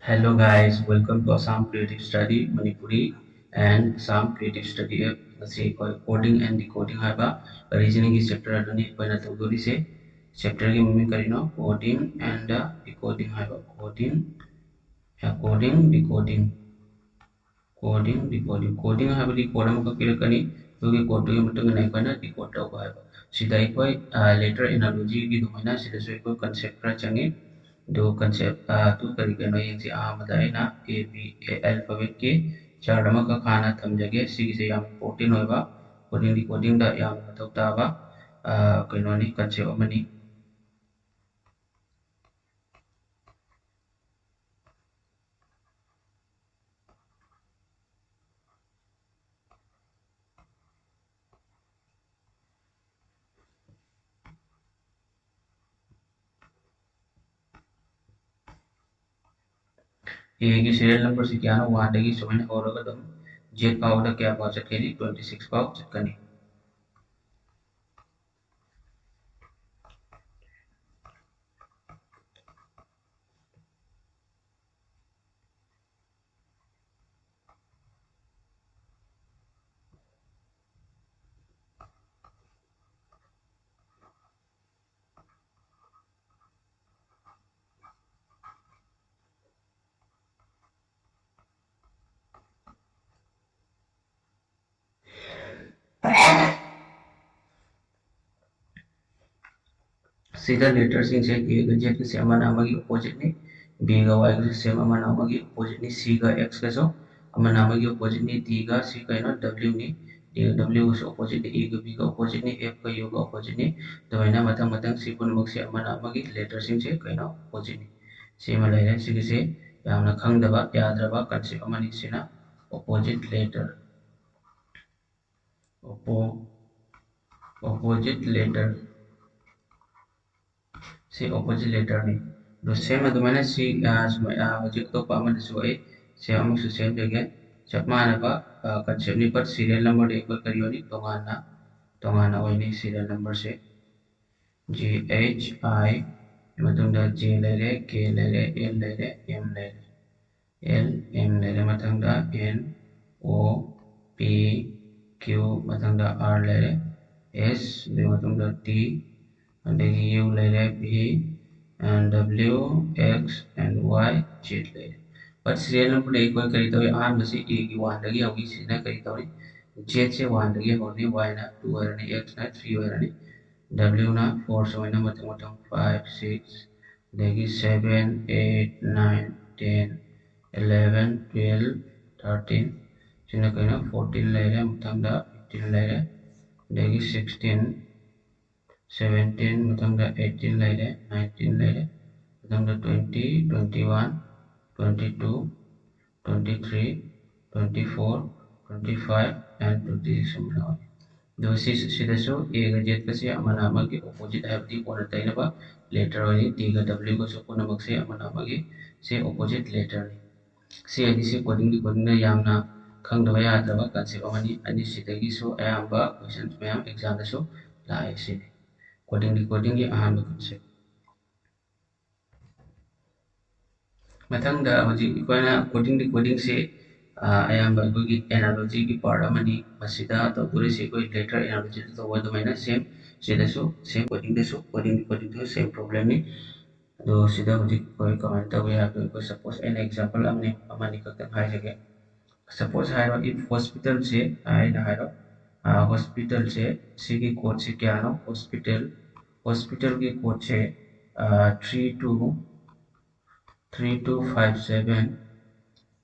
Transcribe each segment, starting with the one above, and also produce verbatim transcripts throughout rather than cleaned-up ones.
Hello guys, welcome to Assam Creative Study Manipuri and Assam Creative Study App. ꯉꯁꯤ ꯑꯩꯈꯣꯏ coding and decoding ꯍꯥꯏꯕ reasoningꯒꯤ chapter ꯑꯗꯨꯅꯤ ꯑꯩꯈꯣꯏꯅ ꯇꯧꯗꯣꯔꯤꯁꯦ꯫ Chapterꯒꯤ ꯃꯃꯤꯡ ꯀꯔꯤꯅꯣ? Coding and decoding ꯍꯥꯏꯕ꯫ Coding, coding, decoding꯫ Coding, decoding꯫ Coding ꯍꯥꯏꯕꯗꯤ code ꯑꯃꯈꯛ ꯄꯤꯔꯛꯀꯅꯤ, ꯑꯗꯨꯒꯤ codeꯇꯨꯒꯤ ꯃꯇꯨꯡ ꯏꯟꯅ ꯑꯩꯈꯣꯏꯅ decode ꯇꯧꯕ ꯍꯥꯏꯕ꯫ ꯁꯤꯗ ꯑꯩꯈꯣꯏ letter analogyꯒꯤ ꯑꯗꯨꯃꯥꯏꯅ ꯁꯤꯗꯁꯨ ꯑꯩꯈꯣꯏ concept ꯈꯔ ꯆꯪꯉꯤ꯫ ꯑꯗꯨ concept ꯑꯗꯨ ꯀꯔꯤ ꯀꯔꯤꯅꯣ ꯌꯦꯡꯁꯤ꯫ ꯑꯍꯥꯟꯕꯗ ꯑꯩꯅ A B A alphabetꯀꯤ chart ꯑꯃꯈꯛ ꯍꯥꯟꯅ ꯊꯝꯖꯒꯦ꯫ ꯁꯤꯒꯤꯁꯦ ꯌꯥꯝ important ꯑꯣꯏꯕ, coding decodingꯗ ꯌꯥꯝꯅ ꯃꯊꯧ ꯇꯥꯕ ꯀꯩꯅꯣꯅꯤ, concept ꯑꯃꯅꯤ꯫ Aꯒꯤ serial numberꯁꯤ ꯀꯌꯥꯅꯣ? Oneꯗꯒꯤ ꯁꯨꯃꯥꯏꯅ ꯍꯧꯔꯒ ꯑꯗꯨꯝ Z ꯐꯥꯎꯕꯗ ꯀꯌꯥ ꯐꯥꯎ ꯆꯠꯀꯅꯤ? Twenty six ꯐꯥꯎ ꯆꯠꯀꯅꯤ꯫ ꯁꯤꯗ letterꯁꯤꯡꯁꯦ Aꯒ Zꯒꯁꯦ ꯑꯃꯅ ꯑꯃꯒꯤ oppositeꯅꯤ, Bꯒ Yꯒꯁꯨ same ꯑꯃꯅ ꯑꯃꯒꯤ oppositeꯅꯤ, Cꯒ Xꯒꯁꯨ ꯑꯃꯅ ꯑꯃꯒꯤ oppositeꯅꯤ, Dꯒ ꯁꯤ ꯀꯩꯅꯣ? Wꯅꯤ, Dꯒ Wꯒꯁꯨ oppositeꯅꯤ, Eꯒ Bꯒ oppositeꯅꯤ, Fꯀ Uꯒ oppositeꯅꯤ꯫ ꯑꯗꯨꯃꯥꯏꯅ ꯃꯊꯪ ꯃꯊꯪ ꯁꯤ ꯄꯨꯝꯅꯃꯛꯁꯦ ꯑꯃꯅ ꯑꯃꯒꯤ letterꯁꯤꯡꯁꯦ ꯀꯩꯅꯣ? Oppositeꯅꯤ꯫ ꯁꯤꯃ ꯂꯩꯔꯦ꯫ ꯁꯤꯒꯤꯁꯦ ꯌꯥꯝꯅ ꯈꯪꯗꯕ ꯌꯥꯗ꯭ꯔꯕ concept ꯑꯃꯅꯤ꯫ ꯁꯤꯅ opposite letter, oppo opposite letter꯫ ꯁꯤ opposite letterꯅꯤ꯫ ꯑꯗꯣ same ꯑꯗꯨꯃꯥꯏꯅ ꯁꯤ ꯁꯨꯃꯥꯏꯅ ꯍꯧꯖꯤꯛ ꯑꯇꯣꯞꯄ ꯑꯃꯗꯁꯨ ꯑꯩ same ꯑꯃꯁꯨ ꯁꯦꯝꯖꯒꯦ꯫ ꯆꯞ ꯃꯥꯟꯅꯕ conceptꯅꯤ, but serial numberꯗꯤ ꯑꯩꯈꯣꯏ ꯀꯔꯤ ꯑꯣꯏꯅꯤ? ꯇꯣꯉꯥꯟꯅ ꯇꯣꯉꯥꯟꯅ ꯑꯣꯏꯅꯤ serial numberꯁꯦ꯫ G H I ꯃꯇꯨꯡꯗ J ꯂꯩꯔꯦ, K ꯂꯩꯔꯦ, L ꯂꯩꯔꯦ, M ꯂꯩꯔꯦ꯫ L M ꯂꯩꯔꯦ, ꯃꯊꯪꯗ N, O, P, Q, ꯃꯊꯪꯗ R ꯂꯩꯔꯦ, S, ꯑꯗꯨꯒꯤ ꯃꯇꯨꯡꯗ T, ꯑꯗꯒꯤ U ꯂꯩꯔꯦ, V, and W, X, and Y, Z ꯂꯩꯔꯦ꯫ But serial number ꯑꯩꯈꯣꯏ ꯀꯔꯤ ꯇꯧꯏ? ꯑꯍꯥꯟꯕꯁꯤ A ꯒꯤ one ꯗꯒꯤ ꯍꯧꯏ, ꯁꯤꯅ ꯀꯔꯤ ꯇꯧꯔꯤ? Z ꯁꯦ one ꯗꯒꯤ ꯍꯧꯔꯅꯤ, Y ꯅ two ꯑꯣꯏꯔꯅꯤ, X ꯅ three ꯑꯣꯏꯔꯅꯤ, W ꯅ four, ꯁꯨꯃꯥꯏꯅ ꯃꯊꯪ ꯃꯊꯪ five, six, ꯑꯗꯒꯤ seven, eight, nine, ten, eleven, twelve, thirteen, ꯁꯤꯅ ꯀꯩꯅꯣ, fourteen ꯂꯩꯔꯦ, ꯃꯊꯪꯗ fifteen ꯂꯩꯔꯦ, ꯑꯗꯒꯤ sixteen, seventeen, ꯃꯊꯪꯗ eighteen ꯂꯩꯔꯦ, nineteen ꯂꯩꯔꯦ, ꯃꯊꯪꯗ twenty, twenty-one, twenty-two, twenty-three, twenty-four, twenty-five, and twenty-six ꯑꯃ ꯌꯥꯎꯔꯦ꯫ ꯑꯗꯨꯒ ꯁꯤ, ꯁꯤꯗꯁꯨ A ꯒ Z ꯀꯁꯦ ꯑꯃꯅ ꯑꯃꯒꯤ opposite, ꯍꯥꯏꯕꯗꯤ ꯑꯣꯟꯅ ꯇꯩꯅꯕ letter ꯑꯣꯏꯔꯤ꯫ T ꯒ W ꯒꯁꯨ ꯄꯨꯝꯅꯃꯛꯁꯦ ꯑꯃꯅ ꯑꯃꯒꯤ ꯁꯦ opposite letter ꯅꯤ꯫ ꯁꯤ ꯑꯅꯤꯁꯤ coding decoding ꯗ ꯌꯥꯝꯅ ꯈꯪꯗꯕ ꯌꯥꯗ꯭ꯔꯕ concept ꯑꯃꯅꯤ꯫ ꯑꯅꯤꯁꯤꯗꯒꯤꯁꯨ ꯑꯌꯥꯝꯕ questions ꯃꯌꯥꯝ exam ꯗꯁꯨ ꯂꯥꯛꯑꯦ꯫ ꯁꯤꯅꯤ coding decoding ꯒꯤ ꯑꯍꯥꯟꯕ concept꯫ ꯃꯊꯪꯗ ꯍꯧꯖꯤꯛ ꯑꯩꯈꯣꯏꯅ coding decoding ꯁꯤ, ꯑ, ꯑꯌꯥꯝꯕ ꯑꯩꯈꯣꯏꯒꯤ analogy ꯒꯤ part ꯑꯃꯅꯤ꯫ ꯃꯁꯤꯗ ꯇꯧꯗꯣꯔꯤꯁꯤ ꯑꯩꯈꯣꯏ letter analogy ꯗ ꯇꯧꯕ ꯑꯗꯨꯃꯥꯏꯅ same, ꯁꯤꯗꯁꯨ same, coding ꯗꯁꯨ, coding decoding ꯗꯁꯨ same problem ꯅꯤ꯫ ꯑꯗꯣ ꯁꯤꯗ ꯍꯧꯖꯤꯛ ꯑꯩꯈꯣꯏ ꯀꯃꯥꯏꯅ ꯇꯧꯏ ꯍꯥꯏꯕꯗꯣ, ꯑꯩꯈꯣꯏ suppose ꯑꯩꯅ example ꯑꯃꯅꯤ, ꯑꯃꯅꯤ ꯈꯛꯇꯪ ꯍꯥꯏꯖꯒꯦ꯫ Suppose ꯍꯥꯏꯔꯣ, if hospital ꯁꯦ, ꯑ, ꯑꯩꯅ ꯍꯥꯏꯔꯣ, ꯑ, hospital ꯁꯦ, ꯁꯤꯒꯤ code ꯁꯦ ꯀꯌꯥꯅꯣ? Hospital, hospital ꯒꯤ code ꯁꯦ, ꯑ, three two, three two five seven,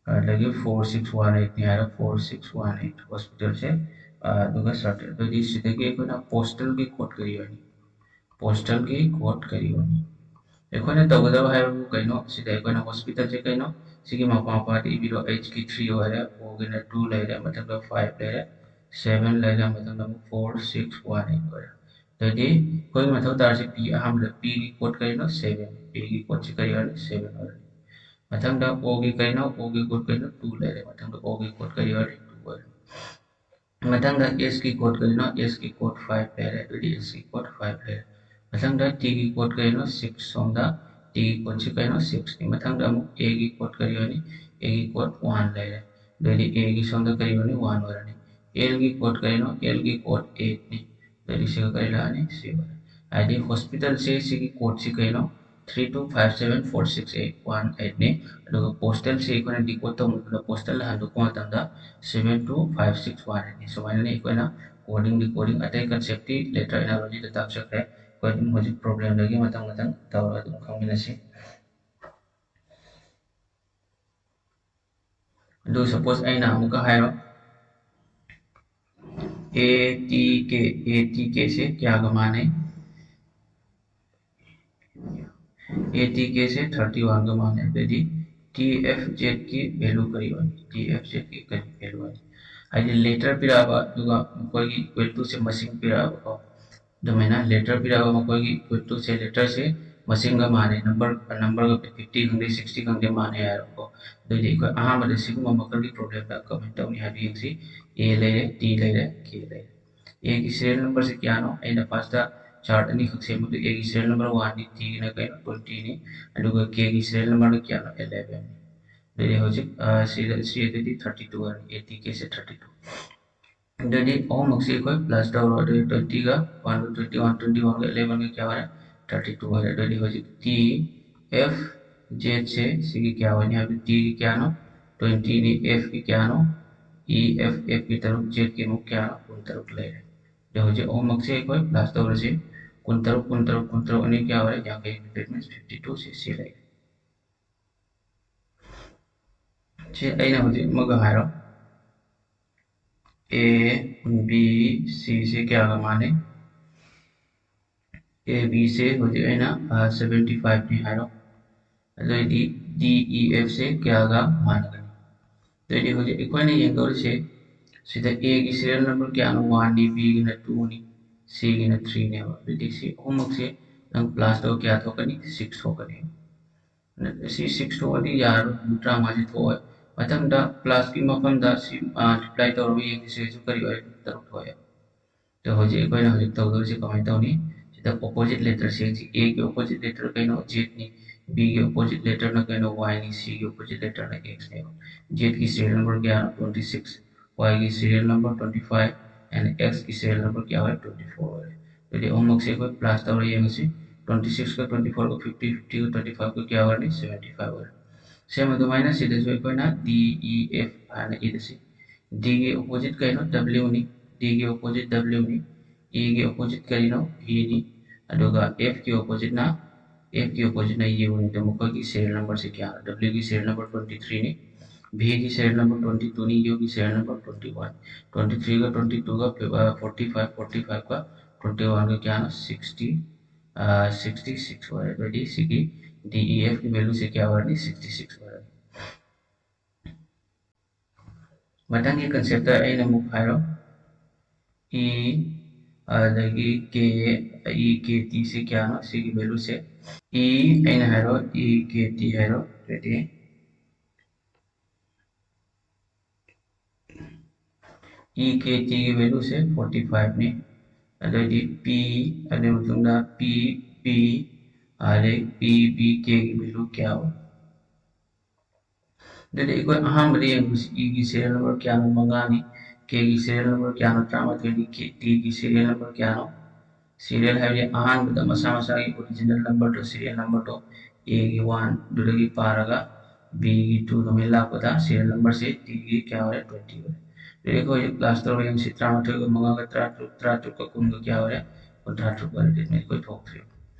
ꯑꯗꯒꯤ four six one eight ꯅꯤ ꯍꯥꯏꯔꯣ, four six one eight hospital ꯁꯦ, ꯑ, ꯑꯗꯨꯒ certain, ꯑꯗꯨꯗꯤ ꯁꯤꯗꯒꯤ ꯑꯩꯈꯣꯏꯅ postal ꯒꯤ code ꯀꯔꯤ ꯑꯣꯏꯅꯤ? Postal ꯒꯤ code ꯀꯔꯤ ꯑꯣꯏꯅꯤ? ꯑꯩꯈꯣꯏꯅ ꯇꯧꯒꯗꯕ ꯍꯥꯏꯕꯕꯨ ꯀꯩꯅꯣ? ꯁꯤꯗ ꯑꯩꯈꯣꯏꯅ hospital ꯁꯦ ꯀꯩꯅꯣ? ꯁꯤꯒꯤ ꯃꯄꯥ ꯃꯄꯥꯗ ꯏꯕꯤꯔꯣ꯫ H ꯀꯤ three ꯑꯣꯏꯔꯦ, O ꯒꯤꯅ two ꯂꯩꯔꯦ, ꯃꯊꯪꯗ five ꯂꯩꯔꯦ, seven ꯂꯩꯔꯦ, ꯃꯊꯪꯗ ꯑꯃꯨꯛ four six one eight ꯑꯣꯏꯔꯦ꯫ ꯑꯗꯨꯗꯤ ꯑꯩꯈꯣꯏꯒꯤ ꯃꯊꯧ ꯇꯥꯔꯤꯁꯦ P, ꯑꯍꯥꯟꯕꯗ P ꯒꯤ code ꯀꯔꯤꯅꯣ? Seven꯫ P ꯒꯤ code ꯁꯤ ꯀꯔꯤ ꯑꯣꯏꯔꯅꯤ? Seven ꯑꯣꯏꯔꯅꯤ꯫ ꯃꯊꯪꯗ O ꯒꯤ ꯀꯔꯤꯅꯣ? O ꯒꯤ code ꯀꯔꯤꯅꯣ? Two ꯂꯩꯔꯦ꯫ ꯃꯊꯪꯗ O ꯒꯤ code ꯀꯔꯤ ꯑꯣꯏꯔꯅꯤ? Two ꯑꯣꯏꯔꯅꯤ꯫ ꯃꯊꯪꯗ S ꯀꯤ code ꯀꯔꯤꯅꯣ? S ꯀꯤ code five ꯂꯩꯔꯦ꯫ ꯑꯗꯨꯗꯤ S ꯀꯤ code five ꯂꯩꯔꯦ꯫ ꯃꯊꯪꯗ T ꯒꯤ code ꯀꯔꯤꯅꯣ? Six꯫ ꯁꯣꯝꯗ T ꯒꯤ code ꯁꯤ ꯀꯩꯅꯣ? Six ꯅꯤ꯫ ꯃꯊꯪꯗ ꯑꯃꯨꯛ A ꯒꯤ code ꯀꯔꯤ ꯑꯣꯏꯅꯤ? A ꯒꯤ code one ꯂꯩꯔꯦ꯫ ꯑꯗꯨꯗꯤ A ꯒꯤ ꯁꯣꯝꯗ ꯀꯔꯤ ꯑꯣꯏꯅꯤ? One ꯑꯣꯏꯔꯅꯤ꯫ L ꯒꯤ code ꯀꯔꯤꯅꯣ? L ꯒꯤ code eight ꯅꯤ꯫ ꯑꯗꯨꯗꯤ ꯁꯤꯒ ꯀꯔꯤ ꯂꯥꯛꯑꯅꯤ? C ꯑꯣꯏꯔꯦ꯫ ꯍꯥꯏꯗꯤ hospital ꯁꯦ ꯁꯤꯒꯤ code ꯁꯤ ꯀꯩꯅꯣ? Three two five seven four six eight one eight ꯅꯤ꯫ ꯑꯗꯨꯒ postal ꯁꯤ ꯑꯩꯈꯣꯏꯅ decode ꯇꯧꯕ ꯃꯇꯝꯗ postal ꯍꯟꯗꯣꯛꯄ ꯃꯇꯝꯗ seven two five six one eight ꯅꯤ꯫ ꯁꯨꯃꯥꯏꯅꯅꯤ ꯑꯩꯈꯣꯏꯅ coding decoding ꯑꯇꯩ concept ꯇꯤ later analogy ꯗ ꯇꯥꯛꯆꯈ꯭ꯔꯦ꯫ ꯑꯩꯈꯣꯏ ꯑꯗꯨꯝ ꯍꯧꯖꯤꯛ problem ꯗꯒꯤ ꯃꯊꯪ ꯃꯊꯪ ꯇꯧꯔꯒ ꯑꯗꯨꯝ ꯈꯪꯃꯤꯟꯅꯁꯤ꯫ ꯑꯗꯨ suppose ꯑꯩꯅ ꯑꯃꯨꯛꯀ ꯍꯥꯏꯔꯣ, A T K, A T K ꯁꯦ ꯀꯌꯥꯒ ꯃꯥꯟꯅꯩ? A T K say thirty one ꯒ ꯃꯥꯟꯅꯩ꯫ ꯑꯗꯨꯗꯤ T F Z ꯀꯤ value ꯀꯔꯤ ꯑꯣꯏꯅꯤ? T F Z ꯀꯤ ꯀꯔꯤ value ꯑꯣꯏꯅꯤ? ꯍꯥꯏꯗꯤ letter ꯄꯤꯔꯛꯑꯕ, ꯑꯗꯨꯒ ꯃꯈꯣꯏꯒꯤ equal to ꯁꯦ ꯃꯁꯤꯡ ꯄꯤꯔꯛꯑꯕꯀꯣ꯫ ꯑꯗꯨꯃꯥꯏꯅ letter ꯄꯤꯔꯛꯑꯒ ꯃꯈꯣꯏꯒꯤ equal to ꯁꯦ letter ꯁꯦ ꯃꯁꯤꯡꯒ ꯃꯥꯟꯅꯩ, number, number ꯒ fifty ꯈꯪꯗꯦ, sixty ꯈꯪꯗꯦ, ꯃꯥꯟꯅꯩ ꯍꯥꯏꯔꯣꯀꯣ꯫ ꯑꯗꯨꯗꯤ ꯑꯩꯈꯣꯏ ꯑꯍꯥꯟꯕꯗ ꯁꯤꯒꯨꯝꯕ ꯃꯈꯜꯒꯤ problem ꯗ ꯀꯃꯥꯏꯅ ꯇꯧꯅꯤ ꯍꯥꯏꯕ ꯌꯦꯡꯁꯤ꯫ A ꯂꯩꯔꯦ, T ꯂꯩꯔꯦ, K ꯂꯩꯔꯦ꯫ A ꯒꯤ serial number ꯁꯦ ꯀꯌꯥꯅꯣ? ꯑꯩꯅ first ꯇ chart ꯑꯅꯤꯈꯛ ꯁꯦꯝꯕꯗ A ꯒꯤ serial number one ꯅꯤ, T ꯒꯤꯅ ꯀꯩꯅꯣ? Twenty ꯅꯤ, ꯑꯗꯨꯒ K ꯒꯤ serial number ꯅ ꯀꯌꯥꯅꯣ? Eleven ꯅꯤ꯫ ꯑꯗꯨꯗꯤ ꯍꯧꯖꯤꯛ, ꯑ, ꯁꯤꯗ, ꯁꯤ ꯑꯗꯨꯗꯤ thirty two ꯑꯣꯏꯔꯅꯤ, A T K say thirty two꯫ ꯑꯗꯨꯗꯤ ꯑꯍꯨꯝꯃꯛꯁꯤ ꯑꯩꯈꯣꯏ plus ꯇꯧꯔꯣ꯫ ꯑꯗꯨꯗꯤ twenty ꯒ one ꯒ twenty one, twenty one ꯒ eleven ꯒ ꯀꯌꯥ ꯑꯣꯏꯔꯦ? Thirty two ꯑꯣꯏꯔꯦ꯫ ꯑꯗꯨꯗꯤ ꯍꯧꯖꯤꯛ T F Z ꯁꯦ ꯁꯤꯒꯤ ꯀꯌꯥ ꯑꯣꯏꯅꯤ ꯍꯥꯏꯕꯗꯤ T ꯒꯤ ꯀꯌꯥꯅꯣ? Twenty ꯅꯤ, F ꯀꯤ ꯀꯌꯥꯅꯣ? E F, F ꯀꯤ ꯇꯔꯨꯛ, Z ꯀꯤ ꯑꯃꯨꯛ ꯀꯌꯥꯅꯣ? ꯀꯨꯟꯇꯔꯨꯛ ꯂꯩꯔꯦ꯫ ꯑꯗꯣ ꯍꯧꯖꯤꯛ ꯑꯍꯨꯝꯃꯛꯁꯦ ꯑꯩꯈꯣꯏ plus ꯇꯧꯔꯁꯤ꯫ ꯀꯨꯟꯇꯔꯨꯛ, ꯀꯨꯟꯇꯔꯨꯛ, ꯀꯨꯟꯇꯔꯨꯛ ꯑꯅꯤ ꯀꯌꯥ ꯑꯣꯏꯔꯦ? ꯌꯥꯡꯈꯩ꯫ That means fifty two ꯁꯦ ꯁꯤ ꯂꯩꯔꯦ꯫ ꯁꯤ ꯑꯩꯅ ꯍꯧꯖꯤꯛ ꯑꯃꯒ ꯍꯥꯏꯔꯣ꯫ A B C ꯁꯦ ꯀꯌꯥꯒ ꯃꯥꯟꯅꯩ? A B ꯁꯦ ꯍꯧꯖꯤꯛ ꯑꯩꯅ, ꯑ, seventy five ꯅꯤ ꯍꯥꯏꯔꯣ꯫ ꯑꯗꯨꯑꯣꯏꯗꯤ D E F ꯁꯦ ꯀꯌꯥꯒ ꯃꯥꯟꯅꯒꯅꯤ? ꯑꯗꯨꯑꯣꯏꯗꯤ ꯍꯧꯖꯤꯛ ꯑꯩꯈꯣꯏꯅ ꯌꯦꯡꯗꯧꯔꯤꯁꯦ ꯁꯤꯗ A ꯒꯤ serial number ꯀꯌꯥꯅꯣ? One ꯅꯤ, B ꯒꯤꯅ two ꯅꯤ, C ꯒꯤꯅ three ꯅꯦꯕ꯫ ꯑꯗꯨꯗꯤ ꯁꯤ ꯑꯍꯨꯝꯃꯛꯁꯦ ꯅꯪ plus ꯇꯧ ꯀꯌꯥ ꯊꯣꯛꯀꯅꯤ? Six ꯊꯣꯛꯀꯅꯤ꯫ ꯁꯤ six ꯊꯣꯛꯑꯗꯤ ꯌꯥꯔꯣꯏ, ꯇꯔꯥꯃꯉꯥꯁꯤ ꯊꯣꯛꯑꯣꯏ꯫ ꯃꯊꯪꯗ plus ꯀꯤ ꯃꯐꯝꯗ ꯁꯤ, ꯑ, multiply ꯇꯧꯔꯒ ꯌꯦꯡꯁꯤ, ꯁꯤꯁꯨ ꯀꯔꯤ ꯑꯣꯏ? ꯇꯔꯨꯛ ꯊꯣꯛꯑꯦ꯫ ꯑꯗꯣ ꯍꯧꯖꯤꯛ ꯑꯩꯈꯣꯏꯅ ꯍꯧꯖꯤꯛ ꯇꯧꯗꯣꯏꯁꯦ ꯀꯃꯥꯏꯅ ꯇꯧꯅꯤ? ꯗ ꯑꯣꯄꯣꯖꯤꯠ ꯂꯦꯇꯔꯁꯤꯡꯁꯤ, ꯑꯦꯒꯤ ꯑꯣꯄꯣꯖꯤꯠ ꯂꯦꯇꯔ ꯀꯩꯅꯣ? ꯖꯦꯠꯅꯤ꯫ ꯕꯤꯒꯤ ꯑꯣꯄꯣꯖꯤꯠ ꯂꯦꯇꯔꯅ ꯀꯩꯅꯣ? ꯋꯥꯏꯅꯤ꯫ ꯁꯤꯒꯤ ꯑꯣꯄꯣꯖꯤꯠ ꯂꯦꯇꯔꯅ ꯑꯦꯛꯁꯅꯦꯕ꯫ ꯖꯦꯠꯀꯤ ꯁꯤꯔꯤꯌꯦꯜ ꯅꯝꯕꯔ ꯀꯌꯥꯅꯣ? Twenty six. ꯋꯥꯏꯒꯤ serial number twenty five and ꯑꯦꯛꯁꯀꯤ ꯁꯤꯔꯤꯌꯦꯜ ꯅꯝꯕꯔ ꯀꯌꯥ ꯑꯣꯏꯔꯦ? ꯇ꯭ꯋꯦꯟꯇꯤ ꯐꯣꯔ ꯑꯣꯏꯔꯦ꯫ ꯑꯗꯨꯗꯤ ꯑꯍꯨꯝꯃꯛꯁꯦ ꯑꯩꯈꯣꯏ ꯄ꯭ꯂꯁ ꯇꯧꯔ ꯌꯦꯡꯉꯁꯤ꯫ ꯇ꯭ꯋꯦꯟꯇꯤ ꯁꯤꯛꯁꯀ ꯇ꯭ꯋꯦꯟꯇꯤ ꯐꯣꯔꯒ ꯐꯤꯐꯇꯤ, ꯐꯤꯐꯇꯤꯒ ꯇ꯭ꯋꯦꯟꯇꯤ ꯐꯥꯏꯚꯀ ꯀꯌꯥ ꯑꯣꯏꯔꯅꯤ? ꯁꯕꯦꯟꯇꯤ ꯐꯥꯏꯚ ꯑꯣꯏꯔꯦ꯫ ꯁꯦꯝ ꯑꯗꯨꯃꯥꯏꯅ ꯁꯤꯗꯁꯨ ꯑꯩꯈꯣꯏꯅ ꯗꯤ ꯏ ꯑꯦꯐ ꯍꯥꯏꯅ ꯏꯔꯁꯤ꯫ ꯗꯤꯒꯤ ꯑꯣꯄꯣꯖꯤꯠ ꯀꯩꯅꯣ? ꯗꯕ꯭ꯂꯤꯌꯨꯅꯤ꯫ ꯗꯤꯒꯤ ꯑꯣꯄꯣꯖꯤꯠ ꯗꯕ꯭ꯂꯤꯌꯨꯅꯤ꯫ ꯏꯒꯤ ꯑꯣꯄꯣꯖꯤꯠ ꯀꯔꯤꯅꯣ? ꯚꯤꯅꯤ꯫ ꯑꯗꯨꯒ ꯑꯦꯐꯀꯤ ꯑꯣꯄꯣꯖꯤꯠꯅ, ꯑꯦꯐꯀꯤ ꯑꯣꯄꯣꯖꯤꯠꯅ ꯌꯨꯅꯤ꯫ ꯑꯗꯣ ꯃꯈꯣꯏꯒꯤ ꯁꯤꯔꯤꯌꯦꯜ ꯅꯝꯕꯔꯁꯦ ꯀꯌꯥꯅꯣ? ꯗꯕ꯭ꯂꯤꯌꯨꯒꯤ ꯁꯤꯔꯤꯌꯦꯜ ꯅꯝꯕꯔ ꯇ꯭ꯋꯦꯟꯇꯤ ꯊ꯭ꯔꯤꯅꯤ꯫ ꯚꯤꯒꯤ ꯁꯤꯔꯤꯌꯦꯜ ꯅꯝꯕꯔ ꯇ꯭ꯋꯦꯟꯇꯤ ꯇꯨꯅꯤ꯫ ꯌꯨꯒꯤ serial number twenty one. Twenty ꯊ꯭ꯔꯤꯒ ꯇ꯭ꯋꯦꯟꯇꯤ ꯇꯨꯒ, ꯑ, ꯐꯣꯔꯇꯤ ꯐꯥꯏꯚ, ꯐꯣꯔꯇꯤ ꯐꯥꯏꯚꯀ ꯇ꯭ꯋꯦꯟꯇꯤ ꯋꯥꯟꯒ ꯀꯌꯥꯅꯣ? ꯁꯤꯛꯁꯇꯤ, ꯑ, ꯁꯤꯛꯁꯇꯤ ꯁꯤꯛꯁ ꯑꯣꯏꯔꯦ꯫ ꯑꯗꯨꯗꯤ ꯁꯤꯒꯤ ꯗꯤ ꯏ ꯑꯦꯐꯀꯤ ꯚꯦꯂꯨꯁꯦ ꯀꯌꯥ ꯑꯣꯏꯔꯅꯤ? ꯁꯤꯛꯁꯇꯤ ꯁꯤꯛꯁ ꯑꯣꯏꯔꯅꯤ꯫ ꯃꯊꯪꯒꯤ ꯀꯟꯁꯦꯞꯇ ꯑꯩꯅ ꯑꯃꯨꯛ ꯍꯥꯏꯔꯣ꯫ ꯏ, ꯑꯗꯒꯤ ꯀꯦ, ꯏ ꯀꯦ ꯇꯤꯁꯦ ꯀꯌꯥꯅꯣ? ꯁꯤꯒꯤ ꯚꯦꯂꯨꯁꯦ꯫ ꯏ ꯑꯩꯅ ꯍꯥꯏꯔꯣ, ꯏ ꯀꯦ ꯇꯤ ꯍꯥꯏꯔꯣ꯫ ꯑꯗꯨꯗꯤ ꯏ ꯀꯦ ꯇꯤꯒꯤ ꯚꯦꯂꯨꯁꯦ ꯐꯣꯔꯇꯤ ꯐꯥꯏꯚꯅꯤ꯫ ꯑꯗꯩꯗꯤ ꯄꯤ, ꯑꯗꯨꯒꯤ ꯃꯇꯨꯡꯗ ꯄꯤ ꯕꯤ, ꯑꯗꯩ ꯄꯤ ꯕꯤ ꯀꯦꯒꯤ ꯚꯦꯂꯨ ꯀꯌꯥ ꯑꯣꯏ? ꯑꯗꯨꯗꯤ ꯑꯩꯈꯣꯏ ꯑꯍꯥꯟꯕꯗ ꯌꯦꯡꯕꯁꯤ ꯏꯒꯤ ꯁꯤꯔꯤꯌꯦꯜ ꯅꯝꯕꯔ ꯀꯌꯥꯅꯣ? ꯃꯉꯥꯅꯤ꯫ ꯀꯦꯒꯤ ꯁꯤꯔꯤꯌꯦꯜ ꯅꯝꯕꯔ ꯀꯌꯥꯅꯣ? ꯇꯔꯥꯃꯥꯊꯣꯏꯅꯤ꯫ ꯀꯦ ꯇꯤꯒꯤ ꯁꯤꯔꯤꯌꯦꯜ ꯅꯝꯕꯔ ꯀꯌꯥꯅꯣ? ꯁꯤꯔꯤꯌꯦꯜ ꯍꯥꯏꯕꯗꯤ ꯑꯍꯥꯟꯕꯗ ꯃꯁꯥ ꯃꯁꯥꯒꯤ ꯑꯣꯔꯤꯖꯤꯅꯦꯜ ꯅꯝꯕꯔꯗꯣ, ꯁꯤꯔꯤꯌꯦꯜ ꯅꯝꯕꯔꯗꯣ ꯑꯦꯒꯤ ꯋꯥꯟꯗꯨꯗꯒꯤ ꯄꯥꯔꯒ ꯕꯤꯒꯤ ꯇꯨ ꯑꯗꯨꯃꯥꯏꯅ ꯂꯥꯛꯄꯗ ꯁꯤꯔꯤꯌꯦꯜ ꯅꯝꯕꯔꯁꯦ ꯇꯤꯒꯤ ꯀꯌꯥ ꯑꯣꯏꯔꯦ? ꯇ꯭ꯋꯦꯟꯇꯤ ꯑꯣꯏꯔꯦ꯫ ꯑꯗꯨꯗꯤ ꯑꯩꯈꯣꯏ ꯀ꯭ꯂꯥꯁ ꯇꯧꯔꯒ ꯌꯦꯡꯁꯤ, ꯇꯔꯥꯃꯥꯊꯣꯏꯒ ꯃꯉꯥꯒ ꯇꯔꯥꯇꯔꯨꯛ, ꯇꯔꯥꯇꯔꯨꯛꯀ ꯀꯨꯟꯒ ꯀꯌꯥ ꯑꯣꯏꯔꯦ? ꯀꯨꯟꯊ꯭ꯔꯥ ꯇꯔꯨꯛ ꯑꯣꯏꯔꯦ꯫ ꯑꯗꯨꯗꯤ ꯑꯩꯈꯣꯏ ꯊꯣꯛꯇ꯭ꯔꯦꯕ꯫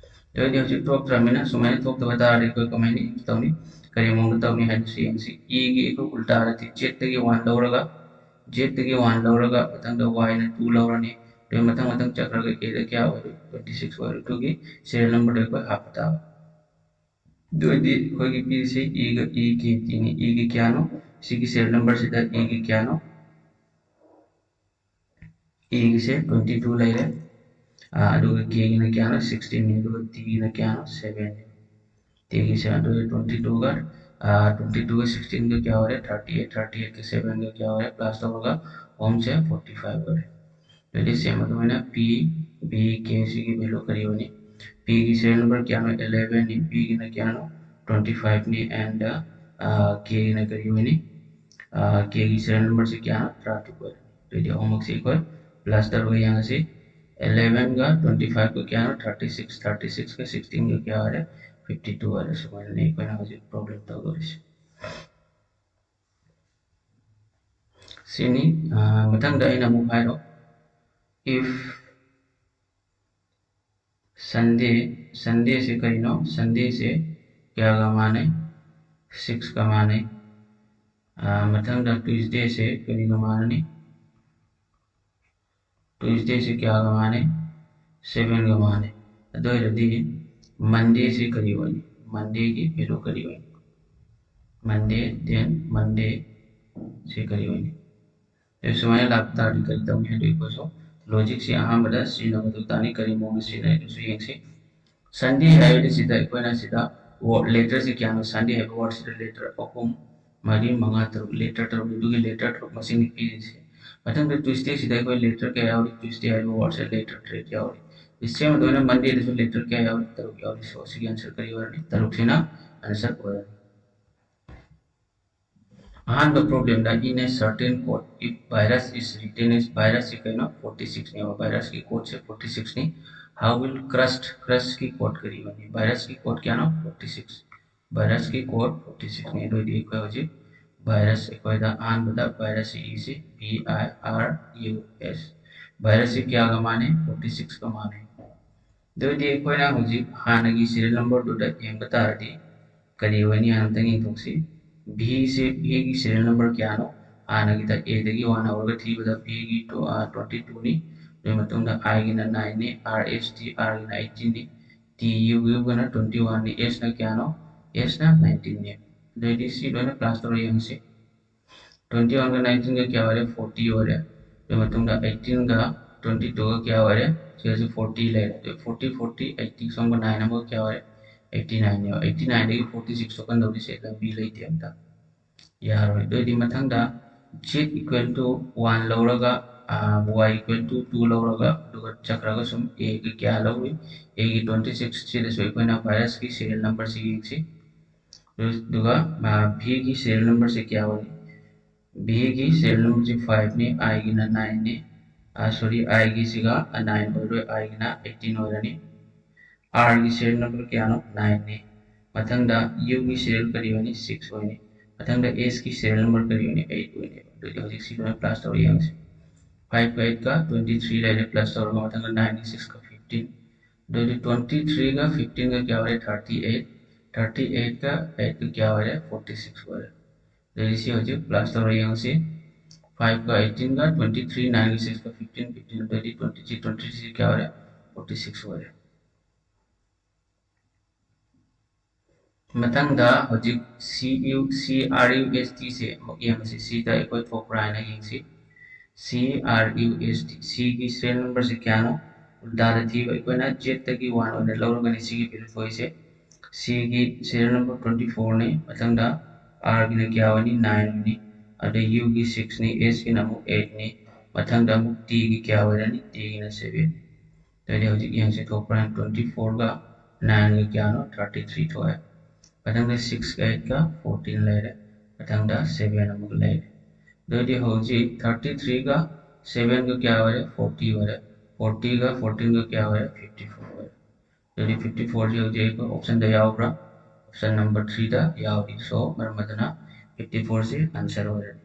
ꯑꯗꯨ ꯑꯣꯏꯔꯗꯤ ꯍꯧꯖꯤꯛ ꯊꯣꯛꯇ꯭ꯔꯕꯅꯤꯅ, ꯁꯨꯃꯥꯏꯅ ꯊꯣꯛꯇꯕ ꯇꯥꯔꯗꯤ ꯑꯩꯈꯣꯏ ꯀꯃꯥꯏꯅ ꯏꯟꯇꯨ ꯇꯧꯅꯤ? ꯀꯔꯤ ꯃꯑꯣꯡꯗ ꯇꯧꯅꯤ ꯍꯥꯏꯕꯁꯤ ꯌꯦꯡꯁꯤ꯫ ꯏꯒꯤ ꯑꯩꯈꯣꯏ ꯎꯜꯇꯥꯗꯗꯤ ꯖꯦꯠꯇꯒꯤ ꯋꯥꯟ ꯂꯧꯔꯒ, ꯖꯦꯠꯇꯒꯤ ꯋꯥꯟ ꯂꯧꯔꯒ ꯃꯊꯪꯗ ꯋꯥꯏꯅ ꯇꯨ ꯂꯧꯔꯅꯤ꯫ ꯑꯗꯨꯒ ꯃꯊꯪ ꯃꯊꯪ ꯆꯠꯈ꯭ꯔꯒ ꯑꯦꯗ ꯀꯌꯥ ꯑꯣꯏꯔꯣꯏ? ꯇ꯭ꯋꯦꯟꯇꯤ ꯁꯤꯛꯁ ꯑꯣꯏꯔꯣꯏ꯫ ꯑꯗꯨꯒꯤ ꯁꯤꯔꯤꯌꯦꯜ ꯅꯝꯕꯔꯗꯣ ꯑꯩꯈꯣꯏ ꯍꯥꯞꯄ ꯇꯥꯕ꯫ ꯑꯗꯨ ꯑꯣꯏꯔꯗꯤ ꯑꯩꯈꯣꯏꯒꯤ ꯄꯤꯔꯤꯁꯦ ꯏꯒ ꯏ ꯀꯦ ꯇꯤꯅꯤ꯫ ꯏꯒꯤ ꯀꯌꯥꯅꯣ? ꯁꯤꯒꯤ ꯁꯤꯔꯤꯌꯦꯜ ꯅꯝꯕꯔꯁꯤꯗ ꯏꯒꯤ ꯀꯌꯥꯅꯣ? ꯏꯒꯤꯁꯦ ꯇ꯭ꯋꯦꯟꯇꯤ ꯇꯨ ꯂꯩꯔꯦ꯫ ꯑꯥ, ꯑꯗꯨꯒ ꯀꯦꯒꯤꯅ ꯀꯌꯥꯅꯣ? ꯁꯤꯛꯁꯇꯤꯟꯅꯤ꯫ ꯑꯗꯨꯒ ꯇꯤꯒꯤꯅ ꯀꯌꯥꯅꯣ? ꯁꯕꯦꯟꯅꯤ꯫ ꯇꯤꯒꯤꯁꯦ ꯑꯗꯨꯒ ꯇ꯭ꯋꯦꯟꯇꯤ ꯇꯨꯒ, ꯑꯥ, ꯇ꯭ꯋꯦꯟꯇꯤ ꯇꯨꯒ ꯁꯤꯛꯁꯇꯤꯟꯒ ꯀꯌꯥ ꯑꯣꯏꯔꯦ? Thirty eight. ꯊꯥꯔꯇꯤ ꯑꯩꯠꯀ ꯁꯕꯦꯟꯒ ꯀꯌꯥ ꯑꯣꯏꯔꯦ? ꯄ꯭ꯂꯁ ꯇꯧꯔꯒ ꯑꯍꯨꯝꯁꯦ ꯐꯣꯔꯇꯤ ꯐꯥꯏꯚ ꯑꯣꯏꯔꯦ꯫ ꯑꯗꯨꯗꯤ ꯁꯦꯝ ꯑꯗꯨꯃꯥꯏꯅ P, B, K ꯁꯤꯒꯤ value ꯀꯔꯤ ꯑꯣꯏꯅꯤ? P ꯒꯤ serial number ꯀꯌꯥꯅꯣ? eleven ꯅꯤ꯫ B ꯒꯤꯅ ꯀꯌꯥꯅꯣ? twenty five ꯅꯤ꯫ And K ꯒꯤꯅ ꯀꯔꯤ ꯑꯣꯏꯅꯤ? K ꯒꯤ serial number ꯁꯤ ꯀꯌꯥꯅꯣ? ꯇꯔꯥꯇꯔꯨꯛ ꯑꯣꯏꯔꯅꯤ꯫ ꯑꯗꯨꯗꯤ ꯑꯍꯨꯝꯃꯛꯁꯤ ꯑꯩꯈꯣꯏ plus ꯇꯧꯔꯒ ꯌꯦꯡꯉꯁꯤ꯫ eleven ꯒ twenty five ꯒ ꯀꯌꯥꯅꯣ? thirty six꯫ Thirty six ꯒ sixteen ꯒ ꯀꯌꯥ ꯑꯣꯏꯔꯦ? Fifty two ꯑꯣꯏꯔꯦ꯫ ꯁꯨꯃꯥꯏꯅꯅꯤ ꯑꯩꯈꯣꯏꯅ ꯍꯧꯖꯤꯛ problem ꯇꯧꯗꯣꯔꯤꯁꯦ꯫ ꯁꯤꯅꯤ꯫ ꯃꯊꯪꯗ ꯑꯩꯅ ꯑꯃꯨꯛ ꯍꯥꯏꯔꯣ, if Sunday, Sunday ꯁꯦ ꯀꯔꯤꯅꯣ? Sunday ꯁꯦ ꯀꯌꯥꯒ ꯃꯥꯟꯅꯩ? Six ꯀ ꯃꯥꯟꯅꯩ꯫ ꯃꯊꯪꯗ Tuesday ꯁꯦ ꯀꯔꯤꯒ ꯃꯥꯟꯅꯅꯤ? Tuesday ꯁꯦ ꯀꯌꯥꯒ ꯃꯥꯟꯅꯩ? Seven ꯒ ꯃꯥꯟꯅꯩ꯫ ꯑꯗꯨ ꯑꯣꯏꯔꯗꯤ Monday ꯁꯦ ꯀꯔꯤ ꯑꯣꯏꯅꯤ? Monday ꯒꯤ value ꯀꯔꯤ ꯑꯣꯏꯅꯤ? Monday, then Monday ꯁꯦ ꯀꯔꯤ ꯑꯣꯏꯅꯤ? ꯑꯗꯨ ꯁꯨꯃꯥꯏꯅ ꯂꯥꯛꯄ ꯇꯥꯔꯗꯤ ꯀꯔꯤ ꯇꯧꯅꯤ ꯍꯥꯏꯗꯣ ꯑꯩꯈꯣꯏꯁꯨ logic ꯁꯦ ꯑꯍꯥꯟꯕꯗ ꯁꯤꯖꯤꯟꯅꯕ ꯃꯊꯧ ꯇꯥꯅꯤ꯫ ꯀꯔꯤ ꯃꯑꯣꯡꯗ ꯁꯤꯖꯤꯟꯅꯩ ꯑꯗꯨꯁꯨ ꯌꯦꯡꯁꯤ꯫ Sunday ꯍꯥꯏꯔꯗꯤ ꯁꯤꯗ ꯑꯩꯈꯣꯏꯅ ꯁꯤꯗ letter ꯁꯦ ꯀꯌꯥꯅꯣ? Sunday ꯍꯥꯏꯕ word ꯁꯤꯗ letter ꯑꯍꯨꯝ, ꯃꯔꯤ, ꯃꯉꯥ, ꯇꯔꯨꯛ, letter ꯇꯔꯨꯛ, ꯑꯗꯨꯒꯤ letter ꯇꯔꯨꯛ ꯃꯁꯤꯡꯅꯤ ꯄꯤꯔꯤꯁꯦ꯫ ꯃꯊꯪꯗ Tuesday ꯁꯤꯗ ꯑꯩꯈꯣꯏ letter ꯀꯌꯥ ꯌꯥꯎꯔꯤ? Tuesday ꯍꯥꯏꯕ word ꯁꯦ letter ꯇꯔꯦꯠ ꯌꯥꯎꯔꯤ꯫ The same ꯑꯗꯨꯃꯥꯏꯅ Monday ꯗꯁꯨ letter ꯀꯌꯥ ꯌꯥꯎꯔꯤ? ꯇꯔꯨꯛ ꯌꯥꯎꯔꯤ꯫ So ꯁꯤꯒꯤ answer ꯀꯔꯤ ꯑꯣꯏꯔꯅꯤ? ꯇꯔꯨꯛꯁꯤꯅ answer ꯑꯣꯏꯔꯅꯤ꯫ ꯑꯍꯥꯟꯕ problem the, in a certain coat, if virus is written as, virus ꯁꯤ ꯀꯩꯅꯣ? Forty six ꯅꯦꯕ꯫ Virus ꯀꯤ code ꯁꯦ forty six ꯅꯤ꯫ How will crust, crust ꯀꯤ code ꯀꯔꯤ ꯑꯣꯏꯅꯤ? Virus ꯀꯤ code ꯀꯌꯥꯅꯣ? Forty six꯫ Virus ꯀꯤ code forty six ꯅꯤ꯫ ꯑꯗꯨ ꯑꯣꯏꯗꯤ ꯑꯩꯈꯣꯏ ꯍꯧꯖꯤꯛ virus, ꯑꯩꯈꯣꯏꯗ ꯑꯍꯥꯟꯕꯗ virus ꯁꯤ ꯏꯁꯤ, V I R U S꯫ Virus ꯁꯤ ꯀꯌꯥꯒ ꯃꯥꯟꯅꯩ? Forty six ꯀ ꯃꯥꯟꯅꯩ꯫ ꯑꯗꯨ ꯑꯣꯏꯗꯤ ꯑꯩꯈꯣꯏꯅ ꯍꯧꯖꯤꯛ ꯍꯥꯟꯅꯒꯤ serial number ꯗꯨꯗ ꯌꯦꯡꯕ ꯇꯥꯔꯗꯤ ꯀꯔꯤ ꯑꯣꯏꯅꯤ ꯍꯥꯏꯅ ꯑꯝꯇꯪ ꯌꯦꯡꯊꯣꯛꯁꯤ꯫ V ꯁꯦ, V ꯒꯤ serial number ꯀꯌꯥꯅꯣ? ꯍꯥꯟꯅꯒꯤꯗ A ꯗꯒꯤ one ꯍꯧꯔꯒ ꯊꯤꯕꯗ V ꯒꯤ two, ꯑ, twenty two ꯅꯤ꯫ ꯑꯗꯨꯒꯤ ꯃꯇꯨꯡꯗ I ꯒꯤꯅ nine ꯅꯤ, R S T R ꯒꯤꯅ eighteen ꯅꯤ, T U ꯒꯤꯅ twenty one ꯅꯤ, S ꯅ ꯀꯌꯥꯅꯣ? S ꯅ nineteen ꯅꯤ꯫ ꯑꯗꯨ ꯑꯣꯏꯗꯤ ꯁꯤ ꯂꯣꯏꯅ plus ꯇꯧꯔ ꯌꯦꯡꯁꯤ꯫ Twenty one ꯒ nineteen ꯒ ꯀꯌꯥ ꯑꯣꯏꯔꯦ? Forty ꯑꯣꯏꯔꯦ꯫ ꯑꯗꯨꯒꯤ ꯃꯇꯨꯡꯗ eighteen ꯒ twenty two ꯒ ꯀꯌꯥ ꯑꯣꯏꯔꯦ? ꯁꯤꯗꯁꯨ forty ꯂꯩꯔꯦ꯫ ꯑꯗꯨ forty, forty, eighty, ꯁꯣꯝꯒ nine ꯑꯃꯒ ꯀꯌꯥ ꯑꯣꯏꯔꯦ? Eighty nine ꯅꯦꯕ꯫ Eighty nine ꯗꯒꯤ forty six ꯊꯣꯛꯀꯟꯗꯧꯔꯤꯁꯦ ꯂꯝꯕꯤ ꯂꯩꯇꯦ ꯑꯝꯇ꯫ ꯌꯥꯔꯣꯏ꯫ ꯑꯗꯨ ꯑꯣꯏꯗꯤ ꯃꯊꯪꯗ Z equal to one ꯂꯧꯔꯒ y equal to two ꯂꯧꯔꯒ ꯑꯗꯨꯒ ꯆꯠꯈ꯭ꯔꯒ ꯁꯨꯝ a ꯒꯤ ꯀꯌꯥ ꯂꯧꯏ? A ꯒꯤ twenty six ꯁꯤꯗꯁꯨ ꯑꯩꯈꯣꯏꯅ virus ꯀꯤ serial number ꯁꯤ ꯌꯦꯡꯁꯤ꯫ ꯑꯗꯨꯒ v ꯒꯤ serial number ꯁꯤ ꯀꯌꯥ ꯑꯣꯏ? V ꯒꯤ serial number ꯁꯤ five ꯅꯤ, I ꯒꯤꯅ nine ꯅꯤ꯫ Sorry, I ꯒꯤꯁꯤꯒ nine ꯑꯣꯏꯔꯣꯏ, I ꯒꯤꯅ eighteen ꯑꯣꯏꯔꯅꯤ꯫ R ꯒꯤ serial number ꯀꯌꯥꯅꯣ? Nine ꯅꯤ꯫ ꯃꯊꯪꯗ u ꯒꯤ serial ꯀꯔꯤ ꯑꯣꯏꯅꯤ? Six ꯑꯣꯏꯅꯤ꯫ ꯃꯊꯪꯗ s ꯀꯤ serial number ꯀꯔꯤ ꯑꯣꯏꯅꯤ? Eight ꯑꯣꯏꯅꯤ꯫ ꯑꯗꯨꯗꯤ ꯍꯧꯖꯤꯛ ꯁꯤ ꯂꯣꯏꯅ plus ꯇꯧꯔ ꯌꯦꯡꯁꯤ꯫ Five ꯀ eight ꯀ twenty three ꯂꯩꯔꯦ, plus ꯇꯧꯔꯒ ꯃꯊꯪꯗ nine ꯒ six ꯀ fifteen꯫ ꯑꯗꯨꯗꯤ twenty three ꯒ fifteen ꯒ ꯀꯌꯥ ꯑꯣꯏꯔꯦ? Thirty eight꯫ Thirty eight ꯀ eight ꯀ ꯀꯌꯥ ꯑꯣꯏꯔꯦ? Forty six ꯑꯣꯏꯔꯦ꯫ ꯑꯗꯨꯗꯤ ꯁꯤ ꯍꯧꯖꯤꯛ plus ꯇꯧꯔ ꯌꯦꯡꯉꯁꯤ꯫ Five ꯀ eighteen ꯒ twenty three, nine ꯒ six ꯀ fifteen, fifteen ꯑꯗꯨꯗꯤ twenty three, twenty three ꯁꯤ ꯀꯌꯥ ꯑꯣꯏꯔꯦ? Forty six ꯑꯣꯏꯔꯦ꯫ ꯃꯊꯪꯗ ꯍꯧꯖꯤꯛ C U, C R U S T ꯁꯦ ꯑꯃꯨꯛ ꯌꯦꯡꯉꯁꯤ꯫ ꯁꯤꯗ ꯑꯩꯈꯣꯏ ꯊꯣꯛꯄ꯭ꯔꯥ ꯍꯥꯏꯅ ꯌꯦꯡꯁꯤ꯫ C R U S T, C ꯒꯤ serial number ꯁꯦ ꯀꯌꯥꯅꯣ? ꯎꯜꯇꯥꯗ ꯊꯤꯕ, ꯑꯩꯈꯣꯏꯅ Z ꯇꯒꯤ one ꯑꯣꯏꯅ ꯂꯧꯔꯒꯅꯤ ꯁꯤꯒꯤ value ꯊꯣꯛꯏꯁꯦ꯫ C ꯒꯤ serial number twenty four ꯅꯤ, ꯃꯊꯪꯗ R ꯒꯤꯅ ꯀꯌꯥ ꯑꯣꯏꯅꯤ? Nine ꯑꯣꯏꯅꯤ꯫ ꯑꯗꯩ U ꯒꯤ six ꯅꯤ, S ꯒꯤꯅ ꯑꯃꯨꯛ eight ꯅꯤ, ꯃꯊꯪꯗ ꯑꯃꯨꯛ T ꯒꯤ ꯀꯌꯥ ꯑꯣꯏꯔꯅꯤ? T ꯒꯤꯅ seven꯫ ꯑꯗꯨꯗꯤ ꯍꯧꯖꯤꯛ ꯌꯦꯡꯁꯤ, ꯊꯣꯛꯄ꯭ꯔꯥ? Twenty four ꯒ nine ꯒ ꯀꯌꯥꯅꯣ? Thirty three ꯊꯣꯛꯑꯦ꯫ ꯃꯊꯪꯗ six ꯒ eight ꯒ fourteen ꯂꯩꯔꯦ꯫ ꯃꯊꯪꯗ seven ꯑꯃꯨꯛ ꯂꯩꯔꯦ꯫ ꯑꯗꯨꯗꯤ ꯍꯧꯖꯤꯛ thirty three ꯒ seven ꯒ ꯀꯌꯥ ꯑꯣꯏꯔꯦ? Forty ꯑꯣꯏꯔꯦ꯫ Forty ꯒ fourteen ꯒ ꯀꯌꯥ ꯑꯣꯏꯔꯦ? Fifty four ꯑꯣꯏꯔꯦ꯫ ꯑꯗꯨꯗꯤ fifty four ꯁꯤ ꯍꯧꯖꯤꯛ ꯑꯩꯈꯣꯏ option ꯗ ꯌꯥꯎꯕ꯭ꯔꯥ? Option number three ꯗ ꯌꯥꯎꯔꯤ꯫ So, ꯃꯔꯝ ꯑꯗꯨꯅ fifty four ꯁꯤ answer ꯑꯣꯏꯔꯅꯤ꯫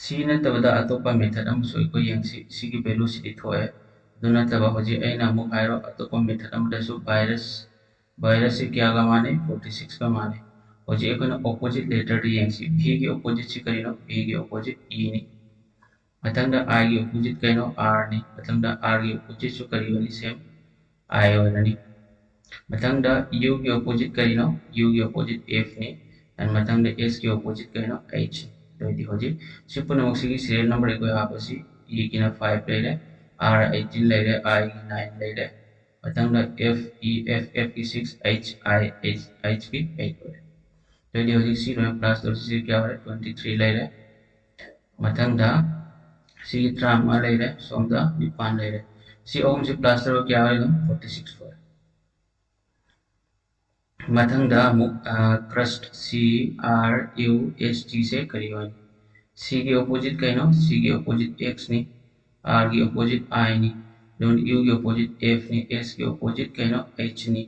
ꯁꯤ ꯅꯠꯇꯕꯗ ꯑꯇꯣꯞꯄ method ꯑꯃꯁꯨ ꯑꯩꯈꯣꯏ ꯌꯦꯡꯁꯤ꯫ ꯁꯤꯒꯤ value ꯁꯤꯗꯤ ꯊꯣꯛꯑꯦ꯫ ꯑꯗꯨ ꯅꯠꯇꯕ ꯍꯧꯖꯤꯛ ꯑꯩꯅ ꯑꯃꯨꯛ ꯍꯥꯏꯔꯣ, ꯑꯇꯣꯞꯄ method ꯑꯃꯗꯁꯨ virus, virus ꯁꯤ ꯀꯌꯥꯒ ꯃꯥꯟꯅꯩ? Forty six ꯀ ꯃꯥꯟꯅꯩ꯫ ꯍꯧꯖꯤꯛ ꯑꯩꯈꯣꯏꯅ opposite letter ꯗ ꯌꯦꯡꯁꯤ꯫ V ꯒꯤ opposite ꯁꯤ ꯀꯔꯤꯅꯣ? V ꯒꯤ opposite E ꯅꯤ꯫ ꯃꯊꯪꯗ I ꯒꯤ opposite ꯀꯩꯅꯣ? R ꯅꯤ꯫ ꯃꯊꯪꯗ R ꯒꯤ opposite ꯁꯨ ꯀꯔꯤ ꯑꯣꯏꯅꯤ? Same I ꯑꯣꯏꯔꯅꯤ꯫ ꯃꯊꯪꯗ U ꯒꯤ opposite ꯀꯔꯤꯅꯣ? U ꯒꯤ opposite F ꯅꯤ꯫ And ꯃꯊꯪꯗ S ꯀꯤ opposite ꯀꯩꯅꯣ? H꯫ ꯑꯗꯨ ꯑꯣꯏꯗꯤ ꯍꯧꯖꯤꯛ ꯁꯤ ꯄꯨꯝꯅꯃꯛꯁꯤꯒꯤ serial number ꯑꯩꯈꯣꯏ ꯍꯥꯞꯄꯁꯤ꯫ E ꯒꯤꯅ five ꯂꯩꯔꯦ, R eighteen ꯂꯩꯔꯦ, I ꯒꯤ nine ꯂꯩꯔꯦ꯫ ꯃꯊꯪꯗ F, E, F, F ꯀꯤ six, H, I, H, H ꯀꯤ eight ꯑꯣꯏꯔꯦ꯫ ꯑꯗꯨ ꯑꯣꯏꯗꯤ ꯍꯧꯖꯤꯛ ꯁꯤ ꯂꯣꯏꯅ plus ꯇꯧꯔꯁꯤ꯫ ꯁꯤ ꯀꯌꯥ ꯑꯣꯏꯔꯦ? Twenty three ꯂꯩꯔꯦ꯫ ꯃꯊꯪꯗ ꯁꯤꯒꯤ ꯇꯔꯥꯃꯉꯥ ꯂꯩꯔꯦ, ꯁꯣꯝꯗ ꯅꯤꯄꯥꯟ ꯂꯩꯔꯦ꯫ ꯁꯤ ꯑꯍꯨꯝꯁꯤ plus ꯇꯧꯔꯒ ꯀꯌꯥ ꯑꯣꯏꯔꯤꯅꯣ? Forty six ꯑꯣꯏꯔꯦ꯫ ꯃꯊꯪꯗ ꯑꯃꯨꯛ crust, C R U S T ꯁꯦ ꯀꯔꯤ ꯑꯣꯏꯅꯤ? C ꯒꯤ opposite ꯀꯩꯅꯣ? C ꯒꯤ opposite X ꯅꯤ꯫ R ꯒꯤ opposite I ꯅꯤ꯫ ꯑꯗꯨꯒ U ꯒꯤ opposite F ꯅꯤ꯫ S ꯒꯤ opposite ꯀꯩꯅꯣ? H ꯅꯤ꯫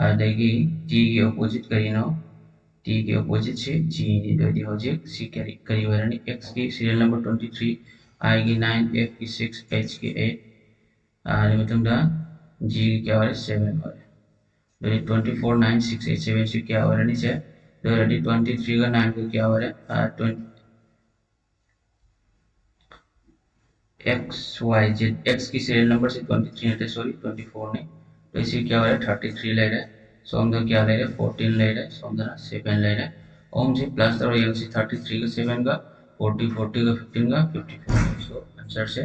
ꯑꯗꯒꯤ T ꯒꯤ opposite ꯀꯔꯤꯅꯣ? T ꯒꯤ opposite ꯁꯤ G ꯅꯤ꯫ ꯑꯗꯨꯗꯤ ꯍꯧꯖꯤꯛ ꯁꯤ ꯀꯔꯤ, ꯀꯔꯤ ꯑꯣꯏꯔꯅꯤ? X ꯀꯤ serial number twenty three, I ꯒꯤ nine, F ꯀꯤ six, H ꯀꯤ eight, ꯑꯗꯨꯒꯤ ꯃꯇꯨꯡꯗ G ꯒꯤ ꯀꯌꯥ ꯑꯣꯏꯔꯦ? Seven ꯑꯣꯏꯔꯦ꯫ ꯑꯗꯨꯗꯤ twenty four, nine, six, eight, seven ꯁꯤ ꯀꯌꯥ ꯑꯣꯏꯔꯅꯤ ꯁꯦ? ꯑꯗꯨ ꯑꯣꯏꯔꯗꯤ twenty three ꯒ nine ꯒ ꯀꯌꯥ ꯑꯣꯏꯔꯦ? ꯑ, twenty, X Y Z, X ꯀꯤ serial number ꯁꯤ twenty three ꯅꯠꯇꯦ, sorry, twenty four ꯅꯤ꯫ ꯑꯗꯨ ꯁꯤ ꯀꯌꯥ ꯑꯣꯏꯔꯦ? Thirty three ꯂꯩꯔꯦ꯫ ꯁꯣꯝꯗ ꯀꯌꯥ ꯂꯩꯔꯦ? Fourteen ꯂꯩꯔꯦ꯫ ꯁꯣꯝꯗꯅ seven ꯂꯩꯔꯦ꯫ ꯑꯍꯨꯝꯁꯤ plus ꯇꯧꯔ ꯌꯦꯡꯁꯤ, thirty three ꯒ seven ꯒ, forty, forty ꯒ fifteen ꯒ fifty four꯫ So, answer ꯁꯦ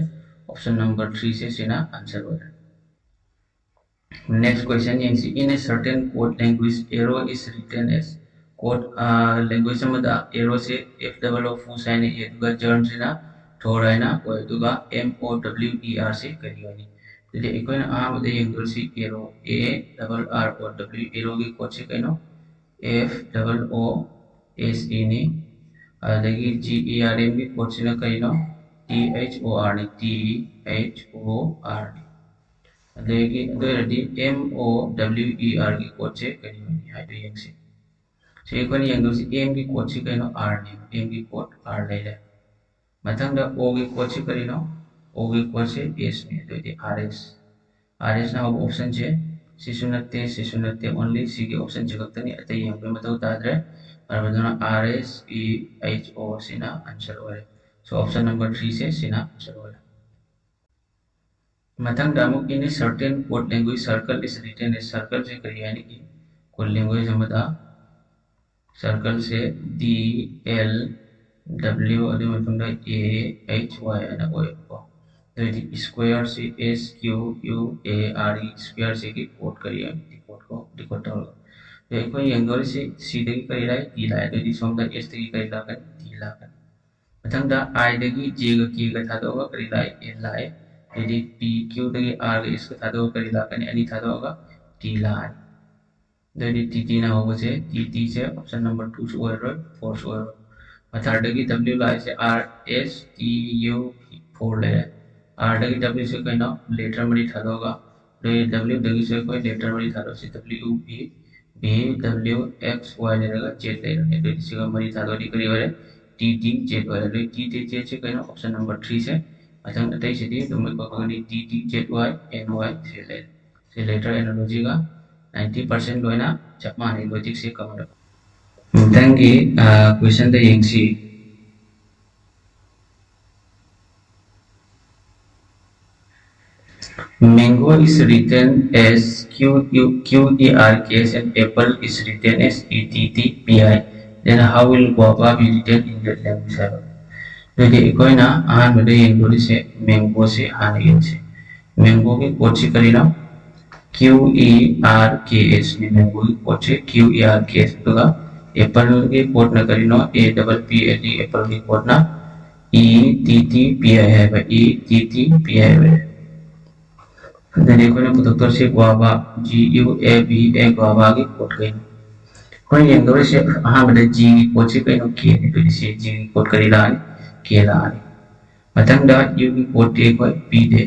option number three ꯁꯦ ꯁꯤꯅ answer ꯑꯣꯏꯔꯦ꯫ Next question ꯌꯦꯡꯁꯤ꯫ In a certain code language, arrow is written as, code language ꯑꯃꯗ arrow ꯁꯦ F double O ꯐꯨꯁ ꯍꯥꯏꯅ E, ꯑꯗꯨꯒ journal ꯁꯤꯅ ꯊꯣꯔ ꯍꯥꯏꯅ ꯑꯣꯏ, ꯑꯗꯨꯒ M O W E R ꯁꯤ ꯀꯔꯤ ꯑꯣꯏꯅꯤ? ꯑꯗꯨꯗꯤ ꯑꯩꯈꯣꯏꯅ ꯑꯍꯥꯟꯕꯗ ꯌꯦꯡꯗꯣꯏꯁꯤ arrow, A double R O W, arrow ꯒꯤ code ꯁꯤ ꯀꯩꯅꯣ? F double O S E ꯅꯤ꯫ ꯑꯗꯒꯤ G E R M ꯒꯤ code ꯁꯤꯅ ꯀꯩꯅꯣ? T H O R ꯅꯤ, T H O R ꯅꯤ꯫ ꯑꯗꯒꯤ ꯑꯗꯨ ꯑꯣꯏꯔꯗꯤ M O W E R ꯒꯤ code ꯁꯦ ꯀꯔꯤ ꯑꯣꯏꯅꯤ ꯍꯥꯏꯗꯣ ꯌꯦꯡꯁꯤ꯫ ꯁꯤ ꯑꯩꯈꯣꯏꯅ ꯌꯦꯡꯗꯣꯏꯁꯤ M ꯒꯤ code ꯁꯤ ꯀꯩꯅꯣ? R ꯅꯤ꯫ M ꯒꯤ code R ꯂꯩꯔꯦ꯫ ꯃꯊꯪꯗ O ꯒꯤ code ꯁꯤ ꯀꯔꯤꯅꯣ? O ꯒꯤ code ꯁꯤ S ꯅꯤ꯫ ꯑꯗꯨ ꯑꯣꯏꯗꯤ R S꯫ R S ꯅ ꯍꯧꯕ option ꯁꯦ ꯁꯤꯁꯨ ꯅꯠꯇꯦ, ꯁꯤꯁꯨ ꯅꯠꯇꯦ, only ꯁꯤꯒꯤ option ꯁꯤ ꯈꯛꯇꯅꯤ, ꯑꯇꯩ ꯌꯦꯡꯕꯒꯤ ꯃꯊꯧ ꯇꯥꯗ꯭ꯔꯦ꯫ ꯃꯔꯝ ꯑꯗꯨꯅ R S E H O ꯁꯤꯅ answer ꯑꯣꯏꯔꯦ꯫ So, option number three ꯁꯦ ꯁꯤꯅ answer ꯑꯣꯏꯔꯦ꯫ ꯃꯊꯪꯗ ꯑꯃꯨꯛ in a certain code language circle is written as, circle ꯁꯦ ꯀꯔꯤ ꯍꯥꯏꯅ ꯏ? Code language ꯑꯃꯗ circle ꯁꯦ D L W, ꯑꯗꯨꯒꯤ ꯃꯇꯨꯡꯗ A H Y ꯍꯥꯏꯅ ꯑꯣꯏꯌꯦꯕꯀꯣ꯫ ꯑꯗꯨꯑꯣꯏꯗꯤ square ꯁꯤ S Q U A R E, square ꯁꯤꯒꯤ code ꯀꯔꯤ ꯍꯥꯏꯅ decode ꯀꯣ, decode ꯇꯧꯔꯒ꯫ ꯑꯗꯣ ꯑꯩꯈꯣꯏ ꯌꯦꯡꯗꯣꯔꯤꯁꯤ C ꯗꯒꯤ ꯀꯔꯤ ꯂꯥꯛꯏ? D ꯂꯥꯛꯏ꯫ ꯑꯗꯨꯑꯣꯏꯗꯤ ꯁꯣꯝꯗ S ꯇꯒꯤ ꯀꯔꯤ ꯂꯥꯛꯀꯅꯤ? D ꯂꯥꯛꯀꯅꯤ꯫ ꯃꯊꯪꯗ I ꯗꯒꯤ J ꯒ K ꯒ ꯊꯥꯗꯣꯛꯑꯒ ꯀꯔꯤ ꯂꯥꯛꯏ? N ꯂꯥꯛꯏ꯫ ꯑꯗꯩꯗꯤ P, Q ꯗꯒꯤ R ꯒ S ꯀ ꯊꯥꯗꯣꯛꯑꯒ ꯀꯔꯤ ꯂꯥꯛꯀꯅꯤ? ꯑꯅꯤ ꯊꯥꯗꯣꯛꯑꯒ T ꯂꯥꯛꯑꯅꯤ꯫ ꯑꯗꯩꯗꯤ T T ꯅ ꯍꯧꯕꯁꯦ, T T ꯁꯦ option number two ꯁꯨ ꯑꯣꯏꯔꯔꯣꯏ, four ꯁꯨ ꯑꯣꯏꯔꯔꯣꯏ꯫ ꯃꯊꯪꯗꯒꯤ W ꯂꯥꯛꯏꯁꯦ R S T U four ꯂꯩꯔꯦ꯫ R ꯗꯒꯤ W ꯁꯦ ꯀꯩꯅꯣ? Letter ꯃꯔꯤ ꯊꯥꯗꯣꯛꯑꯒ, ꯑꯗꯩ W ꯗꯒꯤꯁꯨ ꯑꯩꯈꯣꯏ letter ꯃꯔꯤ ꯊꯥꯗꯣꯛꯁꯤ, W V, V W X Y ꯂꯩꯔꯒ Z ꯂꯩꯔꯅꯤ꯫ ꯑꯗꯨꯗꯤ ꯁꯤꯒ ꯃꯔꯤ ꯊꯥꯗꯣꯛꯑꯗꯤ ꯀꯔꯤ ꯑꯣꯏꯔꯦ? T T Z ꯑꯣꯏꯔꯦ꯫ ꯑꯗꯨꯗꯤ T T Z ꯁꯦ ꯀꯩꯅꯣ? Option number three ꯁꯦ꯫ ꯃꯊꯪ ꯑꯇꯩꯁꯤꯗꯤ ꯑꯗꯨꯝ ꯑꯩꯈꯣꯏ ꯈꯪꯒꯅꯤ, T T Z Y N Y ꯁꯤ ꯂꯩꯔꯦ꯫ ꯁꯤ letter analogy ꯒ ninety percent ꯂꯣꯏꯅ ꯆꯞ ꯃꯥꯟꯅꯩ, logic ꯁꯦ ꯀꯃꯥꯏꯅ? ꯃꯊꯪꯒꯤ, ꯑ, question ꯗ ꯌꯦꯡꯁꯤ꯫ Mango is written as Q U, Q E R K S and apple is written as E T T P I. Then how will guava be written in that language ꯍꯥꯏꯕ꯫ ꯑꯗꯨꯗꯤ ꯑꯩꯈꯣꯏꯅ ꯑꯍꯥꯟꯕꯗ ꯌꯦꯡꯗꯣꯔꯤꯁꯦ mango ꯁꯦ ꯍꯥꯟꯅ ꯌꯦꯡꯁꯤ꯫ Mango ꯒꯤ code ꯁꯤ ꯀꯔꯤꯅꯣ? Q E R K S ꯅꯤ꯫ Mango ꯒꯤ code ꯁꯦ Q E R K S, ꯑꯗꯨꯒ apple ꯒꯤ code ꯅ ꯀꯔꯤꯅꯣ? A double P L E, apple ꯒꯤ code ꯅ E T T P I ꯍꯥꯏꯕ, E T T P I ꯑꯣꯏꯔꯦ꯫ ꯑꯗꯨꯗꯤ ꯑꯩꯈꯣꯏꯅ ꯄꯨꯊꯣꯛꯇꯣꯏꯁꯦ guava, G U A V A, guava ꯒꯤ code ꯀꯩꯅꯣ? ꯑꯩꯈꯣꯏꯅ ꯌꯦꯡꯗꯧꯔꯤꯁꯦ ꯑꯍꯥꯟꯕꯗ G ꯒꯤ code ꯁꯦ ꯀꯩꯅꯣ? K ꯅꯤ꯫ ꯑꯗꯨꯗꯤ ꯁꯤ G ꯒꯤ code ꯀꯔꯤ ꯂꯥꯛꯑꯅꯤ? K ꯂꯥꯛꯑꯅꯤ꯫ ꯃꯊꯪꯗ U ꯒꯤ code ꯇꯤ ꯑꯩꯈꯣꯏ ꯄꯤꯗꯦ꯫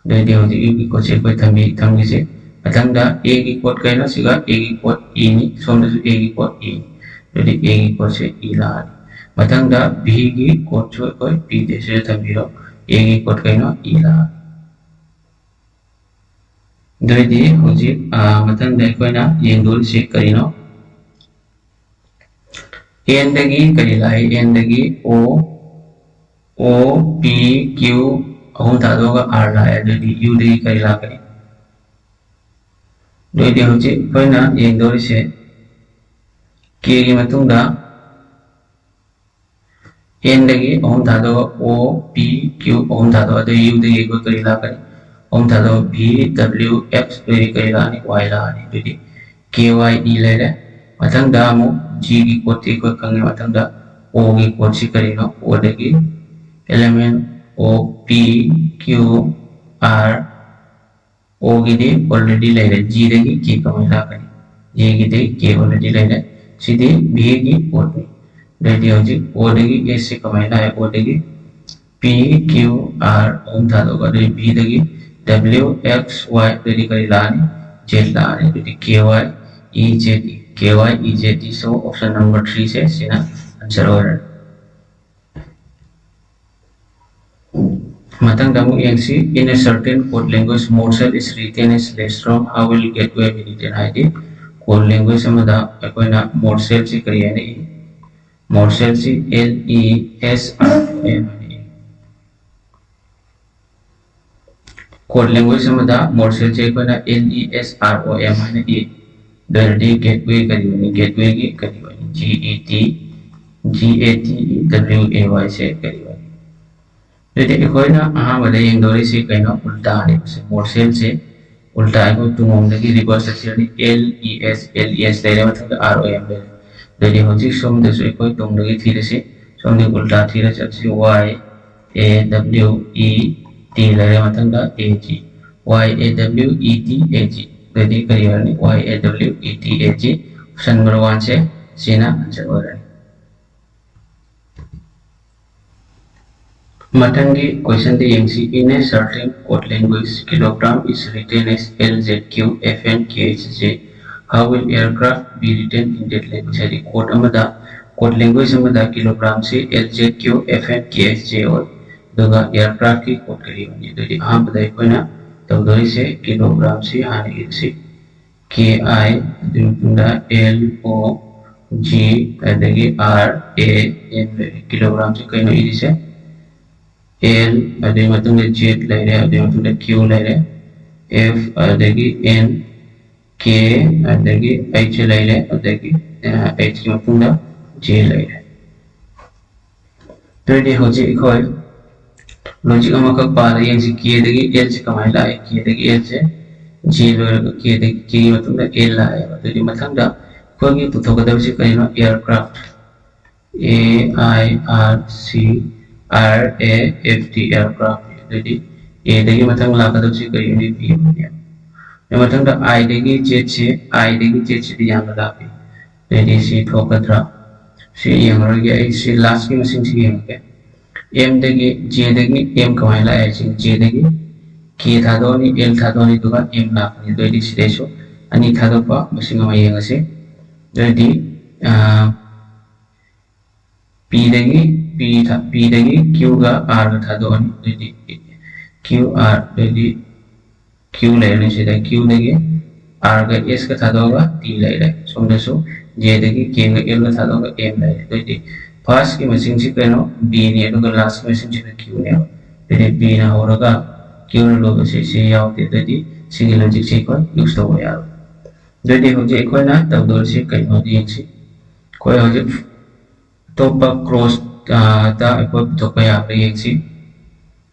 ꯑꯗꯨꯗꯤ ꯍꯧꯖꯤꯛ U ꯒꯤ code ꯁꯦ ꯑꯩꯈꯣꯏ ꯊꯝꯕꯤ-, ꯊꯝꯈꯤꯁꯦ꯫ ꯃꯊꯪꯗ A ꯒꯤ code ꯀꯩꯅꯣ? ꯁꯤꯒ A ꯒꯤ code E ꯅꯤ, ꯁꯣꯝꯗꯁꯨ A ꯒꯤ code E ꯅꯤ꯫ ꯑꯗꯨꯗꯤ A ꯒꯤ code ꯁꯦ E ꯂꯥꯛꯑꯅꯤ꯫ ꯃꯊꯪꯗ B ꯒꯤ code ꯁꯨ ꯑꯩꯈꯣꯏ ꯄꯤꯗꯦ, ꯁꯤꯗ ꯊꯝꯕꯤꯔꯣ꯫ A ꯒꯤ code ꯀꯩꯅꯣ? E ꯂꯥꯛꯑꯅꯤ꯫ ꯑꯗꯨꯑꯣꯏꯗꯤ ꯍꯧꯖꯤꯛ, ꯑ, ꯃꯊꯪꯗ ꯑꯩꯈꯣꯏꯅ ꯌꯦꯡꯗꯣꯔꯤꯁꯤ ꯀꯔꯤꯅꯣ? N ꯗꯒꯤ ꯀꯔꯤ ꯂꯥꯛꯏ? N ꯗꯒꯤ O, O, P, Q ꯑꯍꯨꯝ ꯊꯥꯗꯣꯛꯑꯒ R ꯂꯥꯛꯑꯦ꯫ ꯑꯗꯨꯗꯤ U ꯗꯒꯤ ꯀꯔꯤ ꯂꯥꯛꯀꯅꯤ? ꯑꯗꯨꯑꯣꯏꯗꯤ ꯍꯧꯖꯤꯛ ꯑꯩꯈꯣꯏꯅ ꯌꯦꯡꯗꯣꯔꯤꯁꯦ K ꯒꯤ ꯃꯇꯨꯡꯗ N ꯗꯒꯤ ꯑꯍꯨꯝ ꯊꯥꯗꯣꯛꯑꯒ O, P, Q ꯑꯍꯨꯝ ꯊꯥꯗꯣꯛꯑꯒ, ꯑꯗꯨ U ꯗꯒꯤ ꯑꯩꯈꯣꯏ ꯀꯔꯤ ꯂꯥꯛꯀꯅꯤ? ꯑꯍꯨꯝ ꯊꯥꯗꯣꯛꯑꯒ V W X, ꯑꯗꯨꯗꯤ ꯀꯔꯤ ꯂꯥꯛꯑꯅꯤ? Y ꯂꯥꯛꯑꯅꯤ꯫ ꯑꯗꯨꯗꯤ K Y E ꯂꯩꯔꯦ꯫ ꯃꯊꯪꯗ ꯑꯃꯨꯛ G ꯒꯤ code ꯇꯤ ꯑꯩꯈꯣꯏ ꯈꯪꯉꯦ꯫ ꯃꯊꯪꯗ ꯑꯣꯒꯤ ꯀꯣꯗꯁꯤ ꯀꯔꯤꯅꯣ? ꯑꯣꯗꯒꯤ element O P Q R, ꯑꯣꯒꯤꯗꯤ already ꯂꯩꯔꯦ, ꯖꯤꯗꯒꯤ ꯀꯦ ꯀꯃꯥꯏꯅ ꯂꯥꯛꯀꯅꯤ? ꯖꯤꯒꯤꯗꯤ ꯀꯦ already ꯂꯩꯔꯦ꯫ ꯁꯤꯗꯤ ꯚꯤꯒꯤ ꯀꯣꯗꯅꯤ꯫ ꯑꯗꯩꯗꯤ ꯍꯧꯖꯤꯛ ꯑꯣꯗꯒꯤ ꯑꯦꯁꯁꯤ ꯀꯃꯥꯏꯅ ꯂꯥꯛꯑꯦ? ꯑꯣꯗꯒꯤ ꯄꯤ ꯀ꯭ꯌꯨ ꯑꯥꯔ ꯑꯍꯨꯝ ꯊꯥꯗꯣꯛꯑꯒ ꯑꯗꯨꯗꯤ ꯚꯤꯗꯒꯤ ꯗꯕ꯭ꯂꯤꯎ ꯑꯦꯛꯁ ꯋꯥꯏ ꯑꯗꯨꯗꯤ ꯀꯔꯤ ꯂꯥꯛꯑꯅꯤ? ꯖꯦꯠ ꯂꯥꯛꯑꯅꯤ꯫ ꯑꯗꯨꯗꯤ K Y E Z E, K Y E Z E. So option number three ꯁꯦ ꯁꯤꯅ answer ꯑꯣꯏꯔꯅꯤ꯫ ꯃꯊꯪꯗ ꯑꯃꯨꯛ ꯌꯦꯡꯁꯤ, "In a certain code language, more cell is written as less ROM, how will gateway be written?" ꯍꯥꯏꯗꯤ code language ꯑꯃꯗ ꯑꯩꯈꯣꯏꯅ more cell ꯁꯤ ꯀꯔꯤ ꯍꯥꯏꯅ ꯏ? More cell ꯁꯤ L E S R O M ꯍꯥꯏꯅ ꯏ꯫ Code language ꯑꯃꯗ more cell ꯁꯦ ꯑꯩꯈꯣꯏꯅ L E S R O M ꯍꯥꯏꯅ ꯏ꯫ ꯑꯗꯨ ꯑꯣꯏꯔꯗꯤ gateway ꯀꯔꯤ ꯑꯣꯏꯅꯤ? Gateway ꯒꯤ ꯀꯔꯤ ꯑꯣꯏꯅꯤ? G A T, G A T W A Y ꯁꯦ ꯀꯔꯤ ꯑꯣꯏꯅꯤ? ꯑꯗꯨꯗꯤ ꯑꯩꯈꯣꯏꯅ ꯑꯍꯥꯟꯕꯗ ꯌꯦꯡꯗꯧꯔꯤꯁꯤ ꯀꯩꯅꯣ? ꯎꯜꯇꯥꯅꯦꯕ꯫ ꯁꯤ more cell ꯁꯦ ꯎꯜꯇꯥ ꯑꯩꯈꯣꯏ ꯇꯨꯡꯂꯣꯝꯗꯒꯤ reverse ꯆꯠꯁꯤꯜꯂꯅꯤ꯫ L E S, L E S ꯂꯩꯔꯦ, ꯃꯊꯪꯗ R O M ꯂꯩꯔꯦ꯫ ꯑꯗꯨꯗꯤ ꯍꯧꯖꯤꯛ ꯁꯣꯝꯗꯁꯨ ꯑꯩꯈꯣꯏ ꯇꯨꯡꯗꯒꯤ ꯊꯤꯔꯁꯤ꯫ ꯁꯣꯝꯗꯒꯤ ꯎꯜꯇꯥ ꯊꯤꯔ ꯆꯠꯁꯤ꯫ Y A W E T ꯂꯩꯔꯦ, ꯃꯊꯪꯗ A G꯫ Y A W E T A G꯫ ꯑꯗꯨꯗꯤ ꯀꯔꯤ ꯑꯣꯏꯔꯅꯤ? Y A W E T A G꯫ Option number one ꯁꯦ ꯁꯤꯅ answer ꯑꯣꯏꯔꯅꯤ꯫ ꯃꯊꯪꯒꯤ question ꯗ ꯌꯦꯡꯁꯤ, "In a certain code language, kilogram is written as L Z Q F N K H J, how will aircraft be written in that language?" ꯍꯥꯏꯗꯤ code ꯑꯃꯗ, code language ꯑꯃꯗ kilogram ꯁꯤ L Z Q F N K H J ꯑꯣꯏ, ꯑꯗꯨꯒ aircraft ꯀꯤ code ꯀꯔꯤ ꯑꯣꯏꯅꯤ? ꯑꯗꯨꯗꯤ ꯑꯍꯥꯟꯕꯗ ꯑꯩꯈꯣꯏꯅ ꯇꯧꯗꯣꯔꯤꯁꯦ kilogram ꯁꯤ ꯍꯥꯟꯅ ꯏꯔꯁꯤ꯫ K I, ꯑꯗꯨꯒꯤ ꯃꯇꯨꯡꯗ L O G, ꯑꯗꯒꯤ R A N ꯂꯩꯔꯦ꯫ Kilogram ꯁꯦ ꯀꯩꯅꯣ ꯏꯔꯤꯁꯦ? L, ꯑꯗꯨꯒꯤ ꯃꯇꯨꯡꯗ Z ꯂꯩꯔꯦ, ꯑꯗꯨꯒꯤ ꯃꯇꯨꯡꯗ Q ꯂꯩꯔꯦ, F, ꯑꯗꯒꯤ N, K, ꯑꯗꯒꯤ H ꯂꯩꯔꯦ, ꯑꯗꯒꯤ, ꯑ, H ꯀꯤ ꯃꯇꯨꯡꯗ J ꯂꯩꯔꯦ꯫ ꯑꯗꯨꯗꯤ ꯍꯧꯖꯤꯛ ꯑꯩꯈꯣꯏ logic ꯑꯃꯈꯛ ꯄꯥꯔ ꯌꯦꯡꯁꯤ, K ꯗꯒꯤ L ꯁꯦ ꯀꯃꯥꯏꯅ ꯂꯥꯛꯑꯦ? K ꯗꯒꯤ L ꯁꯦ J ꯂꯣꯏꯔꯒ K ꯗꯒꯤ, K ꯒꯤ ꯃꯇꯨꯡꯗ L ꯂꯥꯛꯑꯦꯕ꯫ ꯑꯗꯨꯗꯤ ꯃꯊꯪꯗ ꯑꯩꯈꯣꯏꯒꯤ ꯄꯨꯊꯣꯛꯀꯗꯕꯁꯤ ꯀꯔꯤꯅꯣ? Aircraft꯫ A I R C R A F T aircraft꯫ ꯑꯗꯨꯗꯤ A ꯗꯒꯤ ꯃꯊꯪ ꯂꯥꯛꯀꯗꯕꯁꯤ ꯀꯔꯤ ꯑꯣꯏꯅꯤ? B ꯑꯣꯏꯅꯦꯕ꯫ ꯑꯗꯨ ꯃꯊꯪꯗ I ꯗꯒꯤ Z ꯁꯤ, I ꯗꯒꯤ Z ꯁꯤꯗꯤ ꯌꯥꯝꯅ ꯂꯥꯞꯄꯤ꯫ ꯑꯗꯨꯗꯤ ꯁꯤ ꯊꯣꯛꯀꯗ꯭ꯔꯥ? ꯁꯤ ꯌꯦꯡꯉꯔꯣꯏꯒꯦ, ꯑꯩ ꯁꯤ last ꯀꯤ ꯃꯁꯤꯡꯁꯤ ꯌꯦꯡꯉꯒꯦ꯫ M ꯗꯒꯤ, J ꯗꯒꯤ M ꯀꯃꯥꯏꯅ ꯂꯥꯛꯑꯦ? ꯁꯤ J ꯗꯒꯤ K ꯊꯥꯗꯣꯛꯑꯅꯤ, L ꯊꯥꯗꯣꯛꯑꯅꯤ, ꯑꯗꯨꯒ M ꯂꯥꯛꯀꯅꯤ꯫ ꯑꯗꯨ ꯑꯣꯏꯗꯤ ꯁꯤꯗꯩꯁꯨ ꯑꯅꯤ ꯊꯥꯗꯣꯛꯄ ꯃꯁꯤꯡ ꯑꯃ ꯌꯦꯡꯉꯁꯤ꯫ ꯑꯗꯨ ꯑꯣꯏꯗꯤ, ꯑꯥ, P ꯗꯒꯤ, P ꯊꯥ-, P ꯗꯒꯤ Q ꯒ R ꯒ ꯊꯥꯗꯣꯛꯑꯅꯤ꯫ ꯑꯗꯨ ꯑꯣꯏꯗꯤ Q R, ꯑꯗꯨ ꯑꯣꯏꯗꯤ Q ꯂꯩꯔꯅꯤ ꯁꯤꯗ, Q ꯗꯒꯤ R ꯒ S ꯀ ꯊꯥꯗꯣꯛꯑꯒ T ꯂꯩꯔꯦ꯫ ꯁꯣꯝꯗꯁꯨ J ꯗꯒꯤ K ꯒ L ꯒ ꯊꯥꯗꯣꯛꯑꯒ M ꯂꯩꯔꯦ꯫ ꯑꯗꯨ ꯑꯣꯏꯗꯤ first ꯀꯤ ꯃꯁꯤꯡꯁꯤ ꯀꯩꯅꯣ? B ꯅꯤ, ꯑꯗꯨꯒ last ꯀꯤ ꯃꯁꯤꯡꯁꯤꯅ Q ꯅꯦꯕ꯫ ꯑꯗꯨꯗꯤ B ꯅ ꯍꯧꯔꯒ Q ꯅ ꯂꯣꯏꯕꯁꯦ ꯁꯤ ꯌꯥꯎꯗꯦ꯫ ꯑꯗꯨꯗꯤ ꯁꯤꯒꯤ logic ꯁꯦ ꯑꯩꯈꯣꯏ use ꯇꯧꯕ ꯌꯥꯔꯣꯏ꯫ ꯑꯗꯨꯗꯤ ꯍꯧꯖꯤꯛ ꯑꯩꯈꯣꯏꯅ ꯇꯧꯗꯣꯔꯤꯁꯤ ꯀꯩꯅꯣꯗꯤ ꯌꯦꯡꯁꯤ꯫ ꯑꯩꯈꯣꯏ ꯍꯧꯖꯤꯛ ꯑꯇꯣꯞꯄ clause, ꯑ, ꯗ ꯑꯩꯈꯣꯏ ꯄꯨꯊꯣꯛꯄ ꯌꯥꯕ꯭ꯔꯥ ꯌꯦꯡꯁꯤ꯫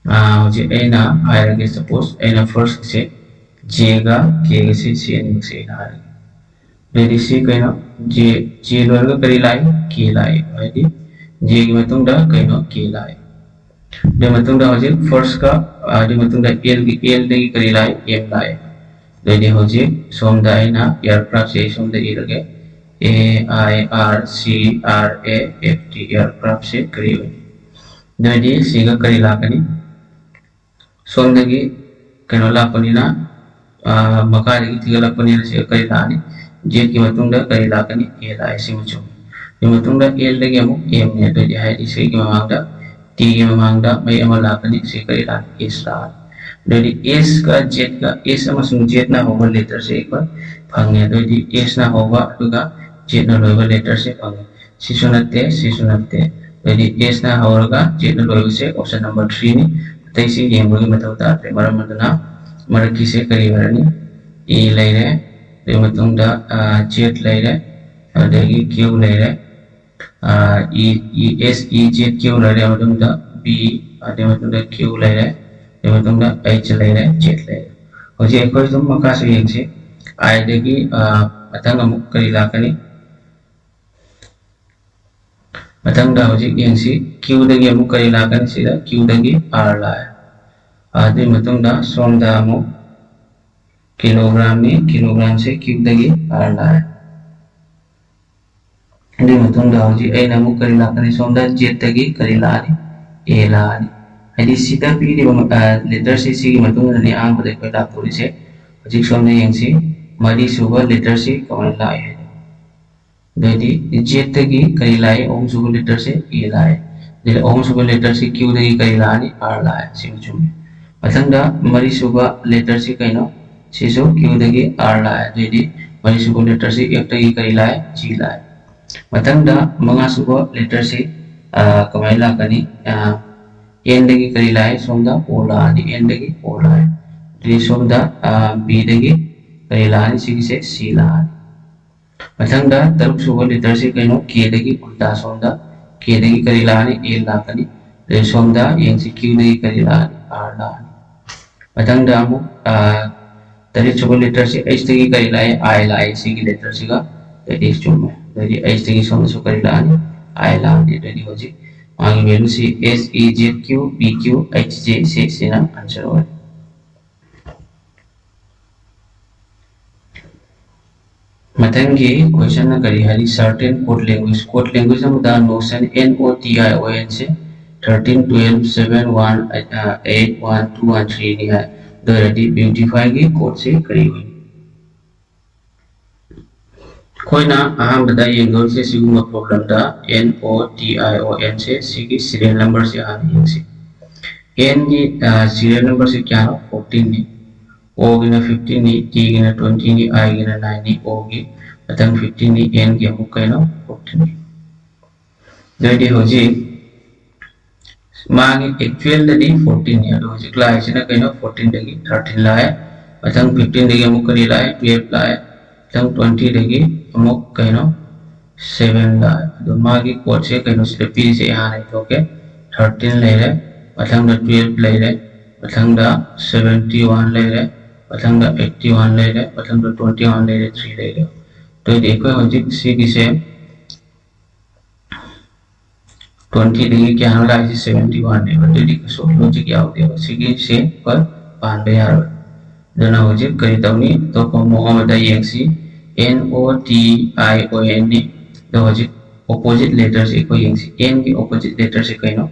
ꯑ, ꯍꯧꯖꯤꯛ ꯑꯩꯅ ꯍꯥꯏꯔꯒꯦ, suppose ꯑꯩꯅ first ꯁꯦ J ꯒ K ꯒ ꯁꯤ, ꯁꯤ ꯑꯅꯤꯃꯛꯁꯦ ꯑꯩꯅ ꯍꯥꯏꯔꯒꯦ꯫ ꯑꯗꯨꯗꯤ ꯁꯤ ꯀꯩꯅꯣ? J, J ꯂꯣꯏꯔꯒ ꯀꯔꯤ ꯂꯥꯛꯏ? K ꯂꯥꯛꯏ꯫ ꯍꯥꯏꯗꯤ J ꯒꯤ ꯃꯇꯨꯡꯗ ꯀꯩꯅꯣ? K ꯂꯥꯛꯏ꯫ ꯑꯗꯨ ꯃꯇꯨꯡꯗ ꯍꯧꯖꯤꯛ first ꯀ, ꯑ, ꯑꯗꯨ ꯃꯇꯨꯡꯗ L ꯒꯤ, L ꯗꯒꯤ ꯀꯔꯤ ꯂꯥꯛꯏ? M ꯂꯥꯛꯏ꯫ ꯑꯗꯨꯗꯤ ꯍꯧꯖꯤꯛ ꯁꯣꯝꯗ ꯑꯩꯅ aircraft ꯁꯦ ꯑꯩ ꯁꯣꯝꯗ ꯏꯔꯒꯦ, A I R C R A F T aircraft ꯁꯦ ꯀꯔꯤ ꯑꯣꯏꯅꯤ? ꯑꯗꯨꯗꯤ ꯁꯤꯒ ꯀꯔꯤ ꯂꯥꯛꯀꯅꯤ? ꯁꯣꯝꯗꯒꯤ ꯀꯩꯅꯣ ꯂꯥꯛꯄꯅꯤꯅ, ꯑ, ꯃꯈꯥꯗꯒꯤ ꯊꯤꯒꯠꯂꯛꯄꯅꯤꯅ ꯁꯤꯒ ꯀꯔꯤ ꯂꯥꯛꯑꯅꯤ? Z ꯀꯤ ꯃꯇꯨꯡꯗ ꯀꯔꯤ ꯂꯥꯛꯀꯅꯤ? A ꯂꯥꯛꯑꯦ, ꯁꯤꯃ ꯆꯨꯝꯃꯤ꯫ ꯁꯤ ꯃꯇꯨꯡꯗ L ꯗꯒꯤ ꯑꯃꯨꯛ M ꯅꯤ꯫ ꯑꯗꯨꯗꯤ ꯍꯥꯏꯗꯤ ꯁꯤꯒꯤ ꯃꯃꯥꯡꯗ, T ꯒꯤ ꯃꯃꯥꯡꯗ ꯃꯌꯦꯛ ꯑꯃ ꯂꯥꯛꯀꯅꯤ꯫ ꯁꯤ ꯀꯔꯤ ꯂꯥꯛꯀꯅꯤ? S ꯂꯥꯛꯑꯅꯤ꯫ ꯑꯗꯨꯗꯤ S ꯀ Z ꯀ, S ꯑꯃꯁꯨꯡ Z ꯅ ꯍꯧꯕ letter ꯁꯦ ꯑꯩꯈꯣꯏ ꯐꯪꯉꯦ꯫ ꯑꯗꯨꯗꯤ S ꯅ ꯍꯧꯕ ꯑꯗꯨꯒ Z ꯅ ꯂꯣꯏꯕ letter ꯁꯦ ꯐꯪꯉꯦ꯫ ꯁꯤꯁꯨ ꯅꯠꯇꯦ, ꯁꯤꯁꯨ ꯅꯠꯇꯦ꯫ ꯑꯗꯨꯗꯤ S ꯅ ꯍꯧꯔꯒ Z ꯅ ꯂꯣꯏꯕꯁꯦ option number three ꯅꯤ꯫ ꯑꯇꯩꯁꯤ ꯌꯦꯡꯕꯒꯤ ꯃꯊꯧ ꯇꯥꯗ꯭ꯔꯦ꯫ ꯃꯔꯝ ꯑꯗꯨꯅ ꯃꯔꯛꯀꯤꯁꯦ ꯀꯔꯤ ꯑꯣꯏꯔꯅꯤ? E ꯂꯩꯔꯦ, ꯑꯗꯨꯒꯤ ꯃꯇꯨꯡꯗ, ꯑ, Z ꯂꯩꯔꯦ, ꯑꯗꯨꯗꯒꯤ Q ꯂꯩꯔꯦ, ꯑ, E, E, S, E, Z, Q ꯂꯩꯔꯦ, ꯃꯇꯨꯡꯗ B, ꯑꯗꯨꯒꯤ ꯃꯇꯨꯡꯗ Q ꯂꯩꯔꯦ, ꯑꯗꯨꯒꯤ ꯃꯇꯨꯡꯗ H ꯂꯩꯔꯦ, Z ꯂꯩꯔꯦ꯫ ꯍꯧꯖꯤꯛ ꯑꯩꯈꯣꯏ ꯑꯗꯨꯝ ꯃꯈꯥꯁꯨ ꯌꯦꯡꯁꯤ꯫ I ꯗꯒꯤ, ꯑ, ꯃꯊꯪ ꯑꯃꯨꯛ ꯀꯔꯤ ꯂꯥꯛꯀꯅꯤ? ꯃꯊꯪꯗ ꯍꯧꯖꯤꯛ ꯌꯦꯡꯁꯤ, Q ꯗꯒꯤ ꯑꯃꯨꯛ ꯀꯔꯤ ꯂꯥꯛꯀꯅꯤ? ꯁꯤꯗ Q ꯗꯒꯤ R ꯂꯥꯛꯑꯦ꯫ ꯑꯗꯨꯒꯤ ꯃꯇꯨꯡꯗ ꯁꯣꯝꯗ ꯑꯃꯨꯛ ꯀꯤꯂꯣꯒ꯭ꯔꯥꯝꯅꯤ, ꯀꯤꯂꯣꯒ꯭ꯔꯥꯝꯁꯦ Q ꯗꯒꯤ R ꯂꯥꯛꯑꯦ꯫ ꯑꯗꯨꯒꯤ ꯃꯇꯨꯡꯗ ꯍꯧꯖꯤꯛ ꯑꯩꯅ ꯑꯃꯨꯛ ꯀꯔꯤ ꯂꯥꯛꯀꯅꯤ? ꯁꯣꯝꯗ Z ꯇꯒꯤ ꯀꯔꯤ ꯂꯥꯛꯑꯅꯤ? A ꯂꯥꯛꯑꯅꯤ꯫ ꯍꯥꯏꯗꯤ ꯁꯤꯗ ꯄꯤꯔꯤꯕ, ꯑ, letterꯁꯤ ꯁꯤꯒꯤ ꯃꯇꯨꯡ ꯏꯟꯅꯅꯤ ꯑꯍꯥꯟꯕꯗ ꯑꯩꯈꯣꯏ ꯂꯥꯛꯇꯣꯔꯤꯁꯦ꯫ ꯍꯧꯖꯤꯛ ꯁꯣꯝꯗ ꯌꯦꯡꯁꯤ, ꯃꯔꯤꯁꯨꯕ letterꯁꯤ ꯀꯃꯥꯏꯅ ꯂꯥꯛꯏ ꯍꯥꯏꯗꯣ꯫ ꯑꯗꯩꯗꯤ Z ꯇꯒꯤ ꯀꯔꯤ ꯂꯥꯛꯏ? ꯑꯍꯨꯝꯁꯨꯕ letterꯁꯤ A ꯂꯥꯛꯑꯦ꯫ ꯑꯗꯩꯗꯤ ꯑꯍꯨꯝꯁꯨꯕ letterꯁꯤ Q ꯗꯒꯤ ꯀꯔꯤ ꯂꯥꯛꯑꯅꯤ? R ꯂꯥꯛꯑꯦ꯫ ꯁꯤꯃ ꯆꯨꯝꯃꯤ꯫ ꯃꯊꯪꯗ ꯃꯔꯤꯁꯨꯕ letterꯁꯤ ꯀꯩꯅꯣ? ꯁꯤꯁꯨ Q ꯗꯒꯤ R ꯂꯥꯛꯑꯦ꯫ ꯑꯗꯩꯗꯤ ꯃꯔꯤꯁꯨꯕ letterꯁꯤ F ꯇꯒꯤ ꯀꯔꯤ ꯂꯥꯛꯑꯦ? G ꯂꯥꯛꯑꯦ꯫ ꯃꯊꯪꯗ ꯃꯉꯥꯁꯨꯕ letterꯁꯤ, ꯑ, ꯀꯃꯥꯏꯅ ꯂꯥꯛꯀꯅꯤ? ꯑ, N ꯗꯒꯤ ꯀꯔꯤ ꯂꯥꯛꯑꯦ? ꯁꯣꯝꯗ O ꯂꯥꯛꯑꯅꯤ, N ꯗꯒꯤ O ꯂꯥꯛꯑꯦ꯫ ꯑꯗꯩ ꯁꯣꯝꯗ, ꯑ, B ꯗꯒꯤ ꯀꯔꯤ ꯂꯥꯛꯑꯅꯤ? ꯁꯤꯒꯤꯁꯦ C ꯂꯥꯛꯑꯅꯤ꯫ ꯃꯊꯪꯗ ꯇꯔꯨꯛꯁꯨꯕ letterꯁꯤ ꯀꯩꯅꯣ? K ꯗꯒꯤ ꯎꯜꯇꯥ ꯁꯣꯝꯗ K ꯗꯒꯤ ꯀꯔꯤ ꯂꯥꯛꯑꯅꯤ? L ꯂꯥꯛꯀꯅꯤ꯫ ꯑꯗꯩ ꯁꯣꯝꯗ ꯌꯦꯡꯁꯤ, Q ꯗꯒꯤ ꯀꯔꯤ ꯂꯥꯛꯑꯅꯤ? R ꯂꯥꯛꯑꯅꯤ꯫ ꯃꯊꯪꯗ ꯑꯃꯨꯛ, ꯑ, ꯇꯔꯦꯠꯁꯨꯕ letterꯁꯤ H ꯇꯒꯤ ꯀꯔꯤ ꯂꯥꯛꯑꯦ? I ꯂꯥꯛꯑꯦ ꯁꯤꯒꯤ letterꯁꯤꯒ꯫ ꯑꯗꯩꯗꯤ ꯆꯨꯝꯃꯦ꯫ ꯑꯗꯩꯗꯤ H ꯇꯒꯤ ꯁꯣꯝꯗꯁꯨ ꯀꯔꯤ ꯂꯥꯛꯑꯅꯤ? I ꯂꯥꯛꯑꯅꯤ꯫ ꯑꯗꯩꯗꯤ ꯍꯧꯖꯤꯛ ꯃꯥꯒꯤ valueꯁꯤ S E Z Q B Q H J C ꯁꯤꯅ answer ꯑꯣꯏꯔꯦ꯫ ꯃꯊꯪꯒꯤ questionꯅ ꯀꯔꯤ ꯍꯥꯏꯔꯤ? Certain code language, code language ꯑꯃꯗ notation N O T I O N say thirteen, twelve, seven, one, eight, one, two, one, three ꯅꯤ ꯍꯥꯏ꯫ ꯑꯗꯨ ꯑꯣꯏꯔꯗꯤ Beautifyꯒꯤ codeꯁꯦ ꯀꯔꯤ ꯑꯣꯏꯅꯤ? ꯑꯩꯈꯣꯏꯅ ꯑꯍꯥꯟꯕꯗ ꯌꯦꯡꯗꯧꯔꯤꯁꯦ ꯁꯤꯒꯨꯝꯕ problemꯗ N O T I O N ꯁꯦ ꯁꯤꯒꯤ serial numberꯁꯦ ꯍꯥꯟꯅ ꯌꯦꯡꯁꯤ꯫ Nꯒꯤ, ꯑ, serial numberꯁꯦ ꯀꯌꯥꯅꯣ? Fourteenꯅꯤ꯫ Oꯒꯤꯅ fifteenꯅꯤ, Tꯒꯤꯅ twentyꯅꯤ, Iꯒꯤꯅ nineꯅꯤ, Oꯒꯤ ꯃꯊꯪ fifteenꯅꯤ, Nꯒꯤ ꯑꯃꯨꯛ ꯀꯩꯅꯣ? Fourteenꯅꯤ꯫ ꯑꯗꯨꯑꯣꯏꯗꯤ ꯍꯧꯖꯤꯛ ꯃꯥꯒꯤ actualꯗꯗꯤ fourteenꯅꯤ, ꯑꯗꯣ ꯍꯧꯖꯤꯛ ꯂꯥꯛꯏꯁꯤꯅ ꯀꯩꯅꯣ? Fourteenꯗꯒꯤ thirteen ꯂꯥꯛꯑꯦ, ꯃꯊꯪ fifteenꯗꯒꯤ ꯑꯃꯨꯛ ꯀꯔꯤ ꯂꯥꯛꯑꯦ? Twelve ꯂꯥꯛꯑꯦ, ꯃꯊꯪ twentyꯗꯒꯤ ꯑꯃꯨꯛ ꯀꯩꯅꯣ? Seven ꯂꯥꯛꯑꯦ꯫ ꯑꯗꯣ ꯃꯥꯒꯤ codeꯁꯦ ꯀꯩꯅꯣ ꯁꯤꯗ ꯄꯤꯔꯤꯁꯦ ꯑꯩ ꯍꯥꯟꯅ ꯏꯊꯣꯛꯀꯦ꯫ Thirteen ꯂꯩꯔꯦ, ꯃꯊꯪꯗ twelve ꯂꯩꯔꯦ, ꯃꯊꯪꯗ seventy one ꯂꯩꯔꯦ, ꯃꯊꯪꯗ eighty one ꯂꯩꯔꯦ, ꯃꯊꯪꯗ twenty one ꯂꯩꯔꯦ, three ꯂꯩꯔꯦ꯫ ꯑꯗꯨꯑꯣꯏꯗꯤ ꯑꯩꯈꯣꯏ ꯍꯧꯖꯤꯛ ꯁꯤꯒꯤꯁꯦ ꯇ꯭ꯋꯦꯟꯇꯤꯗꯒꯤ ꯀꯌꯥꯅꯣ ꯂꯥꯛꯏꯁꯦ? ꯁꯚꯦꯟꯇꯤ ꯋꯥꯟꯅꯦꯕ꯫ ꯑꯗꯨꯗꯤ ꯀꯩꯁꯨ ꯂꯣꯖꯤꯛ ꯌꯥꯎꯗꯦꯕ, ꯁꯤꯒꯤꯁꯦ ꯑꯩꯈꯣꯏ ꯄꯥꯟꯕ ꯌꯥꯔꯣꯏ꯫ ꯑꯗꯨꯅ ꯍꯧꯖꯤꯛ ꯀꯔꯤ ꯇꯧꯅꯤ? ꯑꯇꯣꯞꯄ ꯃꯑꯣꯡ ꯑꯃꯗ ꯌꯦꯡꯁꯤ꯫ N O T I O N ꯅꯤ꯫ ꯑꯗꯣ ꯍꯧꯖꯤꯛ ꯑꯣꯄꯣꯖꯤꯠ ꯂꯦꯇꯔꯁꯦ ꯑꯩꯈꯣꯏ ꯌꯦꯡꯁꯤ꯫ N ꯒꯤ ꯑꯣꯄꯣꯖꯤꯠ ꯂꯦꯇꯔꯁꯦ ꯀꯩꯅꯣ?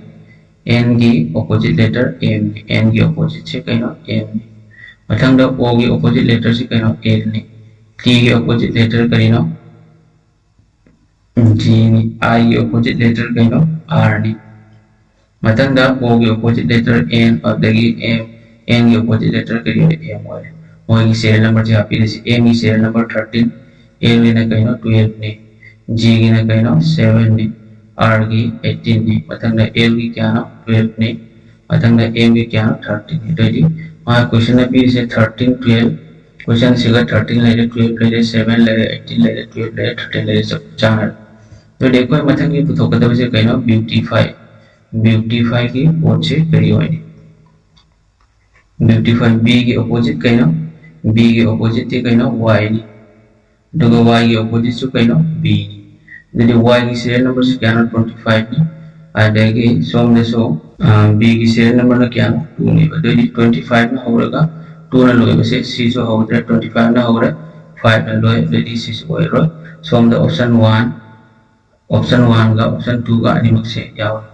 N ꯒꯤ ꯑꯣꯄꯣꯖꯤꯠ ꯂꯦꯇꯔ M ꯅꯤ꯫ N ꯒꯤ ꯑꯣꯄꯣꯖꯤꯠꯁꯦ ꯀꯩꯅꯣ? M ꯅꯤ꯫ ꯃꯊꯪꯗ O ꯒꯤ ꯑꯣꯄꯣꯖꯤꯠ ꯂꯦꯇꯔꯁꯦ ꯀꯩꯅꯣ? L ꯅꯤ꯫ T ꯒꯤ ꯑꯣꯄꯣꯖꯤꯠ ꯂꯦꯇꯔ ꯀꯔꯤꯅꯣ? G ꯅꯤ꯫ I ꯒꯤ ꯑꯣꯄꯣꯖꯤꯠ ꯂꯦꯇꯔ ꯀꯩꯅꯣ? R ꯅꯤ꯫ ꯃꯊꯪꯗ O ꯒꯤ ꯑꯣꯄꯣꯖꯤꯠ ꯂꯦꯇꯔ N, ꯑꯗꯒꯤ M, N ꯒꯤ ꯑꯣꯄꯣꯖꯤꯠ ꯂꯦꯇꯔ ꯀꯔꯤ ꯑꯣꯏꯔꯦ? M ꯑꯣꯏꯔꯦ꯫ ꯃꯣꯏꯒꯤ ꯁꯤꯔꯤꯌꯦꯜ ꯅꯝꯕꯔꯁꯦ ꯍꯥꯞꯄꯤꯔꯁꯤ꯫ M ꯒꯤ ꯁꯤꯔꯤꯌꯦꯜ ꯅꯝꯕꯔ ꯊꯥꯔꯇꯤꯟ, L ꯒꯤꯅ ꯀꯩꯅꯣ? ꯇꯨꯌꯦꯜꯐ ꯅꯤ꯫ G ꯒꯤꯅ ꯀꯩꯅꯣ? ꯁꯚꯦꯟ ꯅꯤ꯫ R ꯒꯤ ꯑꯩꯠꯇꯤꯟ ꯅꯤ꯫ ꯃꯊꯪꯗ L ꯒꯤ ꯀꯌꯥꯅꯣ? ꯇꯨꯌꯦꯜꯐ ꯅꯤ꯫ ꯃꯊꯪꯗ M ꯒꯤ ꯀꯌꯥꯅꯣ? ꯊꯥꯔꯇꯤꯟ ꯅꯤ꯫ ꯑꯗꯨꯑꯣꯏꯗꯤ ꯃꯥ ꯀꯣꯏꯁꯟꯗ ꯄꯤꯔꯤꯁꯦ ꯊꯥꯔꯇꯤꯟ, ꯇꯨꯌꯦꯜꯐ, ꯀꯣꯏꯁꯟꯁꯤꯒ ꯊꯥꯔꯇꯤꯟ ꯂꯩꯔꯦ, ꯇꯨꯌꯦꯜꯐ ꯂꯩꯔꯦ, ꯁꯚꯦꯟ ꯂꯩꯔꯦ, ꯑꯩꯠꯇꯤꯟ ꯂꯩꯔꯦ, ꯇꯨꯌꯦꯜꯐ ꯂꯩꯔꯦ, ꯊꯥꯔꯇꯤꯟ ꯂꯩꯔꯦ, ꯆꯞ ꯆꯥꯅꯔꯦ꯫ ꯑꯗꯨꯗꯤ ꯑꯩꯈꯣꯏ ꯃꯊꯪꯒꯤ ꯄꯨꯊꯣꯛꯀꯗꯕꯁꯦ ꯀꯩꯅꯣ? ꯕ꯭ꯌꯨꯇꯤꯐꯥꯏ꯫ ꯕ꯭ꯌꯨꯇꯤꯐꯥꯏꯒꯤ ꯄꯣꯠꯁꯦ ꯀꯔꯤ ꯑꯣꯏꯅꯤ? ꯕ꯭ꯌꯨꯇꯤꯐꯥꯏ꯫ B ꯒꯤ ꯑꯣꯄꯣꯖꯤꯠ ꯀꯩꯅꯣ? B ꯒꯤ ꯑꯣꯄꯣꯖꯤꯠꯇꯤ ꯀꯩꯅꯣ? Y ꯅꯤ꯫ ꯑꯗꯨꯒ Y ꯒꯤ ꯑꯣꯄꯣꯖꯤꯠꯁꯨ ꯀꯩꯅꯣ? B ꯅꯤ꯫ ꯑꯗꯨꯗꯤ Y ꯒꯤ ꯁꯤꯔꯤꯌꯦꯜ ꯅꯝꯕꯔꯁꯤ ꯀꯌꯥꯅꯣ? ꯇ꯭ꯋꯦꯟꯇꯤ ꯐꯥꯏꯚ ꯅꯤ꯫ ꯑꯗꯒꯤ ꯁꯣꯝꯗꯁꯨ, ꯑ, B ꯒꯤ ꯁꯤꯔꯤꯌꯦꯜ ꯅꯝꯕꯔꯅ ꯀꯌꯥꯅꯣ? ꯇꯨ ꯅꯦꯕ꯫ ꯑꯗꯨꯑꯣꯏꯗꯤ ꯇ꯭ꯋꯦꯟꯇꯤ ꯐꯥꯏꯚꯅ ꯍꯧꯔꯒ ꯇꯨꯅ ꯂꯣꯏꯕꯁꯦ, ꯁꯤꯁꯨ ꯍꯧꯗ꯭ꯔꯦ, ꯇ꯭ꯋꯦꯟꯇꯤ ꯐꯥꯏꯚꯅ ꯍꯧꯔꯦ, ꯐꯥꯏꯚꯅ ꯂꯣꯏ, ꯑꯗꯨꯑꯣꯏꯗꯤ ꯁꯤꯁꯨ ꯑꯣꯏꯔꯣꯏ꯫ ꯁꯣꯝꯗ ꯑꯣꯞꯁꯟ ꯋꯥꯟ, ꯑꯣꯞꯁꯟ ꯋꯥꯟꯒ ꯑꯣꯞꯁꯟ ꯇꯨꯒ ꯑꯅꯤꯃꯛꯁꯦ ꯌꯥꯎꯔꯦ꯫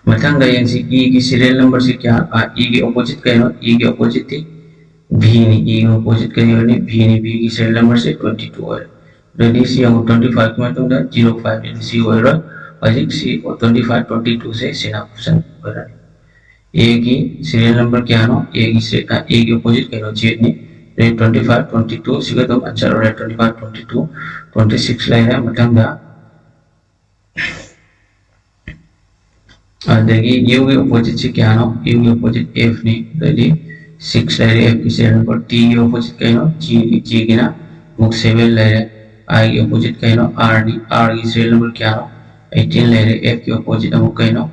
ꯃꯊꯪꯗ ꯌꯦꯡꯁꯤ, E ꯒꯤ ꯁꯤꯔꯤꯌꯦꯜ ꯅꯝꯕꯔꯁꯤ ꯀꯌꯥ? ꯑ, E ꯒꯤ ꯑꯣꯄꯣꯖꯤꯠ ꯀꯩꯅꯣ? E ꯒꯤ ꯑꯣꯄꯣꯖꯤꯠꯇꯤ B ꯅꯤ꯫ E ꯒꯤ ꯑꯣꯄꯣꯖꯤꯠ ꯀꯔꯤ ꯑꯣꯏꯔꯅꯤ? B ꯅꯤ꯫ B ꯒꯤ ꯁꯤꯔꯤꯌꯦꯜ ꯅꯝꯕꯔꯁꯦ ꯇ꯭ꯋꯦꯟꯇꯤ ꯇꯨ ꯑꯣꯏꯔꯦ꯫ ꯑꯗꯨꯗꯤ ꯁꯤ ꯌꯦꯡꯉꯨ, ꯇ꯭ꯋꯦꯟꯇꯤ ꯐꯥꯏꯚꯀꯤ ꯃꯇꯨꯡꯗ ꯖꯤꯔꯣ ꯐꯥꯏꯚ ꯁꯤ ꯑꯣꯏꯔꯣꯏ꯫ ꯍꯧꯖꯤꯛ ꯁꯤ ꯇ꯭ꯋꯦꯟꯇꯤ ꯐꯥꯏꯚ, ꯇ꯭ꯋꯦꯟꯇꯤ ꯇꯨꯁꯦ ꯁꯤꯅ ꯑꯣꯞꯁꯟ ꯑꯣꯏꯔꯅꯤ꯫ A ꯒꯤ ꯁꯤꯔꯤꯌꯦꯜ ꯅꯝꯕꯔ ꯀꯌꯥꯅꯣ? A ꯒꯤ ꯁꯤ-, ꯑ, A ꯒꯤ ꯑꯣꯄꯣꯖꯤꯠ ꯀꯩꯅꯣ? ꯖꯦꯗ ꯅꯤ꯫ ꯑꯗꯨꯗꯤ ꯇ꯭ꯋꯦꯟꯇꯤ ꯐꯥꯏꯚ, ꯇ꯭ꯋꯦꯟꯇꯤ ꯇꯨ ꯁꯤꯒ ꯑꯗꯨꯝ ꯑꯟꯁꯔ ꯑꯣꯏꯔꯦ꯫ Twenty five, twenty two, twenty six ꯂꯩꯔꯦ꯫ ꯃꯊꯪꯗ ꯑꯗꯒꯤ U ꯒꯤ ꯑꯣꯄꯣꯖꯤꯠꯁꯤ ꯀꯌꯥꯅꯣ? U ꯒꯤ ꯑꯣꯄꯣꯖꯤꯠ F ꯅꯤ꯫ ꯑꯗꯩꯗꯤ ꯁꯤꯛꯁ ꯂꯩꯔꯦ, F ꯒꯤ ꯁꯤꯔꯤꯌꯦꯜ ꯅꯝꯕꯔ꯫ T ꯒꯤ ꯑꯣꯄꯣꯖꯤꯠ ꯀꯩꯅꯣ? G ꯅꯤ꯫ G ꯒꯤꯅ ꯑꯃꯨꯛ ꯁꯚꯦꯟ ꯂꯩꯔꯦ꯫ I ꯒꯤ ꯑꯣꯄꯣꯖꯤꯠ ꯀꯩꯅꯣ? R ꯅꯤ꯫ R ꯒꯤ ꯁꯤꯔꯤꯌꯦꯜ ꯅꯝꯕꯔ ꯀꯌꯥꯅꯣ? ꯑꯩꯠꯇꯤꯟ ꯂꯩꯔꯦ꯫ F ꯀꯤ ꯑꯣꯄꯣꯖꯤꯠ ꯑꯃꯨꯛ ꯀꯩꯅꯣ?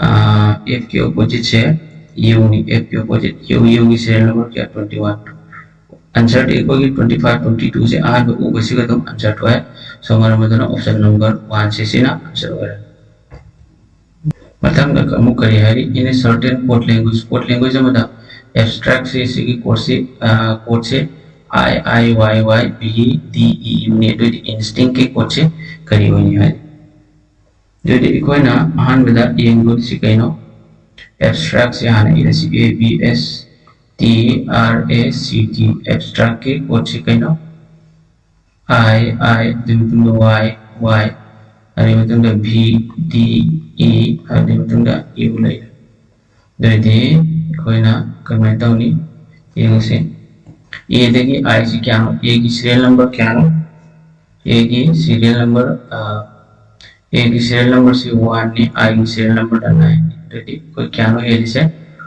ꯑꯥ, F ꯀꯤ ꯑꯣꯄꯣꯖꯤꯠꯁꯦ U ꯅꯤ꯫ F ꯀꯤ ꯑꯣꯄꯣꯖꯤꯠ U, U ꯒꯤ ꯁꯤꯔꯤꯌꯦꯜ ꯅꯝꯕꯔ ꯀꯌꯥ? Twenty one. ꯑꯟꯁꯔꯗꯤ ꯑꯩꯈꯣꯏꯒꯤ twenty five, twenty two ꯁꯦ ꯑꯍꯥꯟꯕ ꯎꯕꯁꯤꯒ ꯑꯗꯨꯝ ꯑꯟꯁꯔ ꯊꯣꯛꯑꯦ꯫ So ꯃꯔꯝ ꯑꯗꯨꯅ option number one ꯁꯦ ꯁꯤꯅ ꯑꯟꯁꯔ ꯑꯣꯏꯔꯦ꯫ ꯃꯊꯪꯗ ꯑꯃꯨꯛ ꯀꯔꯤ ꯍꯥꯏꯔꯤ? In a certain code language, code language ꯑꯃꯗ abstract ꯁꯦ ꯁꯤꯒꯤ code say, code say I I Y Y B D E ꯅꯦ꯫ ꯑꯗꯨꯗꯤ instinct ꯀꯤ code ꯁꯦ ꯀꯔꯤ ꯑꯣꯏꯅꯤ ꯍꯥꯏꯔꯤ? ꯑꯗꯨꯗꯤ ꯑꯩꯈꯣꯏꯅ ꯑꯍꯥꯟꯕꯗ ꯌꯦꯡꯗꯣꯏꯁꯤ ꯀꯩꯅꯣ? Abstract ꯁꯦ ꯍꯥꯟꯅ ꯏꯔꯁꯤ, A B S T R A C T, abstract ꯀꯤ code ꯁꯤ ꯀꯩꯅꯣ? I I, ꯑꯗꯨꯒꯤ ꯃꯇꯨꯡꯗ Y Y, ꯑꯗꯨꯒꯤ ꯃꯇꯨꯡꯗ V D E, ꯑꯗꯨꯒꯤ ꯃꯇꯨꯡꯗ U ꯂꯩꯔꯦ꯫ ꯑꯗꯨꯑꯣꯏꯗꯤ ꯑꯩꯈꯣꯏꯅ ꯀꯃꯥꯏꯅ ꯇꯧꯅꯤ? ꯌꯦꯡꯉꯁꯤ꯫ A ꯗꯒꯤ I ꯁꯤ ꯀꯌꯥꯅꯣ? A ꯒꯤ serial number ꯀꯌꯥꯅꯣ? A ꯒꯤ serial number, ꯑ, A ꯒꯤ serial number ꯁꯤ one ꯅꯤ, I ꯒꯤ serial number ꯅ nine ꯅꯤ꯫ ꯑꯗꯨꯗꯤ ꯑꯩꯈꯣꯏ ꯀꯌꯥꯅꯣ ꯍꯦꯜꯂꯤꯁꯦ?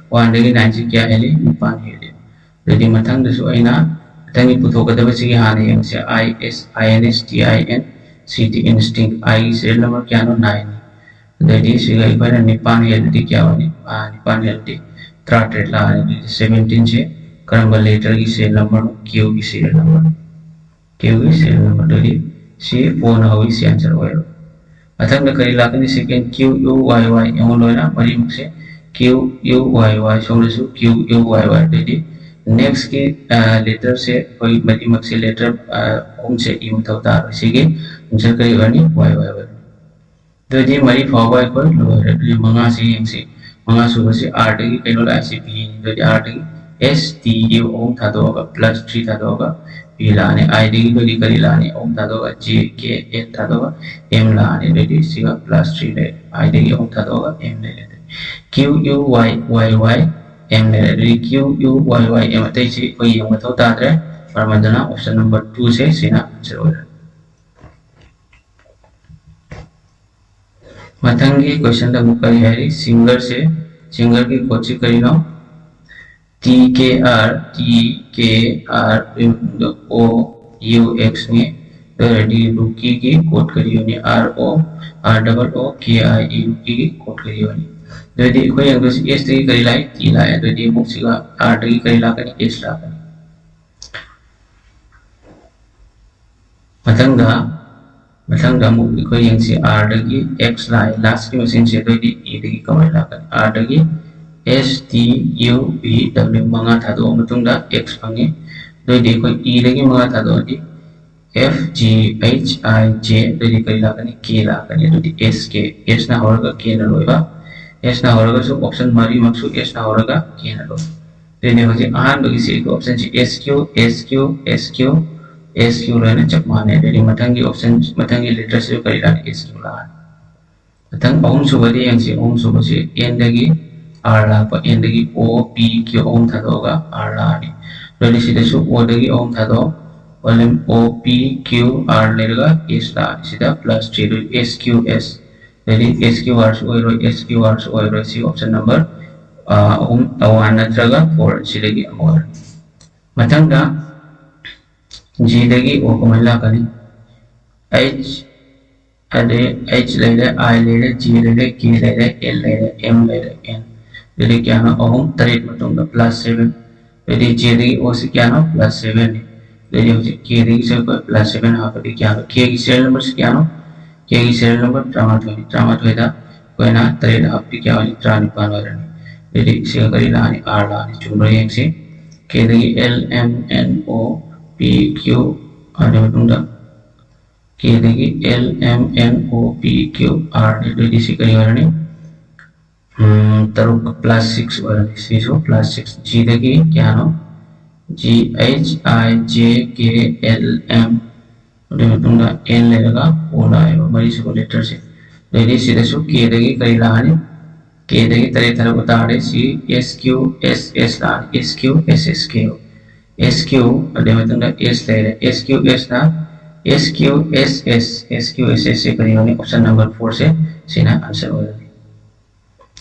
One ꯗꯒꯤ nine ꯁꯤ ꯀꯌꯥ ꯍꯦꯜꯂꯤ? ꯅꯤꯄꯥꯟ ꯍꯦꯜꯂꯤ꯫ ꯑꯗꯨꯗꯤ ꯃꯊꯪꯗꯁꯨ ꯑꯩꯅ ꯃꯊꯪꯒꯤ ꯄꯨꯊꯣꯛꯀꯗꯕꯁꯤꯒꯤ ꯍꯥꯟꯅ ꯌꯦꯡꯁꯦ꯫ I S, I N S T I N C T, instinct꯫ I ꯒꯤ serial number ꯀꯌꯥꯅꯣ? Nine ꯅꯤ꯫ ꯑꯗꯨꯗꯤ ꯁꯤꯒ ꯑꯩꯈꯣꯏꯅ ꯅꯤꯄꯥꯟ ꯍꯦꯜꯂꯗꯤ ꯀꯌꯥ ꯑꯣꯏꯅꯤ? ꯑꯥ, ꯅꯤꯄꯥꯟ ꯍꯦꯜꯂꯗꯤ ꯇꯔꯥꯇꯔꯦꯠ ꯂꯥꯛꯑꯅꯤ꯫ ꯑꯗꯨꯗꯤ seventeen ꯁꯦ ꯀꯔꯝꯕ letter ꯒꯤ serial number ꯅꯣ? Q ꯒꯤ serial number꯫ Q ꯒꯤ serial number꯫ ꯑꯗꯨꯗꯤ ꯁꯤ O ꯅ ꯍꯧꯏ, ꯁꯤ answer ꯑꯣꯏꯔꯣ꯫ ꯃꯊꯪꯗ ꯀꯔꯤ ꯂꯥꯛꯀꯅꯤ? Second, Q U Y Y꯫ ꯌꯦꯡꯉꯣ ꯂꯣꯏꯅ ꯃꯔꯤꯃꯛꯁꯦ Q U Y Y, ꯁꯣꯝꯗꯁꯨ Q U Y Y꯫ ꯑꯗꯨꯗꯤ next ꯀꯤ, ꯑ, letter ꯁꯦ ꯑꯩꯈꯣꯏ ꯃꯔꯤꯃꯛꯁꯦ letter, ꯑ, ꯑꯍꯨꯝꯁꯦ ꯏ ꯃꯊꯧ ꯇꯥꯔꯣꯏ꯫ ꯁꯤꯒꯤ answer ꯀꯔꯤ ꯑꯣꯏꯔꯅꯤ? Y Y ꯑꯣꯏꯔꯅꯤ꯫ ꯑꯗꯨꯗꯤ ꯃꯔꯤ ꯐꯥꯎꯕ ꯑꯩꯈꯣꯏ ꯂꯣꯏꯔꯦ꯫ ꯑꯗꯨꯗꯤ ꯃꯉꯥꯁꯤ ꯌꯦꯡꯁꯤ꯫ ꯃꯉꯥ ꯁꯨꯕꯁꯤ R ꯗꯒꯤ ꯀꯩꯅꯣ ꯂꯥꯛꯏꯁꯤ? B ꯅꯤ꯫ ꯑꯗꯨꯗꯤ R ꯗꯒꯤ S T U ꯑꯍꯨꯝ ꯊꯥꯗꯣꯛꯑꯒ plus three ꯊꯥꯗꯣꯛꯑꯒ B ꯂꯥꯛꯑꯅꯤ꯫ I ꯗꯒꯤ ꯑꯗꯨꯗꯤ ꯀꯔꯤ ꯂꯥꯛꯑꯅꯤ? ꯑꯍꯨꯝ ꯊꯥꯗꯣꯛꯑꯒ J, K, L ꯊꯥꯗꯣꯛꯑꯒ M ꯂꯥꯛꯑꯅꯤ꯫ ꯑꯗꯨꯗꯤ ꯁꯤꯒ plus three ꯂꯩꯔꯦ꯫ I ꯗꯒꯤ ꯑꯍꯨꯝ ꯊꯥꯗꯣꯛꯑꯒ M ꯂꯩꯔꯦ꯫ ꯑꯗꯨꯗꯤ Q U Y Y Y M ꯂꯩꯔꯦ꯫ ꯑꯗꯨꯗꯤ Q U Y Y M ꯑꯇꯩꯁꯤ ꯑꯩꯈꯣꯏ ꯌꯦꯡꯕ ꯃꯊꯧ ꯇꯥꯗ꯭ꯔꯦ꯫ ꯃꯔꯝ ꯑꯗꯨꯅ option number two ꯁꯦ ꯁꯤꯅ answer ꯑꯣꯏꯔꯦ꯫ ꯃꯊꯪꯒꯤ question ꯗ ꯑꯃꯨꯛ ꯀꯔꯤ ꯍꯥꯏꯔꯤ? Singer ꯁꯦ, singer ꯒꯤ code ꯁꯤ ꯀꯔꯤꯅꯣ? T K R, T K R, ꯑꯗꯨꯒꯤ ꯃꯇꯨꯡꯗ O U X ꯅꯤ꯫ ꯑꯗꯨ ꯑꯣꯏꯔꯗꯤ rookie ꯒꯤ code ꯀꯔꯤ ꯑꯣꯏꯅꯤ? R O, R double O K I E, rookie ꯒꯤ code ꯀꯔꯤ ꯑꯣꯏꯅꯤ? ꯑꯗꯨ ꯑꯣꯏꯔꯗꯤ ꯑꯩꯈꯣꯏ ꯌꯦꯡꯗꯣꯏꯁꯤ S ꯇꯒꯤ ꯀꯔꯤ ꯂꯥꯛꯏ? T ꯂꯥꯛꯑꯦ꯫ ꯑꯗꯨ ꯑꯣꯏꯔꯗꯤ ꯑꯃꯨꯛ ꯁꯤꯒ R ꯗꯒꯤ ꯀꯔꯤ ꯂꯥꯛꯀꯅꯤ? S ꯂꯥꯛꯀꯅꯤ꯫ ꯃꯊꯪꯗ ꯃꯊꯪꯗ ꯑꯃꯨꯛ ꯑꯩꯈꯣꯏ ꯌꯦꯡꯁꯤ, R ꯗꯒꯤ X ꯂꯥꯛꯑꯦ, ꯂꯥꯁꯀꯤ ꯃꯁꯤꯡꯁꯦ, ꯑꯗꯨꯑꯣꯏꯗꯤ E ꯗꯒꯤ ꯀꯃꯥꯏꯅ ꯂꯥꯛꯀꯅꯤ? R ꯗꯒꯤ S T U V W ꯃꯉꯥ ꯊꯥꯗꯣꯛꯑ ꯃꯇꯨꯡꯗ X ꯐꯪꯉꯤ꯫ ꯑꯗꯨꯑꯣꯏꯗꯤ ꯑꯩꯈꯣꯏ E ꯗꯒꯤ ꯃꯉꯥ ꯊꯥꯗꯣꯛꯑꯗꯤ F G H I J, ꯑꯗꯨꯑꯣꯏꯗꯤ ꯀꯔꯤ ꯂꯥꯛꯀꯅꯤ? K ꯂꯥꯛꯀꯅꯤ꯫ ꯑꯗꯨꯗꯤ S K, S ꯅ ꯍꯧꯔꯒ K ꯅ ꯂꯣꯏꯕ, S ꯅ ꯍꯧꯔꯒꯁꯨ option ꯃꯔꯤꯃꯛꯁꯨ S ꯅ ꯍꯧꯔꯒ K ꯅ ꯂꯣꯏꯕ꯫ ꯑꯗꯨꯅꯦ ꯍꯧꯖꯤꯛ ꯑꯍꯥꯟꯕꯒꯤꯁꯤ ꯑꯩꯈꯣꯏ option ꯁꯤ S Q, S Q, S Q, S Q ꯂꯣꯏꯅ ꯆꯞ ꯃꯥꯟꯅꯩ꯫ ꯑꯗꯨꯗꯤ ꯃꯊꯪꯒꯤ option, ꯃꯊꯪꯒꯤ letter ꯁꯤꯁꯨ ꯀꯔꯤ ꯂꯥꯛꯑꯅꯤ? S Q ꯂꯥꯛꯑꯅꯤ꯫ ꯃꯊꯪ ꯑꯍꯨꯝꯁꯨꯕꯗꯤ ꯌꯦꯡꯁꯤ꯫ ꯑꯍꯨꯝꯁꯨꯕꯁꯤ N ꯗꯒꯤ R ꯂꯥꯛꯄ, N ꯗꯒꯤ O, P, Q ꯑꯍꯨꯝ ꯊꯥꯗꯣꯛꯑꯒ R ꯂꯥꯛꯑꯅꯤ꯫ ꯑꯗꯨꯗꯤ ꯁꯤꯗꯁꯨ O ꯗꯒꯤ ꯑꯍꯨꯝ ꯊꯥꯗꯣꯛ, O, P, Q, R ꯂꯩꯔꯒ S ꯂꯥꯛꯑꯅꯤ꯫ ꯁꯤꯗ plus three, ꯑꯗꯨꯗꯤ S Q S꯫ ꯑꯗꯩꯗꯤ S Q R ꯁꯨ ꯑꯣꯏꯔꯣꯏ, S Q R ꯁꯨ ꯑꯣꯏꯔꯣꯏ꯫ ꯁꯤ option number, ꯑ, ꯑꯍꯨꯝ, one ꯅꯠꯇ꯭ꯔꯒ four ꯁꯤꯗꯒꯤ ꯑꯃ ꯑꯣꯏꯔꯅꯤ꯫ ꯃꯊꯪꯗ G ꯗꯒꯤ O ꯀꯃꯥꯏꯅ ꯂꯥꯛꯀꯅꯤ? H, ꯑꯗꯩ H ꯂꯩꯔꯦ, I ꯂꯩꯔꯦ, J ꯂꯩꯔꯦ, K ꯂꯩꯔꯦ, L ꯂꯩꯔꯦ, M ꯂꯩꯔꯦ, N꯫ ꯑꯗꯨꯗꯤ ꯀꯌꯥꯅꯣ? ꯑꯍꯨꯝ, ꯇꯔꯦꯠ ꯃꯇꯨꯡꯗ plus seven꯫ ꯑꯗꯨꯗꯤ J ꯗꯒꯤ O ꯁꯤ ꯀꯌꯥꯅꯣ? Plus seven ꯅꯤ꯫ ꯑꯗꯨꯗꯤ ꯍꯧꯖꯤꯛ K ꯗꯒꯤꯁꯨ ꯑꯩꯈꯣꯏ plus seven ꯍꯥꯞꯄꯗꯤ ꯀꯌꯥꯅꯣ? K ꯒꯤ serial number ꯁꯤ ꯀꯌꯥꯅꯣ? K ꯒꯤ serial number ꯇꯔꯥꯃꯥꯊꯣꯏꯅꯤ꯫ ꯇꯔꯥꯃꯥꯊꯣꯏꯗ ꯑꯩꯈꯣꯏꯅ ꯇꯔꯦꯠ ꯍꯥꯞꯄꯗꯤ ꯀꯌꯥ ꯑꯣꯏꯅꯤ? ꯇꯔꯥꯅꯤꯄꯥꯟ ꯑꯣꯏꯔꯅꯤ꯫ ꯑꯗꯨꯗꯤ ꯁꯤꯒ ꯀꯔꯤ ꯂꯥꯛꯑꯅꯤ? R ꯂꯥꯛꯑꯅꯤ꯫ ꯆꯨꯝꯕ꯭ꯔꯥ ꯌꯦꯡꯁꯤ꯫ K ꯗꯒꯤ L, M, N, O, P, Q, ꯑꯗꯨ ꯃꯇꯨꯡꯗ K ꯗꯒꯤ L, M, N, O, P, Q, R ꯅꯤ꯫ ꯑꯗꯨꯗꯤ ꯁꯤ ꯀꯔꯤ ꯑꯣꯏꯔꯅꯤ? ꯎꯝ, ꯇꯔꯨꯛ plus six ꯑꯣꯏꯔꯅꯤ꯫ ꯁꯤꯁꯨ plus six꯫ G ꯗꯒꯤ ꯀꯌꯥꯅꯣ? G, H, I, J, K, L, M꯫ ꯑꯗꯨꯒꯤ ꯃꯇꯨꯡꯗ N ꯂꯩꯔꯒ O ꯂꯥꯛꯑꯦꯕ, ꯃꯔꯤꯁꯨꯕ letter ꯁꯦ꯫ ꯑꯗꯩꯗꯤ ꯁꯤꯗꯁꯨ K ꯗꯒꯤ ꯀꯔꯤ ꯂꯥꯛꯑꯅꯤ? K ꯗꯒꯤ ꯇꯔꯦꯠ ꯊꯥꯔꯛꯄ ꯇꯥꯔꯗꯤ ꯁꯤ S Q S S ꯂꯥꯛꯑꯅꯤ꯫ S Q S S K꯫ S Q, ꯑꯗꯨꯒꯤ ꯃꯇꯨꯡꯗ S ꯂꯩꯔꯦ꯫ S Q S ꯅ S Q S S, S Q S S ꯁꯦ ꯀꯔꯤ ꯑꯣꯏꯅꯤ? Option number four ꯁꯦ, ꯁꯤꯅ answer ꯑꯣꯏꯔꯅꯤ꯫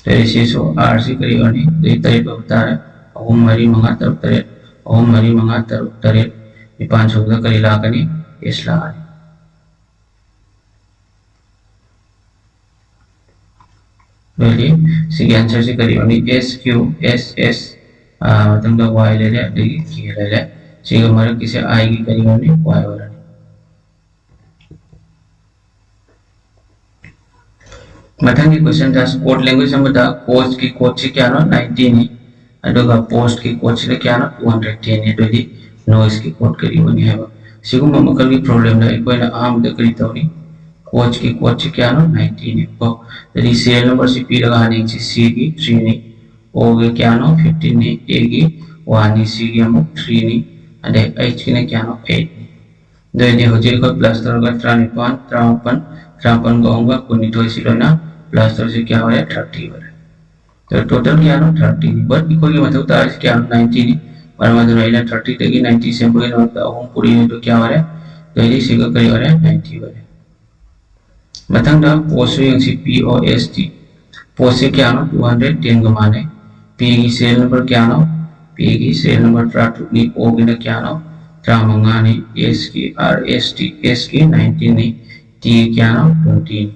ꯑꯗꯩ ꯁꯤꯁꯨ R ꯁꯤ ꯀꯔꯤ ꯑꯣꯏꯔꯅꯤ? ꯑꯗꯩ ꯇꯔꯦꯠ ꯑꯣꯏꯕ ꯇꯥꯔꯦ꯫ ꯑꯍꯨꯝ, ꯃꯔꯤ, ꯃꯉꯥ, ꯇꯔꯨꯛ, ꯇꯔꯦꯠ꯫ ꯑꯍꯨꯝ, ꯃꯔꯤ, ꯃꯉꯥ, ꯇꯔꯨꯛ, ꯇꯔꯦꯠ꯫ ꯅꯤꯄꯥꯟ ꯁꯨꯕꯗ ꯀꯔꯤ ꯂꯥꯛꯀꯅꯤ? S ꯂꯥꯛꯑꯅꯤ꯫ ꯑꯗꯨꯗꯤ ꯁꯤꯒꯤ answer ꯁꯤ ꯀꯔꯤ ꯑꯣꯏꯅꯤ? S Q S S, ꯑꯥ, ꯃꯊꯪꯗ Y ꯂꯩꯔꯦ, ꯑꯗꯒꯤ K ꯂꯩꯔꯦ꯫ ꯁꯤꯒ ꯃꯔꯛꯀꯤꯁꯦ I ꯒꯤ ꯀꯔꯤ ꯑꯣꯏꯅꯤ? Y ꯑꯣꯏꯔꯅꯤ꯫ ꯃꯊꯪꯒꯤ question ꯗ code language ꯑꯃꯗ cause ꯀꯤ code ꯁꯤ ꯀꯌꯥꯅꯣ? ninety ꯅꯤ꯫ ꯑꯗꯨꯒ post ꯀꯤ code ꯁꯤꯅ ꯀꯌꯥꯅꯣ? Two hundred ten ꯅꯤ꯫ ꯑꯗꯨꯗꯤ noise ꯀꯤ code ꯀꯔꯤ ꯑꯣꯏꯅꯤ ꯍꯥꯏꯕ꯫ ꯁꯤꯒꯨꯝꯕ ꯃꯈꯜꯒꯤ problem ꯗ ꯑꯩꯈꯣꯏꯅ ꯑꯍꯥꯟꯕꯗ ꯀꯔꯤ ꯇꯧꯅꯤ? Cause ꯀꯤ code ꯁꯤ ꯀꯌꯥꯅꯣ? ninety ꯅꯤꯀꯣ꯫ ꯑꯗꯨꯗꯤ serial number ꯁꯤ ꯄꯤꯔꯒ ꯍꯥꯟꯅ ꯌꯦꯡꯁꯤ꯫ C ꯒꯤ three ꯅꯤ, O ꯒꯤ ꯀꯌꯥꯅꯣ? fifteen ꯅꯤ, A ꯒꯤ one ꯅꯤ, C ꯒꯤ ꯑꯃꯨꯛ three ꯅꯤ, ꯑꯗꯩ H ꯀꯤꯅ ꯀꯌꯥꯅꯣ? Eight ꯅꯤ꯫ ꯑꯗꯨ ꯑꯣꯏꯔꯗꯤ ꯍꯧꯖꯤꯛ ꯑꯩꯈꯣꯏ plus ꯇꯧꯔꯒ ꯇꯔꯥꯅꯤꯄꯥꯟ, ꯇꯔꯥꯃꯥꯄꯟ, ꯇꯔꯥꯃꯥꯄꯟꯒ ꯑꯍꯨꯝꯒ ꯀꯨꯟꯅꯤꯊꯣꯏ ꯁꯤ ꯂꯣꯏꯅ plus ꯇꯧꯔꯁꯤ ꯀꯌꯥ ꯑꯣꯏꯔꯦ? Thirty ꯑꯣꯏꯔꯦ꯫ ꯑꯗꯣ total ꯀꯌꯥꯅꯣ? Thirty ꯅꯤ꯫ But ꯑꯩꯈꯣꯏꯒꯤ ꯃꯊꯧ ꯇꯥꯔꯤꯁꯤ ꯀꯌꯥꯅꯣ? Ninety ꯅꯤ꯫ ꯃꯔꯝ ꯑꯗꯨꯅ ꯑꯩꯅ thirty ꯗꯒꯤ ninety ꯁꯦꯝꯕꯒꯤꯗꯃꯛꯇ ꯑꯍꯨꯝ ꯄꯨꯔꯛꯏ꯫ ꯑꯗꯨ ꯀꯌꯥ ꯑꯣꯏꯔꯦ? ꯑꯗꯨ ꯑꯣꯏꯔꯗꯤ ꯁꯤꯒ ꯀꯔꯤ ꯑꯣꯏꯔꯦ? Ninety ꯑꯣꯏꯔꯦ꯫ ꯃꯊꯪꯗ post ꯁꯨ ꯌꯦꯡꯁꯤ꯫ P O S T꯫ Post ꯁꯦ ꯀꯌꯥꯅꯣ? Two hundred ten ꯒ ꯃꯥꯟꯅꯩ꯫ P ꯒꯤ serial number ꯀꯌꯥꯅꯣ? P ꯒꯤ serial number ꯇꯔꯥꯇꯔꯨꯛꯅꯤ꯫ O ꯒꯤꯅ ꯀꯌꯥꯅꯣ? ꯇꯔꯥꯃꯉꯥꯅꯤ꯫ S ꯒꯤ, R S T, S ꯒꯤ nineteen ꯅꯤ꯫ T ꯒꯤ ꯀꯌꯥꯅꯣ? Twenty ꯅꯤ꯫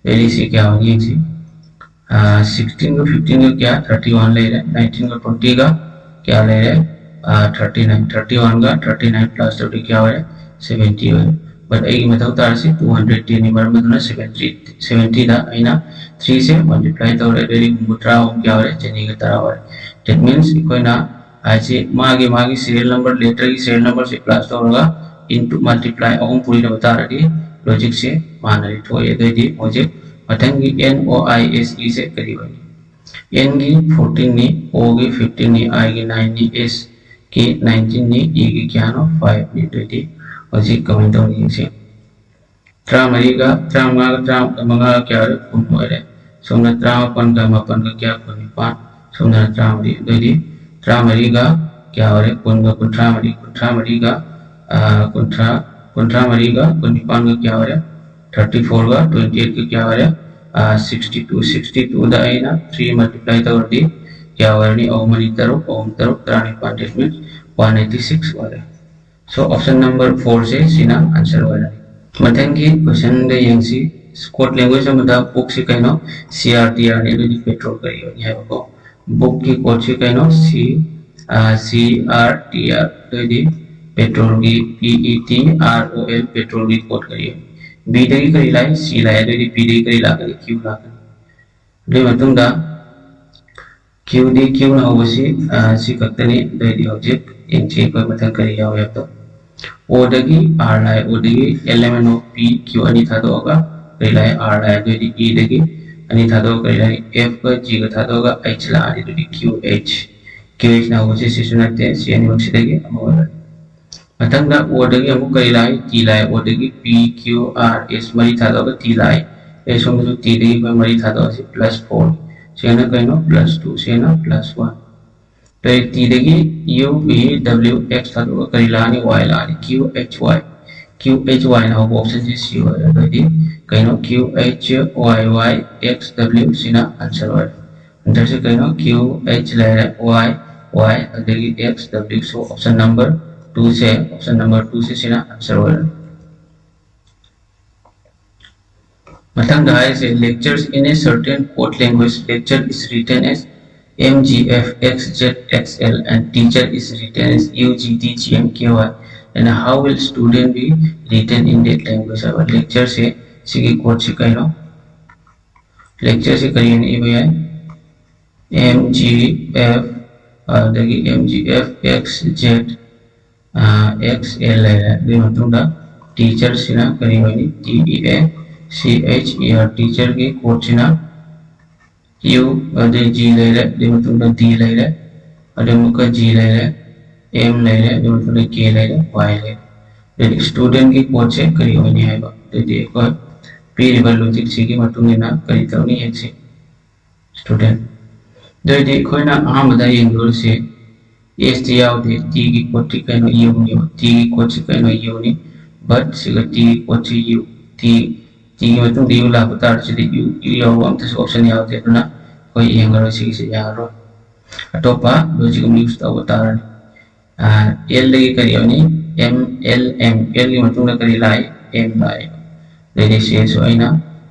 ꯑꯗꯨꯗꯤ ꯁꯤ ꯀꯌꯥ ꯑꯣꯏꯅꯤ ꯌꯦꯡꯁꯤ꯫ ꯑꯥ, sixteen ꯒ fifteen ꯒ ꯀꯌꯥ? Thirty one ꯂꯩꯔꯦ꯫ Nineteen ꯒ twenty ꯒ ꯀꯌꯥ ꯂꯩꯔꯦ? ꯑꯥ, thirty nine꯫ Thirty one ꯒ thirty nine plus ꯇꯧꯔꯗꯤ ꯀꯌꯥ ꯑꯣꯏꯔꯦ? Seventy ꯑꯣꯏꯔꯦ꯫ But ꯑꯩꯒꯤ ꯃꯊꯧ ꯇꯥꯔꯤꯁꯤ two hundred ten ꯅꯤ, ꯃꯔꯝ ꯑꯗꯨꯅ seventy, seventy ꯗ ꯑꯩꯅ three ꯁꯦ multiply ꯇꯧꯔꯦ꯫ ꯑꯗꯨꯗꯤ ꯍꯨꯝꯐꯨꯇꯔꯥ ꯑꯍꯨꯝ ꯀꯌꯥ ꯑꯣꯏꯔꯦ? ꯆꯅꯤꯒ ꯇꯔꯥ ꯑꯣꯏꯔꯦ꯫ That means ꯑꯩꯈꯣꯏꯅ ꯍꯥꯏꯁꯤ ꯃꯥꯒꯤ, ꯃꯥꯒꯤ serial number, letter ꯒꯤ serial number ꯁꯦ plus ꯇꯧꯔꯒ into multiply ꯑꯍꯨꯝ ꯄꯨꯔꯤꯅꯕ ꯇꯥꯔꯗꯤ logic ꯁꯦ ꯃꯥꯟꯅꯔꯤ ꯊꯣꯛꯑꯦ꯫ ꯑꯗꯨꯑꯣꯏꯗꯤ ꯍꯧꯖꯤꯛ ꯃꯊꯪꯒꯤ N O I S E ꯁꯦ ꯀꯔꯤ ꯑꯣꯏꯅꯤ? N ꯒꯤ fourteen ꯅꯤ, O ꯒꯤ fifteen ꯅꯤ, I ꯒꯤ nine ꯅꯤ, S ꯒꯤ nineteen ꯅꯤ, E ꯒꯤ ꯀꯌꯥꯅꯣ? Five ꯅꯤ꯫ ꯑꯗꯨꯑꯣꯏꯗꯤ ꯍꯧꯖꯤꯛ ꯀꯃꯥꯏꯅ ꯇꯧꯅꯤ ꯌꯦꯡꯁꯤ꯫ ꯇꯔꯥꯃꯔꯤꯒ, ꯇꯔꯥꯃꯉꯥꯒ, ꯇꯔꯥꯃꯉꯥꯒ ꯀꯌꯥ ꯑꯣꯏꯔꯦ? ꯀꯨꯟ ꯑꯣꯏꯔꯦ꯫ ꯁꯣꯝꯅ ꯇꯔꯥꯃꯥꯄꯟꯒ ꯃꯥꯄꯟꯒ ꯀꯌꯥ? ꯀꯨꯟꯅꯤꯄꯥꯟ꯫ ꯁꯣꯝꯗꯅ ꯇꯔꯥꯃꯔꯤ꯫ ꯑꯗꯨꯑꯣꯏꯗꯤ ꯇꯔꯥꯃꯔꯤꯒ ꯀꯌꯥ ꯑꯣꯏꯔꯦ? ꯀꯨꯟꯒ ꯀꯨꯟꯊ꯭ꯔꯥ ꯃꯔꯤ꯫ ꯀꯨꯟꯊ꯭ꯔꯥ ꯃꯔꯤꯒ, ꯑꯥ, ꯀꯨꯟꯊ꯭ꯔꯥ, ꯀꯨꯟꯊ꯭ꯔꯥ ꯃꯔꯤꯒ ꯀꯨꯟꯅꯤꯄꯥꯟꯒ ꯀꯌꯥ ꯑꯣꯏꯔꯦ? Thirty four ꯒ twenty eight ꯒ ꯀꯌꯥ ꯑꯣꯏꯔꯦ? ꯑꯥ, sixty two꯫ Sixty two ꯗ ꯑꯩꯅ three multiply ꯇꯧꯔꯗꯤ ꯀꯌꯥ ꯑꯣꯏꯔꯅꯤ? ꯑꯍꯨꯝ ꯑꯅꯤ ꯇꯔꯨꯛ, ꯑꯍꯨꯝ ꯇꯔꯨꯛ ꯇꯔꯥꯅꯤꯄꯥꯟ, that means one eighty six ꯑꯣꯏꯔꯦ꯫ So option number four ꯁꯦ ꯁꯤꯅ answer ꯑꯣꯏꯔꯅꯤ꯫ ꯃꯊꯪꯒꯤ question ꯗ ꯌꯦꯡꯁꯤ꯫ Code language ꯑꯃꯗ book ꯁꯤ ꯀꯩꯅꯣ? C R T R ꯅꯤ꯫ ꯑꯗꯨꯗꯤ petrol ꯀꯔꯤ ꯑꯣꯏꯅꯤ ꯍꯥꯏꯕꯀꯣ? Book ꯀꯤ code ꯁꯤ ꯀꯩꯅꯣ? C, ꯑꯥ, C R T R꯫ ꯑꯗꯨꯑꯣꯏꯗꯤ petrol ꯒꯤ, P E T R O L, petrol ꯒꯤ code ꯀꯔꯤ ꯑꯣꯏꯅꯤ? ꯕꯤꯗꯒꯤ ꯀꯔꯤ ꯂꯥꯛꯏ? ꯁꯤ ꯂꯥꯛꯏ꯫ ꯑꯗꯨꯑꯣꯏꯗꯤ ꯄꯤꯗꯒꯤ ꯀꯔꯤ ꯂꯥꯛꯀꯅꯤ? ꯀ꯭ꯌꯨ ꯂꯥꯛꯀꯅꯤ꯫ ꯑꯗꯨꯒꯤ ꯃꯇꯨꯡꯗ ꯀ꯭ꯌꯨꯗꯤ ꯀ꯭ꯌꯨꯅ ꯍꯧꯕꯁꯤ, ꯑ, ꯁꯤ ꯈꯛꯇꯅꯤ꯫ ꯑꯗꯨꯑꯣꯏꯗꯤ ꯍꯧꯖꯤꯛ ꯌꯦꯡꯁꯤ ꯑꯩꯈꯣꯏ ꯃꯊꯪ ꯀꯔꯤ ꯌꯥꯎꯏ ꯍꯥꯏꯕꯗꯣ꯫ ꯑꯣꯗꯒꯤ ꯑꯥꯔ ꯂꯥꯛꯏ꯫ ꯑꯣꯗꯒꯤ ꯑꯦꯂꯦꯃꯦꯟ ꯑꯣꯐ ꯄꯤ ꯀ꯭ꯌꯨ ꯑꯅꯤ ꯊꯥꯗꯣꯛꯑꯒ ꯀꯔꯤ ꯂꯥꯛꯏ? ꯑꯥꯔ ꯂꯥꯛꯏ꯫ ꯑꯗꯨꯑꯣꯏꯗꯤ ꯏꯗꯒꯤ ꯑꯅꯤ ꯊꯥꯗꯣꯛꯑꯒ ꯀꯔꯤ ꯂꯥꯛꯏ? ꯑꯦꯐꯀ ꯖꯤꯒ ꯊꯥꯗꯣꯛꯑꯒ ꯑꯩꯆ ꯂꯥꯛꯑꯅꯤ꯫ ꯑꯗꯨꯗꯤ ꯀ꯭ꯌꯨ ꯑꯩꯆ꯫ ꯀ꯭ꯌꯨ ꯑꯩꯆꯅ ꯍꯧꯕꯁꯤ ꯁꯤꯁꯨ ꯅꯠꯇꯦ, ꯁꯤ ꯑꯅꯤꯃꯛꯁꯤꯗꯒꯤ ꯑꯃ ꯑꯣꯏꯔꯅꯤ꯫ ꯃꯊꯪꯗ ꯑꯣꯗꯒꯤ ꯑꯃꯨꯛ ꯀꯔꯤ ꯂꯥꯛꯏ? ꯇꯤ ꯂꯥꯛꯏ꯫ ꯑꯣꯗꯒꯤ ꯄꯤ ꯀ꯭ꯌꯨ ꯑꯥꯔ ꯑꯦꯁ ꯃꯔꯤ ꯊꯥꯗꯣꯛꯑꯒ ꯇꯤ ꯂꯥꯛꯏ꯫ ꯑꯦ ꯁꯣꯝꯗꯁꯨ ꯇꯤꯗꯒꯤ ꯑꯩꯈꯣꯏ ꯃꯔꯤ ꯊꯥꯗꯣꯛꯑꯁꯤ, ꯄ꯭ꯂꯁ ꯐꯣꯔ꯫ ꯁꯤꯅ ꯀꯩꯅꯣ? Plus two. ꯁꯤꯅ ꯄ꯭ꯂꯁ ꯋꯥꯟ꯫ ꯑꯗꯩ ꯇꯤꯗꯒꯤ ꯌꯨ ꯚꯤ ꯗꯕ꯭ꯂꯤꯎ ꯑꯦꯛꯁ ꯊꯥꯗꯣꯛꯑꯒ ꯀꯔꯤ ꯂꯥꯛꯑꯅꯤ? ꯋꯥꯏ ꯂꯥꯛꯑꯅꯤ꯫ ꯀ꯭ꯌꯨ ꯑꯩꯆ ꯋꯥꯏ꯫ ꯀ꯭ꯌꯨ ꯑꯩꯆ ꯋꯥꯏꯅ ꯍꯧꯕ ꯑꯣꯞꯁꯟꯁꯤ ꯁꯤ ꯑꯣꯏꯔꯦ꯫ ꯑꯗꯨꯑꯣꯏꯗꯤ ꯀꯩꯅꯣ? ꯀ꯭ꯌꯨ ꯑꯩꯆ ꯋꯥꯏ ꯋꯥꯏ ꯑꯦꯛꯁ ꯗꯕ꯭ꯂꯤꯎ ꯁꯤꯅ ꯑꯟꯁꯔ ꯑꯣꯏꯔꯦ꯫ ꯑꯟꯁꯔꯁꯦ ꯀꯩꯅꯣ? ꯀ꯭ꯌꯨ ꯑꯩꯆ ꯂꯩꯔꯦ, ꯋꯥꯏ ꯋꯥꯏ, ꯑꯗꯒꯤ X W. So option number two ꯁꯦ, option number two ꯁꯦ ꯁꯤꯅ ꯑꯟꯁꯔ ꯑꯣꯏꯔꯅꯤ꯫ ꯃꯊꯪꯗ ꯍꯥꯏꯔꯤꯁꯦ, lectures in a certain code language, lecture is written as M G F X Z X L and teacher is written as U G D G M K Y, and how will student be written in that language ꯍꯥꯏꯕ꯫ Lectureꯁꯦ ꯁꯤꯒꯤ codeꯁꯤ ꯀꯩꯅꯣ? Lectureꯁꯤ ꯀꯔꯤꯅ ꯏꯕ ꯌꯥꯏ? M G F, ꯑꯗꯒꯤ M G F X Z, X L ꯂꯩꯔꯦ꯫ ꯑꯗꯨꯒꯤ ꯃꯇꯨꯡꯗ teacherꯁꯤꯅ ꯀꯔꯤ ꯑꯣꯏꯅꯤ? T E A C H E R, teacherꯒꯤ codeꯁꯤꯅ U, ꯑꯗꯩ G ꯂꯩꯔꯦ, ꯑꯗꯨꯒꯤ ꯃꯇꯨꯡꯗ D ꯂꯩꯔꯦ, ꯑꯗꯩ ꯑꯃꯨꯛꯀ G ꯂꯩꯔꯦ, M ꯂꯩꯔꯦ, ꯑꯗꯨꯒꯤ ꯃꯇꯨꯡꯗ K ꯂꯩꯔꯦ, Y ꯂꯩꯔꯦ꯫ ꯑꯗꯩꯗꯤ studentꯀꯤ codeꯁꯦ ꯀꯔꯤ ꯑꯣꯏꯅꯤ ꯍꯥꯏꯕ? ꯑꯗꯩꯗꯤ ꯑꯩꯈꯣꯏ ꯄꯤꯔꯤꯕ logicꯁꯤꯒꯤ ꯃꯇꯨꯡ ꯏꯟꯅ ꯀꯔꯤ ꯇꯧꯅꯤ ꯌꯦꯡꯁꯤ꯫ Student꯫ ꯑꯗꯨ ꯑꯣꯏꯔꯗꯤ ꯑꯩꯈꯣꯏꯅ ꯑꯍꯥꯟꯕꯗ ꯌꯦꯡꯗꯣꯔꯤꯁꯦ ꯑꯦꯁꯇꯤ ꯌꯥꯎꯗꯦ꯫ ꯇꯤꯒꯤ codeꯇꯤ ꯀꯩꯅꯣ? ꯌꯨꯅꯦꯕ꯫ ꯇꯤꯒꯤ codeꯁꯤ ꯀꯩꯅꯣ? ꯌꯨꯅꯤ꯫ But ꯁꯤꯒ ꯇꯤꯒꯤ codeꯁꯤ ꯌꯨ꯫ ꯇꯤ, ꯇꯤꯒꯤ ꯃꯇꯨꯡꯗ ꯌꯨ ꯂꯥꯛꯄ ꯇꯥꯔꯗꯤ ꯁꯤꯗ ꯌꯨ, ꯌꯨ ꯌꯥꯎꯕ ꯑꯝꯇꯁꯨ option ꯌꯥꯎꯗꯦ꯫ ꯑꯗꯨꯅ ꯑꯩꯈꯣꯏ ꯌꯦꯡꯉꯔꯣꯏ, ꯁꯤꯒꯤꯁꯦ ꯌꯥꯔꯔꯣꯏ꯫ ꯑꯇꯣꯞꯄ logic ꯑꯃ use ꯇꯧꯕ ꯇꯥꯔꯅꯤ꯫ ꯑꯦꯜꯗꯒꯤ ꯀꯔꯤ ꯑꯣꯏꯅꯤ? M L M. ꯑꯦꯜꯒꯤ ꯃꯇꯨꯡꯗ ꯀꯔꯤ ꯂꯥꯛꯏ? ꯑꯦꯝ ꯂꯥꯛꯏ꯫ ꯑꯗꯩꯗꯤ ꯁꯤꯗꯁꯨ ꯑꯩꯅ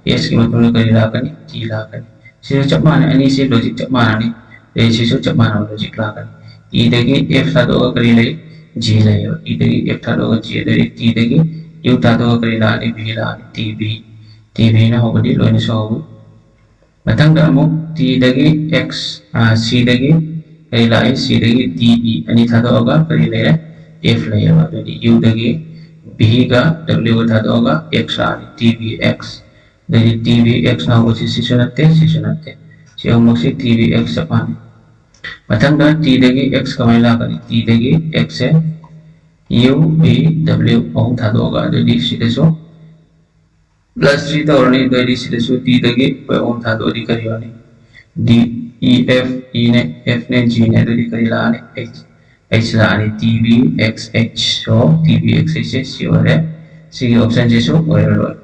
ꯑꯦꯁꯀꯤ ꯃꯇꯨꯡꯗ ꯀꯔꯤ ꯂꯥꯛꯀꯅꯤ? ꯇꯤ ꯂꯥꯛꯀꯅꯤ꯫ ꯁꯤꯁꯨ ꯆꯞ ꯃꯥꯟꯅꯩ, ꯑꯅꯤꯁꯤ logic ꯆꯞ ꯃꯥꯟꯅꯅꯤ꯫ ꯑꯗꯩ ꯁꯤꯁꯨ ꯆꯞ ꯃꯥꯟꯅꯕ logic ꯂꯥꯛꯀꯅꯤ꯫ ꯏꯗꯒꯤ ꯑꯦꯐ ꯊꯥꯗꯣꯛꯑꯒ ꯀꯔꯤ ꯂꯩ? ꯖꯤ ꯂꯩꯌꯦꯕ꯫ ꯏꯗꯒꯤ ꯑꯦꯐ ꯊꯥꯗꯣꯛꯑꯒ ꯖꯤ, ꯑꯗꯩꯗꯤ ꯇꯤꯗꯒꯤ U ꯊꯥꯗꯣꯛꯑꯒ ꯀꯔꯤ ꯂꯥꯛꯑꯅꯤ? V ꯂꯥꯛꯑꯅꯤ꯫ T V, T V ꯅ ꯍꯧꯕꯗꯤ ꯂꯣꯏꯅꯁꯨ ꯍꯧꯏ꯫ ꯃꯊꯪꯗ ꯑꯃꯨꯛ T ꯗꯒꯤ X, ꯑ, C ꯗꯒꯤ ꯀꯔꯤ ꯂꯥꯛꯏ? C ꯗꯒꯤ D, E ꯑꯅꯤ ꯊꯥꯗꯣꯛꯑꯒ ꯀꯔꯤ ꯂꯩꯔꯦ? F ꯂꯩꯌꯦꯕ꯫ ꯑꯗꯨꯗꯤ U ꯗꯒꯤ V ꯒ W ꯒ ꯊꯥꯗꯣꯛꯑꯒ X ꯂꯥꯛꯑꯅꯤ꯫ T V X꯫ ꯑꯗꯩꯗꯤ T V X ꯅ ꯍꯧꯕꯁꯤ ꯁꯤꯁꯨ ꯅꯠꯇꯦ, ꯁꯤꯁꯨ ꯅꯠꯇꯦ꯫ ꯁꯤ ꯑꯍꯨꯝꯃꯛꯁꯤ T V X ꯆꯞ ꯃꯥꯟꯅꯩ꯫ ꯃꯊꯪꯗ T ꯗꯒꯤ X ꯀꯃꯥꯏꯅ ꯂꯥꯛꯀꯅꯤ? T ꯗꯒꯤ X ꯁꯦ U, V, W ꯑꯍꯨꯝ ꯊꯥꯗꯣꯛꯑꯒ ꯑꯗꯨꯗꯤ ꯁꯤꯗꯁꯨ plus three ꯇꯧꯔꯅꯤ꯫ ꯑꯗꯨꯑꯣꯏꯗꯤ ꯁꯤꯗꯁꯨ T ꯗꯒꯤ ꯑꯩꯈꯣꯏ ꯑꯍꯨꯝ ꯊꯥꯗꯣꯛꯑꯗꯤ ꯀꯔꯤ ꯌꯧꯔꯅꯤ? D, E, F, E ꯅꯦ, F ꯅꯦ, G ꯅꯦ꯫ ꯑꯗꯨꯗꯤ ꯀꯔꯤ ꯂꯥꯛꯑꯅꯤ? H, H ꯂꯥꯛꯑꯅꯤ꯫ T V X H꯫ So, T V X H ꯁꯦ ꯁꯤ ꯑꯣꯏꯔꯦ꯫ ꯁꯤꯒꯤ option ꯁꯤꯁꯨ ꯑꯣꯏꯔꯔꯣꯏ꯫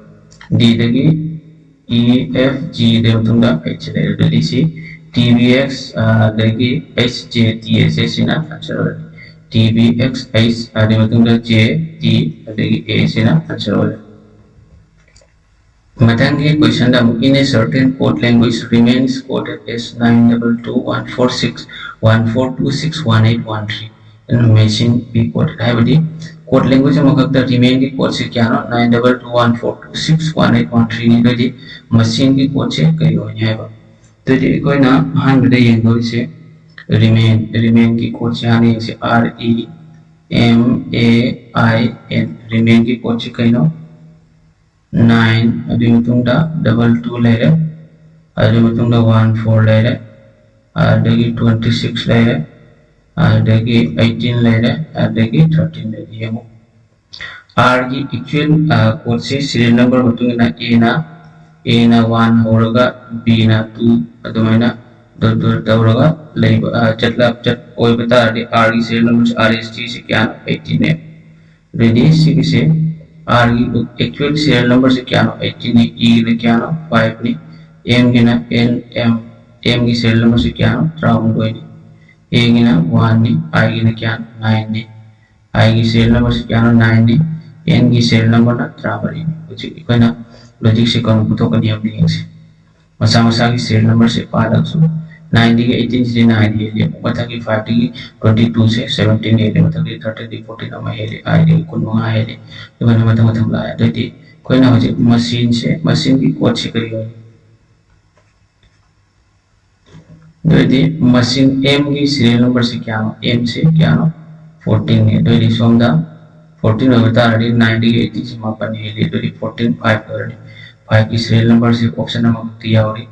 D ꯗꯒꯤ E, F, G ꯑꯗꯨꯒꯤ ꯃꯇꯨꯡꯗ H ꯂꯩꯔꯦ꯫ ꯑꯗꯨꯗꯤ ꯁꯤ T V X, ꯑ, ꯑꯗꯒꯤ H, J, T, H, H ꯁꯤꯅ answer ꯑꯣꯏꯔꯅꯤ꯫ T V X H, ꯑꯗꯨꯒꯤ ꯃꯇꯨꯡꯗ J, T, ꯑꯗꯒꯤ A ꯁꯤꯅ answer ꯑꯣꯏꯔꯦ꯫ ꯃꯊꯪꯒꯤ question ꯗ ꯑꯃꯨꯛ, "In a certain code language, remains coded as nine double two one four six one four two six one eight one three and machine be coded"꯫ ꯍꯥꯏꯕꯗꯤ code language ꯑꯃꯈꯛꯇ remain ꯒꯤ code ꯁꯦ ꯀꯌꯥꯅꯣ? Nine double two one four two six one eight one three ꯅꯤ꯫ ꯑꯗꯨꯗꯤ machine ꯒꯤ code ꯁꯦ ꯀꯔꯤ ꯑꯣꯏꯅꯤ ꯍꯥꯏꯕ? ꯑꯗꯨꯗꯤ ꯑꯩꯈꯣꯏꯅ ꯑꯍꯥꯟꯕꯗ ꯌꯦꯡꯗꯣꯔꯤꯁꯦ remain, remain ꯒꯤ code ꯁꯦ ꯍꯥꯟꯅ ꯌꯦꯡꯁꯤ꯫ R E M A I N, remain ꯒꯤ code ꯁꯦ ꯀꯩꯅꯣ? Nine, ꯑꯗꯨꯒꯤ ꯃꯇꯨꯡꯗ double two ꯂꯩꯔꯦ, ꯑꯗꯨꯒꯤ ꯃꯇꯨꯡꯗ one four ꯂꯩꯔꯦ, ꯑꯗꯒꯤ twenty six ꯂꯩꯔꯦ, ꯑꯗꯒꯤ eighteen ꯂꯩꯔꯦ, ꯑꯗꯒꯤ thirteen ꯂꯩꯔꯦ꯫ ꯌꯦꯡꯉꯨ, R ꯒꯤ actual, ꯑ, code ꯁꯤ serial number ꯃꯇꯨꯡ ꯏꯟꯅ A ꯅ, A ꯅ one ꯍꯧꯔꯒ B ꯅ two ꯑꯗꯨꯃꯥꯏꯅ ꯗꯣꯠ ꯗꯣꯠ ꯇꯧꯔꯒ ꯂꯩꯕ, ꯑ, ꯆꯠꯂ-, ꯆꯠ-, ꯑꯣꯏꯕ ꯇꯥꯔꯗꯤ R ꯒꯤ serial number ꯁꯤ, R S T ꯁꯤ ꯀꯌꯥꯅꯣ? Eighteen ꯅꯦ꯫ ꯑꯗꯨꯗꯤ ꯁꯤꯒꯤꯁꯦ R ꯒꯤ actual serial number ꯁꯤ ꯀꯌꯥꯅꯣ? Eighteen ꯅꯤ꯫ E ꯒꯤꯅ ꯀꯌꯥꯅꯣ? Five ꯅꯤ꯫ M ꯒꯤꯅ N M, M ꯒꯤ serial number ꯁꯤ ꯀꯌꯥꯅꯣ? ꯇꯔꯥꯍꯨꯝꯗꯣꯏꯅꯤ꯫ A ꯒꯤꯅ one ꯅꯤ, I ꯒꯤꯅ ꯀꯌꯥꯅꯣ? Nine ꯅꯤ꯫ I ꯒꯤ serial number ꯁꯤ ꯀꯌꯥꯅꯣ? Nine ꯅꯤ꯫ N ꯒꯤ serial number ꯅ ꯇꯔꯥꯃꯔꯤꯅꯤ꯫ ꯍꯧꯖꯤꯛ ꯑꯩꯈꯣꯏꯅ logic ꯁꯤ ꯀꯔꯝꯅ ꯄꯨꯊꯣꯛꯀꯅꯤ ꯍꯥꯏꯕꯗꯨ ꯌꯦꯡꯁꯤ꯫ ꯃꯁꯥ ꯃꯁꯥꯒꯤ serial number ꯁꯤ ꯄꯥꯜꯂꯒꯁꯨ Nineꯗꯒꯤ eighteenꯁꯤꯗꯤ nine ꯍꯦꯜꯂꯤ, ꯃꯊꯪꯒꯤ fiveꯇꯒꯤ twenty twoꯁꯦ seventeen ꯍꯦꯜꯂꯤ, ꯃꯊꯪꯒꯤ thirteenꯗꯒꯤ fourteen ꯑꯃ ꯍꯦꯜꯂꯤ, iꯗꯒꯤ ꯀꯨꯟꯃꯉꯥ ꯍꯦꯜꯂꯤ, ꯑꯗꯨꯃꯥꯏꯅ ꯃꯊꯪ ꯃꯊꯪ ꯂꯥꯛꯑꯦ꯫ ꯑꯗꯨꯑꯣꯏꯗꯤ ꯑꯩꯈꯣꯏꯅ ꯍꯧꯖꯤꯛ machineꯁꯦ, machineꯒꯤ codeꯁꯦ ꯀꯔꯤ ꯑꯣꯏꯅꯤ? ꯑꯗꯨꯑꯣꯏꯗꯤ machine Mꯒꯤ serial numberꯁꯦ ꯀꯌꯥꯅꯣ? Mꯁꯦ ꯀꯌꯥꯅꯣ? Fourteenꯅꯤ꯫ ꯑꯗꯨꯑꯣꯏꯗꯤ ꯁꯣꯝꯗ fourteen ꯑꯣꯏꯕ ꯇꯥꯔꯗꯤ nineꯗꯒꯤ eighteenꯁꯦ ꯃꯥꯄꯟ ꯍꯦꯜꯂꯤ, ꯑꯗꯨꯗꯤ fourteen five ꯑꯣꯏꯔꯅꯤ꯫ Fiveꯀꯤ serial numberꯁꯦ option ꯑꯃꯈꯛꯇꯤ ꯌꯥꯎꯔꯤ꯫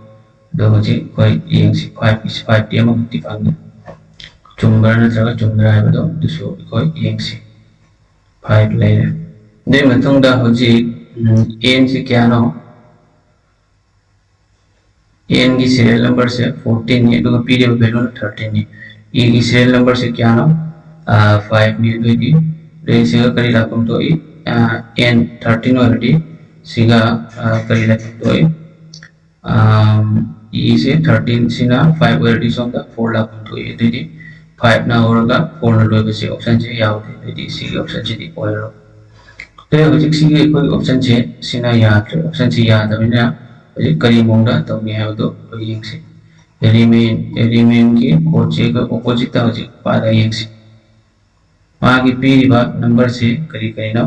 ꯑꯗꯣ ꯍꯧꯖꯤꯛ ꯑꯩꯈꯣꯏ ꯌꯦꯡꯁꯤ, fiveꯀꯤꯁꯤ, fiveꯇꯤ ꯑꯃꯈꯛꯇꯤ ꯐꯪꯉꯤ꯫ ꯆꯨꯝꯕ꯭ꯔꯥ ꯅꯠꯇ꯭ꯔꯒ ꯆꯨꯝꯗ꯭ꯔꯥ ꯍꯥꯏꯕꯗꯣ ꯑꯗꯨꯁꯨ ꯑꯩꯈꯣꯏ ꯌꯦꯡꯁꯤ꯫ Five ꯂꯩꯔꯦ꯫ ꯑꯗꯨꯒꯤ ꯃꯇꯨꯡꯗ ꯍꯧꯖꯤꯛ, ꯎꯝ, Nꯁꯤ ꯀꯌꯥꯅꯣ? Nꯒꯤ serial numberꯁꯦ fourteenꯅꯤ, ꯑꯗꯨꯒ ꯄꯤꯔꯤꯕ valueꯅ thirteenꯅꯤ꯫ Eꯒꯤ serial numberꯁꯦ ꯀꯌꯥꯅꯣ? ꯑꯥ, fiveꯅꯤ꯫ ꯑꯗꯨꯑꯣꯏꯗꯤ ꯑꯗꯨꯗꯩ ꯁꯤꯒ ꯀꯔꯤ ꯂꯥꯛꯐꯝ ꯊꯣꯛꯏ? ꯑꯥ, N thirteen ꯑꯣꯏꯔꯗꯤ ꯁꯤꯒ, ꯑꯥ, ꯀꯔꯤ ꯂꯥꯛꯐꯝ ꯊꯣꯛꯏ? ꯑꯥꯝ, Eꯁꯦ thirteenꯁꯤꯅ five ꯑꯣꯏꯔꯗꯤ ꯁꯣꯝꯗ four ꯂꯥꯛꯐꯝ ꯊꯣꯛꯏ꯫ ꯑꯗꯨꯑꯣꯏꯗꯤ fiveꯅ ꯍꯧꯔꯒ fourꯅ ꯂꯣꯏꯕꯁꯦ optionꯁꯦ ꯌꯥꯎꯗꯦ꯫ ꯑꯗꯨꯑꯣꯏꯗꯤ ꯁꯤꯒꯤ optionꯁꯤꯗꯤ ꯑꯣꯏꯔꯔꯣꯏ꯫ ꯑꯗꯨꯅ ꯍꯧꯖꯤꯛ ꯁꯤꯒꯤ ꯑꯩꯈꯣꯏꯒꯤ optionꯁꯦ ꯁꯤꯅ ꯌꯥꯗ꯭ꯔꯦ꯫ Optionꯁꯤ ꯌꯥꯗꯕꯅꯤꯅ ꯍꯧꯖꯤꯛ ꯀꯔꯤ ꯃꯑꯣꯡꯗ ꯇꯧꯅꯤ ꯍꯥꯏꯕꯗꯨ ꯑꯩꯈꯣꯏ ꯌꯦꯡꯁꯤ꯫ Element, elementꯀꯤ codeꯁꯦ ꯑꯩꯈꯣꯏ oppositeꯇ ꯍꯧꯖꯤꯛ ꯄꯥꯏꯔꯒ ꯌꯦꯡꯁꯤ꯫ ꯃꯥꯒꯤ ꯄꯤꯔꯤꯕ numberꯁꯦ ꯀꯔꯤ ꯀꯔꯤꯅꯣ?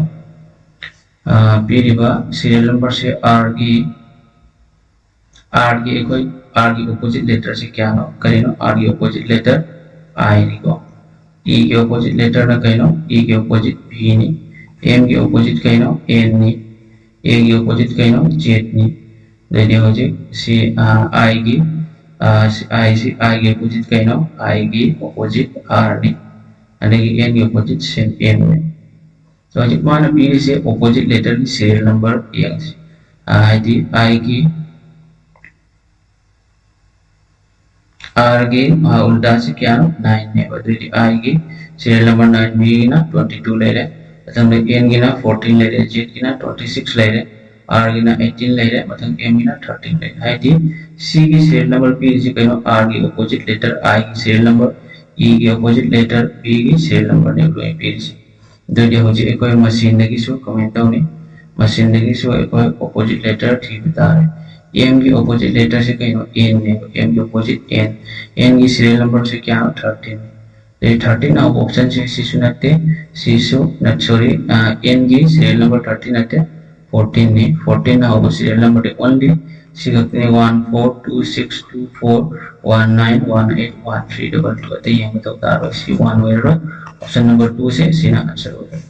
ꯑꯥ, ꯄꯤꯔꯤꯕ serial numberꯁꯦ Rꯒꯤ, Rꯒꯤ ꯑꯩꯈꯣꯏ, Rꯒꯤ opposite letterꯁꯦ ꯀꯌꯥꯅꯣ? ꯀꯔꯤꯅꯣ? Rꯒꯤ opposite letter Iꯅꯤꯀꯣ꯫ Eꯒꯤ opposite letterꯅ ꯀꯩꯅꯣ? Eꯒꯤ opposite Vꯅꯤ꯫ Mꯒꯤ opposite ꯀꯩꯅꯣ? Nꯅꯤ꯫ Aꯒꯤ opposite ꯀꯩꯅꯣ? Zꯅꯤ꯫ ꯑꯗꯩꯗꯤ ꯍꯧꯖꯤꯛ ꯁꯤ, ꯑꯥ, Iꯒꯤ, ꯑꯥ, ꯁꯤ Iꯁꯤ, Iꯒꯤ opposite ꯀꯩꯅꯣ? Iꯒꯤ opposite Rꯅꯤ꯫ ꯑꯗꯒꯤ Nꯒꯤ opposite same Mꯅꯤ꯫ ꯑꯗꯣ ꯍꯧꯖꯤꯛ ꯃꯥꯅ ꯄꯤꯔꯤꯁꯦ opposite letterꯒꯤ serial number ꯌꯦꯡꯁꯤ꯫ ꯑꯥ, ꯍꯥꯏꯗꯤ Iꯒꯤ, Rꯒꯤ, ꯑꯥ, ꯎꯜꯇꯥꯁꯤ ꯀꯌꯥꯅꯣ? Nineꯅꯦꯕ꯫ ꯑꯗꯨꯑꯣꯏꯗꯤ Iꯒꯤ serial number nine, Vꯒꯤꯅ twenty two ꯂꯩꯔꯦ, ꯃꯊꯪꯗ Nꯒꯤꯅ fourteen ꯂꯩꯔꯦ, Zꯒꯤꯅ twenty six ꯂꯩꯔꯦ, Rꯒꯤꯅ eighteen ꯂꯩꯔꯦ, ꯃꯊꯪ Mꯒꯤꯅ thirteen ꯂꯩꯔꯦ꯫ ꯍꯥꯏꯗꯤ ꯁꯤꯒꯤ serial number ꯄꯤꯔꯤꯁꯤ ꯀꯩꯅꯣ? Rꯒꯤ opposite letter Iꯒꯤ serial number, Eꯒꯤ opposite letter Vꯒꯤ serial numberꯅꯦꯕ ꯂꯣꯏꯅ ꯄꯤꯔꯤꯁꯤ꯫ ꯑꯗꯨꯗꯤ ꯍꯧꯖꯤꯛ ꯑꯩꯈꯣꯏ machineꯗꯒꯤꯁꯨ comment ꯇꯧꯅꯤ, machineꯗꯒꯤꯁꯨ ꯑꯩꯈꯣꯏ opposite letter ꯊꯤꯕ ꯇꯥꯔꯦ꯫ M ꯒꯤ opposite letter ꯁꯦ ꯀꯩꯅꯣ? N ꯅꯦꯕ꯫ M ꯒꯤ opposite N꯫ N ꯒꯤ serial number ꯁꯦ ꯀꯌꯥꯅꯣ? Thirteen ꯅꯦ꯫ ꯑꯗꯩ thirteen ꯍꯧꯕ option ꯁꯦ ꯁꯤꯁꯨ ꯅꯠꯇꯦ, ꯁꯤꯁꯨ ꯅꯠ-, sorry, ꯑ, N ꯒꯤ serial number thirteen ꯅꯠꯇꯦ, fourteen ꯅꯤ꯫ Fourteen ꯍꯧꯕ serial number ꯗꯤ only ꯁꯤ ꯈꯛꯇꯅꯤ, one four two six two four one nine one eight one three double two꯫ ꯑꯇꯩ ꯌꯦꯡꯕ ꯃꯊꯧ ꯇꯥꯔꯣꯏ, ꯁꯤ one ꯑꯣꯏꯔꯔꯣꯏ꯫ Option number two ꯁꯦ ꯁꯤꯅ answer ꯑꯣꯏꯔꯅꯤ꯫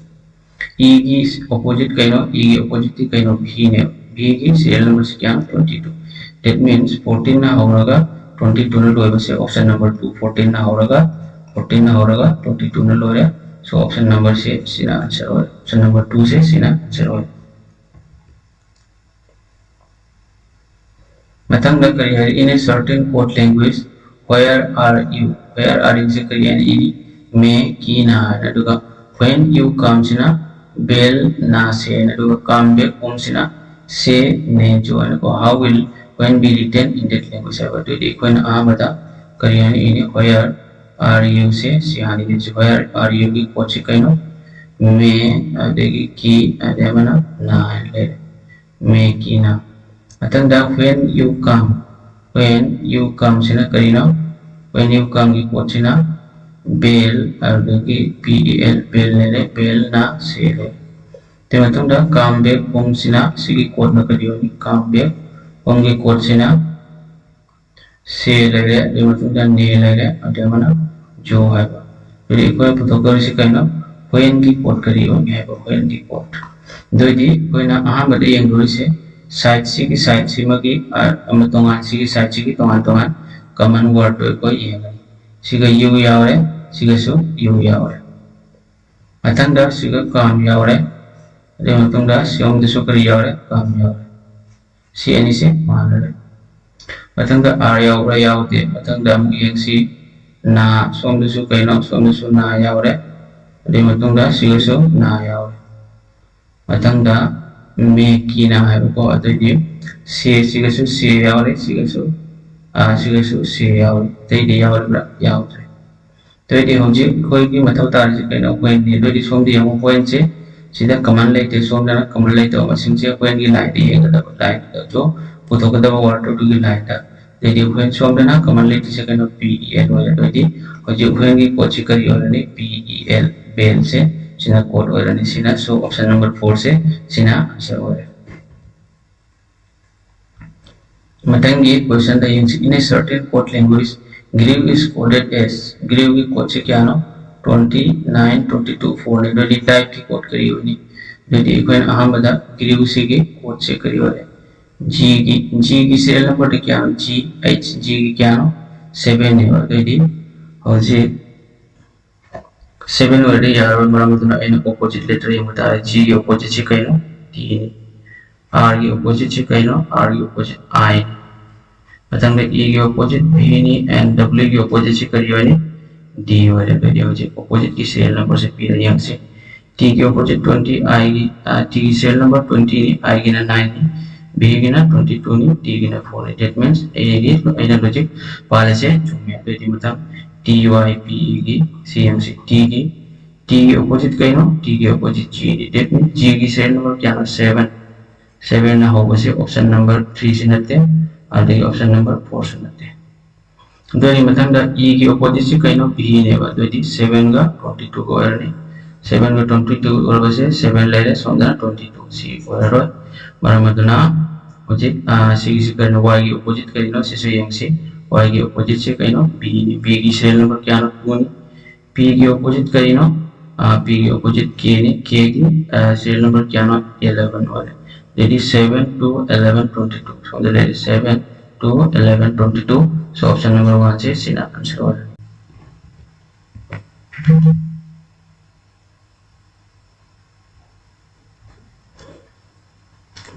E ꯒꯤ opposite ꯀꯩꯅꯣ? E ꯒꯤ opposite ꯇꯤ ꯀꯩꯅꯣ? V ꯅꯦ꯫ V ꯒꯤ serial number ꯁꯤ ꯀꯌꯥꯅꯣ? Twenty two꯫ That means fourteen ꯅ ꯍꯧꯔꯒ twenty two ꯅ ꯂꯣꯏꯕꯁꯦ option number two, fourteen ꯅ ꯍꯧꯔꯒ, fourteen ꯅ ꯍꯧꯔꯒ twenty two ꯅ ꯂꯣꯏꯔꯦ꯫ So option number ꯁꯦ ꯁꯤꯅ answer ꯑꯣꯏꯔꯦ꯫ Option number two ꯁꯦ ꯁꯤꯅ answer ꯑꯣꯏꯔꯦ꯫ ꯃꯊꯪꯗ ꯀꯔꯤ ꯍꯥꯏꯔꯤ? In a certain code language, "Where are you?" "Where are you?" ꯁꯦ ꯀꯔꯤ ꯍꯥꯏꯅ ꯏꯅꯤ? "मैं कहाँ?" ꯍꯥꯏꯅ꯫ ꯑꯗꯨꯒ "When you come" ꯁꯤꯅ "vel na se" ꯍꯥꯏꯅ꯫ ꯑꯗꯨꯒ "come back home" ꯁꯤꯅ "se ne jo" ꯍꯥꯏꯅꯀꯣ꯫ "How will when be written in that language?" ꯍꯥꯏꯕ꯫ ꯑꯗꯨꯗꯤ ꯑꯩꯈꯣꯏꯅ ꯑꯍꯥꯟꯕꯗ ꯀꯔꯤ ꯍꯥꯏꯅ ꯏꯅꯤ? "Where are you?" ꯁꯦ ꯁꯤ ꯍꯥꯟꯅ ꯏꯁꯤ꯫ "Where are you?" ꯒꯤ code ꯁꯤ ꯀꯩꯅꯣ? "मैं", ꯑꯗꯒꯤ "कि", ꯑꯗꯩ ꯑꯃꯅ "na" ꯍꯥꯏꯅ ꯂꯩꯔꯦ꯫ "मैं कहाँ?" ꯃꯊꯪꯗ "When you come", "When you come" ꯁꯤꯅ ꯀꯔꯤꯅꯣ? "When you come" ꯒꯤ code ꯁꯤꯅ "vel", ꯑꯗꯨꯗꯒꯤ "P E L", "vel" ꯂꯩꯔꯦ, "vel na se" ꯂꯩꯔꯦ꯫ ꯑꯗꯨꯒꯤ ꯃꯇꯨꯡꯗ "come back home" ꯁꯤꯅ ꯁꯤꯒꯤ code ꯅ ꯀꯔꯤ ꯑꯣꯏꯅꯤ? "Come back home" ꯒꯤ code ꯁꯤꯅ "se" ꯂꯩꯔꯦ, ꯑꯗꯨꯒꯤ ꯃꯇꯨꯡꯗ "ne" ꯂꯩꯔꯦ, ꯑꯗꯨꯒꯤ ꯑꯃꯅ "jo" ꯍꯥꯏꯕ꯫ ꯑꯗꯨꯗꯤ ꯑꯩꯈꯣꯏꯅ ꯄꯨꯊꯣꯛꯇꯧꯔꯤꯁꯤ ꯀꯩꯅꯣ? "When" ꯒꯤ code ꯀꯔꯤ ꯑꯣꯏꯅꯤ ꯍꯥꯏꯕ? "When" ꯒꯤ code꯫ ꯑꯗꯨ ꯑꯣꯏꯗꯤ ꯑꯩꯈꯣꯏꯅ ꯑꯍꯥꯟꯕꯗ ꯌꯦꯡꯗꯣꯔꯤꯁꯦ side ꯁꯤꯒꯤ side ꯁꯤꯃꯒꯤ, ꯑ, ꯑꯃ ꯇꯣꯉꯥꯟ, ꯁꯤꯒꯤ side ꯁꯤꯒꯤ ꯇꯣꯉꯥꯟ ꯇꯣꯉꯥꯟ common word ꯗꯣ ꯑꯩꯈꯣꯏ ꯌꯦꯡꯒꯅꯤ꯫ ꯁꯤꯒ "you" ꯌꯥꯎꯔꯦ, ꯁꯤꯒꯁꯨ "you" ꯌꯥꯎꯔꯦ꯫ ꯃꯊꯪꯗ ꯁꯤꯒ "come" ꯌꯥꯎꯔꯦ꯫ ꯑꯗꯨꯒꯤ ꯃꯇꯨꯡꯗ ꯁꯤꯔꯣꯝꯗꯁꯨ ꯀꯔꯤ ꯌꯥꯎꯔꯦ? "Come" ꯌꯥꯎꯔꯦ꯫ ꯁꯤ ꯑꯅꯤꯁꯦ ꯃꯥꯟꯅꯔꯦ꯫ ꯃꯊꯪꯗ "are" ꯌꯥꯎꯕ꯭ꯔꯥ? ꯌꯥꯎꯗꯦ꯫ ꯃꯊꯪꯗ ꯑꯃꯨꯛ ꯌꯦꯡꯁꯤ꯫ "Na", ꯁꯣꯝꯗꯁꯨ ꯀꯩꯅꯣ? ꯁꯣꯝꯗꯁꯨ "na" ꯌꯥꯎꯔꯦ꯫ ꯑꯗꯨꯒꯤ ꯃꯇꯨꯡꯗ ꯁꯤꯒꯁꯨ "na" ꯌꯥꯎꯔꯦ꯫ ꯃꯊꯪꯗ "मैं कहाँ?" ꯍꯥꯏꯕꯀꯣ꯫ ꯑꯗꯨꯑꯣꯏꯗꯤ "se" ꯁꯤꯒꯁꯨ "se" ꯌꯥꯎꯔꯦ, ꯁꯤꯒꯁꯨ, ꯑ, ꯁꯤꯒꯁꯨ "se" ꯌꯥꯎꯔꯦ꯫ ꯑꯇꯩꯗꯤ ꯌꯥꯎꯔꯤꯕ꯭ꯔꯥ? ꯌꯥꯎꯗ꯭ꯔꯦ꯫ ꯑꯗꯨꯑꯣꯏꯗꯤ ꯍꯧꯖꯤꯛ ꯑꯩꯈꯣꯏꯒꯤ ꯃꯊꯧ ꯇꯥꯔꯤꯁꯤ ꯀꯩꯅꯣ? "When" ꯅꯤ꯫ ꯑꯗꯨꯑꯣꯏꯗꯤ ꯁꯣꯝꯗ ꯌꯦꯡꯉꯨ, "When" ꯁꯦ ꯁꯤꯗ common ꯂꯩꯇꯦ, ꯁꯣꯝꯗꯅ common ꯂꯩꯇꯕ ꯃꯁꯤꯡꯁꯦ "When" ꯒꯤ line ꯗ ꯌꯦꯡꯒꯗꯕ, line ꯗ꯫ ꯑꯗꯣ ꯄꯨꯊꯣꯛꯀꯗꯕ ꯋꯥꯔꯗ ꯑꯗꯨꯒꯤ ꯂꯥꯏꯟꯗ꯫ ꯑꯗꯩꯗꯤ ꯑꯩꯈꯣꯏꯅ ꯁꯣꯝꯗꯅ ꯀꯃꯟ ꯂꯩꯇ꯭ꯔꯤꯁꯦ ꯀꯩꯅꯣ, ꯄꯤ ꯏ ꯑꯦꯜ ꯑꯣꯏꯔꯦ꯫ ꯑꯗꯩꯗꯤ ꯍꯧꯖꯤꯛ ꯑꯩꯈꯣꯏꯒꯤ ꯀꯣꯗꯁꯦ ꯀꯔꯤ ꯑꯣꯏꯔꯅꯤ? ꯄꯤ ꯏ ꯑꯦꯜ, ꯕꯦꯜꯁꯦ ꯁꯤꯅ ꯀꯣꯗ ꯑꯣꯏꯔꯅꯤ꯫ ꯁꯤꯅ, so option number four ꯁꯦ ꯁꯤꯅ ꯑꯟꯁꯔ ꯑꯣꯏꯔꯦ꯫ ꯃꯊꯪꯒꯤ ꯀꯣꯏꯁꯟꯗ ꯌꯦꯡꯁꯤ꯫ In a certain code language, grieve is coded as, grieve ꯒꯤ ꯀꯣꯗꯁꯦ ꯀꯌꯥꯅꯣ? Twenty nine, twenty two, four ꯅꯤ꯫ ꯑꯗꯨꯗꯤ ꯇꯥꯏꯞꯀꯤ ꯀꯣꯗ ꯀꯔꯤ ꯑꯣꯏꯅꯤ? ꯑꯗꯨꯗꯤ ꯑꯩꯈꯣꯏꯅ ꯑꯍꯥꯟꯕꯗ grieve ꯁꯤꯒꯤ ꯀꯣꯗꯁꯦ ꯀꯔꯤ ꯑꯣꯏꯔꯦ? ꯖꯤꯒꯤ, ꯖꯤꯒꯤ ꯁꯤꯔꯤꯌꯦꯜ ꯅꯝꯕꯔꯗꯤ ꯀꯌꯥꯅꯣ? ꯖꯤ ꯑꯩꯆ, ꯖꯤꯒꯤ ꯀꯌꯥꯅꯣ? ꯁꯚꯦꯟ ꯅꯦꯕ꯫ ꯑꯗꯨꯑꯣꯏꯗꯤ ꯍꯧꯖꯤꯛ ꯁꯚꯦꯟ ꯑꯣꯏꯔꯗꯤ ꯌꯥꯔꯔꯣꯏ, ꯃꯔꯝ ꯑꯗꯨꯅ ꯑꯩꯅ ꯑꯣꯄꯣꯖꯤꯠ ꯂꯦꯇꯔ ꯌꯦꯡꯕ ꯇꯥꯔꯦ꯫ ꯖꯤꯒꯤ ꯑꯣꯄꯣꯖꯤꯠꯁꯤ ꯀꯩꯅꯣ? ꯇꯤꯅꯤ꯫ ꯑꯥꯔꯒꯤ ꯑꯣꯄꯣꯖꯤꯠꯁꯤ ꯀꯩꯅꯣ? ꯑꯥꯔꯒꯤ ꯑꯣꯄꯣꯖꯤꯠ ꯑꯥꯏꯅꯤ꯫ ꯃꯊꯪꯗ ꯏꯒꯤ ꯑꯣꯄꯣꯖꯤꯠ ꯚꯤꯅꯤ and ꯗꯕ꯭ꯂꯤꯎꯒꯤ ꯑꯣꯄꯣꯖꯤꯠꯁꯤ ꯀꯔꯤ ꯑꯣꯏꯅꯤ? ꯗꯤ ꯑꯣꯏꯔꯦ꯫ ꯑꯗꯨꯗꯤ ꯍꯧꯖꯤꯛ ꯑꯣꯄꯣꯖꯤꯠꯀꯤ ꯁꯤꯔꯤꯌꯦꯜ ꯅꯝꯕꯔꯁꯦ ꯄꯤꯔ ꯌꯦꯡꯁꯤ꯫ ꯇꯤꯒꯤ ꯑꯣꯄꯣꯖꯤꯠ ꯇ꯭ꯋꯦꯟꯇꯤ, ꯑꯥꯏꯒꯤ, ꯑ, ꯇꯤꯒꯤ ꯁꯤꯔꯤꯌꯦꯜ ꯅꯝꯕꯔ ꯇ꯭ꯋꯦꯟꯇꯤꯅꯤ, ꯑꯥꯏꯒꯤꯅ ꯅꯥꯏꯟꯅꯤ, ꯚꯤꯒꯤꯅ ꯇ꯭ꯋꯦꯟꯇꯤ ꯇꯨꯅꯤ, ꯗꯤꯒꯤꯅ ꯐꯣꯔꯅꯤ꯫ That means ꯑꯩꯒꯤ, ꯑꯩꯅ ꯂꯣꯖꯤꯛ ꯄꯥꯜꯂꯤꯁꯦ ꯆꯨꯝꯃꯦ꯫ ꯑꯗꯨꯗꯤ ꯃꯊꯪ ꯇꯤ ꯋꯥꯏ ꯄꯤ ꯏꯒꯤ ꯁꯤ ꯌꯦꯡꯁꯤ꯫ ꯇꯤꯒꯤ, ꯇꯤꯒꯤ ꯑꯣꯄꯣꯖꯤꯠ ꯀꯩꯅꯣ? ꯇꯤꯒꯤ ꯑꯣꯄꯣꯖꯤꯠ ꯖꯤꯅꯤ꯫ That means ꯖꯤꯒꯤ ꯁꯤꯔꯤꯌꯦꯜ ꯅꯝꯕꯔ ꯀꯌꯥꯅꯣ? ꯁꯚꯦꯟ꯫ ꯁꯚꯦꯟꯅ ꯍꯧꯕꯁꯦ ꯑꯣꯞꯁꯟ ꯅꯝꯕꯔ ꯊ꯭ꯔꯤꯁꯤ ꯅꯠꯇꯦ, ꯑꯗꯒꯤ ꯑꯣꯞꯁꯟ ꯅꯝꯕꯔ ꯐꯣꯔꯁꯨ ꯅꯠꯇꯦ꯫ ꯑꯗꯨꯒꯤ ꯃꯊꯪꯗ ꯏꯒꯤ ꯑꯣꯄꯣꯖꯤꯠꯁꯤ ꯀꯩꯅꯣ? ꯚꯤꯅꯦꯕ꯫ ꯑꯗꯨꯑꯣꯏꯗꯤ ꯁꯚꯦꯟꯒ ꯇ꯭ꯋꯦꯟꯇꯤ ꯇꯨꯒ ꯑꯣꯏꯔꯅꯤ꯫ ꯁꯚꯦꯟꯒ ꯇ꯭ꯋꯦꯟꯇꯤ ꯇꯨ ꯑꯣꯏꯔꯕꯁꯦ ꯁꯚꯦꯟ ꯂꯩꯔꯦ, ꯁꯣꯝꯗꯅ ꯇ꯭ꯋꯦꯟꯇꯤ ꯇꯨ, ꯁꯤ ꯑꯣꯏꯔꯔꯣꯏ꯫ ꯃꯔꯝ ꯑꯗꯨꯅ ꯍꯧꯖꯤꯛ, ꯑ, ꯁꯤꯒꯤꯁꯤ ꯀꯩꯅꯣ? ꯋꯥꯏꯒꯤ ꯑꯣꯄꯣꯖꯤꯠ ꯀꯔꯤꯅꯣ? ꯁꯤꯁꯨ ꯌꯦꯡꯁꯤ꯫ ꯋꯥꯏꯒꯤ ꯑꯣꯄꯣꯖꯤꯠꯁꯤ ꯀꯩꯅꯣ? ꯚꯤꯅꯤ꯫ ꯚꯤꯒꯤ ꯁꯤꯔꯤꯌꯦꯜ ꯅꯝꯕꯔ ꯀꯌꯥꯅꯣ? ꯇꯨꯅꯤ꯫ ꯄꯤꯒꯤ ꯑꯣꯄꯣꯖꯤꯠ ꯀꯔꯤꯅꯣ? ꯑ, ꯄꯤꯒꯤ ꯑꯣꯄꯣꯖꯤꯠ ꯀꯦꯅꯤ꯫ ꯀꯦꯒꯤ, ꯑ, ꯁꯤꯔꯤꯌꯦꯜ ꯅꯝꯕꯔ ꯀꯌꯥꯅꯣ? ꯑꯦꯂꯦꯚꯦꯟ ꯑꯣꯏꯔꯦ꯫ ꯑꯗꯩꯗꯤ seven two eleven twenty two. ꯁꯣꯝꯗ ꯂꯩꯔꯦ seven two eleven twenty two. So option number one ꯁꯦ ꯁꯤꯅ answer ꯑꯣꯏꯔꯦ꯫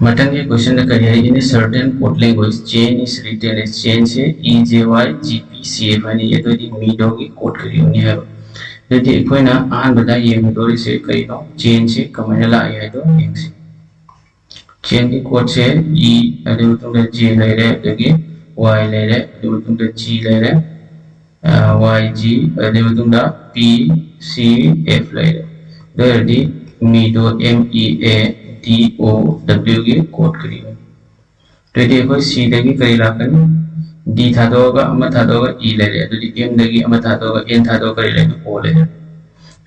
ꯃꯊꯪꯒꯤ ꯀꯣꯏꯁꯟꯗ ꯀꯔꯤ ꯍꯥꯏ? In a certain code language, chain is written as, chain say E J Y G P C F ꯍꯥꯏꯅ E. ꯑꯗꯨꯗꯤ ꯃꯤꯗꯣꯒꯤ code ꯀꯔꯤ ꯑꯣꯏꯅꯤ ꯍꯥꯏꯕ? ꯑꯗꯨꯗꯤ ꯑꯩꯈꯣꯏꯅ ꯑꯍꯥꯟꯕꯗ ꯌꯦꯡꯒꯗꯧꯔꯤꯁꯦ ꯀꯔꯤꯅꯣ? ꯆꯦꯟꯁꯦ ꯀꯃꯥꯏꯅ ꯂꯥꯛꯏ ꯍꯥꯏꯗꯣ ꯌꯦꯡꯁꯤ꯫ ꯆꯦꯟꯒꯤ ꯀꯣꯗꯁꯦ ꯏ, ꯑꯗꯨꯒꯤ ꯃꯇꯨꯡꯗ ꯖꯦ ꯂꯩꯔꯦ, ꯑꯗꯒꯤ ꯋꯥꯏ ꯂꯩꯔꯦ, ꯑꯗꯨꯒꯤ ꯃꯇꯨꯡꯗ ꯖꯤ ꯂꯩꯔꯦ, ꯋꯥꯏ ꯖꯤ, ꯑꯗꯨꯒꯤ ꯃꯇꯨꯡꯗ ꯄꯤ ꯁꯤ ꯑꯦꯐ ꯂꯩꯔꯦ꯫ ꯑꯗꯨ ꯑꯣꯏꯔꯗꯤ ꯃꯤꯗꯣ, ꯑꯦꯝ ꯏ ꯑꯦ ꯗꯤ ꯑꯣ ꯗꯕ꯭ꯂꯤꯎꯒꯤ ꯀꯣꯗ ꯀꯔꯤ ꯑꯣꯏꯅꯤ? ꯑꯗꯨꯗꯤ ꯑꯩꯈꯣꯏ C ꯗꯒꯤ ꯀꯔꯤ ꯂꯥꯛꯀꯅꯤ? D ꯊꯥꯗꯣꯛꯑꯒ ꯑꯃ ꯊꯥꯗꯣꯛꯑꯒ E ꯂꯩꯔꯦ꯫ ꯑꯗꯨꯗꯤ M ꯗꯒꯤ ꯑꯃ ꯊꯥꯗꯣꯛꯑꯒ N ꯊꯥꯗꯣꯛꯑꯒ ꯀꯔꯤ ꯂꯩꯔꯦ? O ꯂꯩꯔꯦ꯫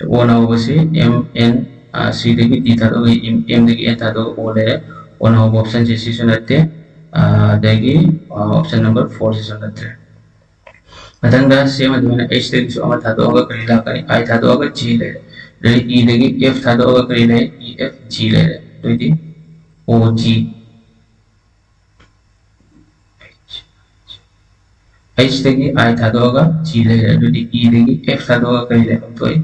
O ꯅ ꯍꯧꯕꯁꯤ M N, ꯑ, C ꯗꯒꯤ D ꯊꯥꯗꯣꯛꯑꯒ M, M ꯗꯒꯤ N ꯊꯥꯗꯣꯛꯑꯒ O ꯂꯩꯔꯦ꯫ O ꯅ ꯍꯧꯕ option ꯁꯦ ꯁꯤꯁꯨ ꯅꯠꯇꯦ꯫ ꯑ, ꯑꯗꯒꯤ, ꯑ, option number four ꯁꯤꯁꯨ ꯅꯠꯇ꯭ꯔꯦ꯫ ꯃꯊꯪꯗ same ꯑꯗꯨꯃꯥꯏꯅ H ꯇꯒꯤꯁꯨ ꯑꯃ ꯊꯥꯗꯣꯛꯑꯒ ꯀꯔꯤ ꯂꯥꯛꯀꯅꯤ? I ꯊꯥꯗꯣꯛꯑꯒ G ꯂꯩꯔꯦ꯫ ꯑꯗꯩ E ꯗꯒꯤ F ꯊꯥꯗꯣꯛꯑꯒ ꯀꯔꯤ ꯂꯩ? E F G ꯂꯩꯔꯦ꯫ ꯑꯗꯨꯗꯤ O G꯫ H ꯇꯒꯤ I ꯊꯥꯗꯣꯛꯑꯒ G ꯂꯩꯔꯦ꯫ ꯑꯗꯨꯗꯤ E ꯗꯒꯤ F ꯊꯥꯗꯣꯛꯑꯒ ꯀꯔꯤ ꯂꯩꯐꯝ ꯊꯣꯛꯏ?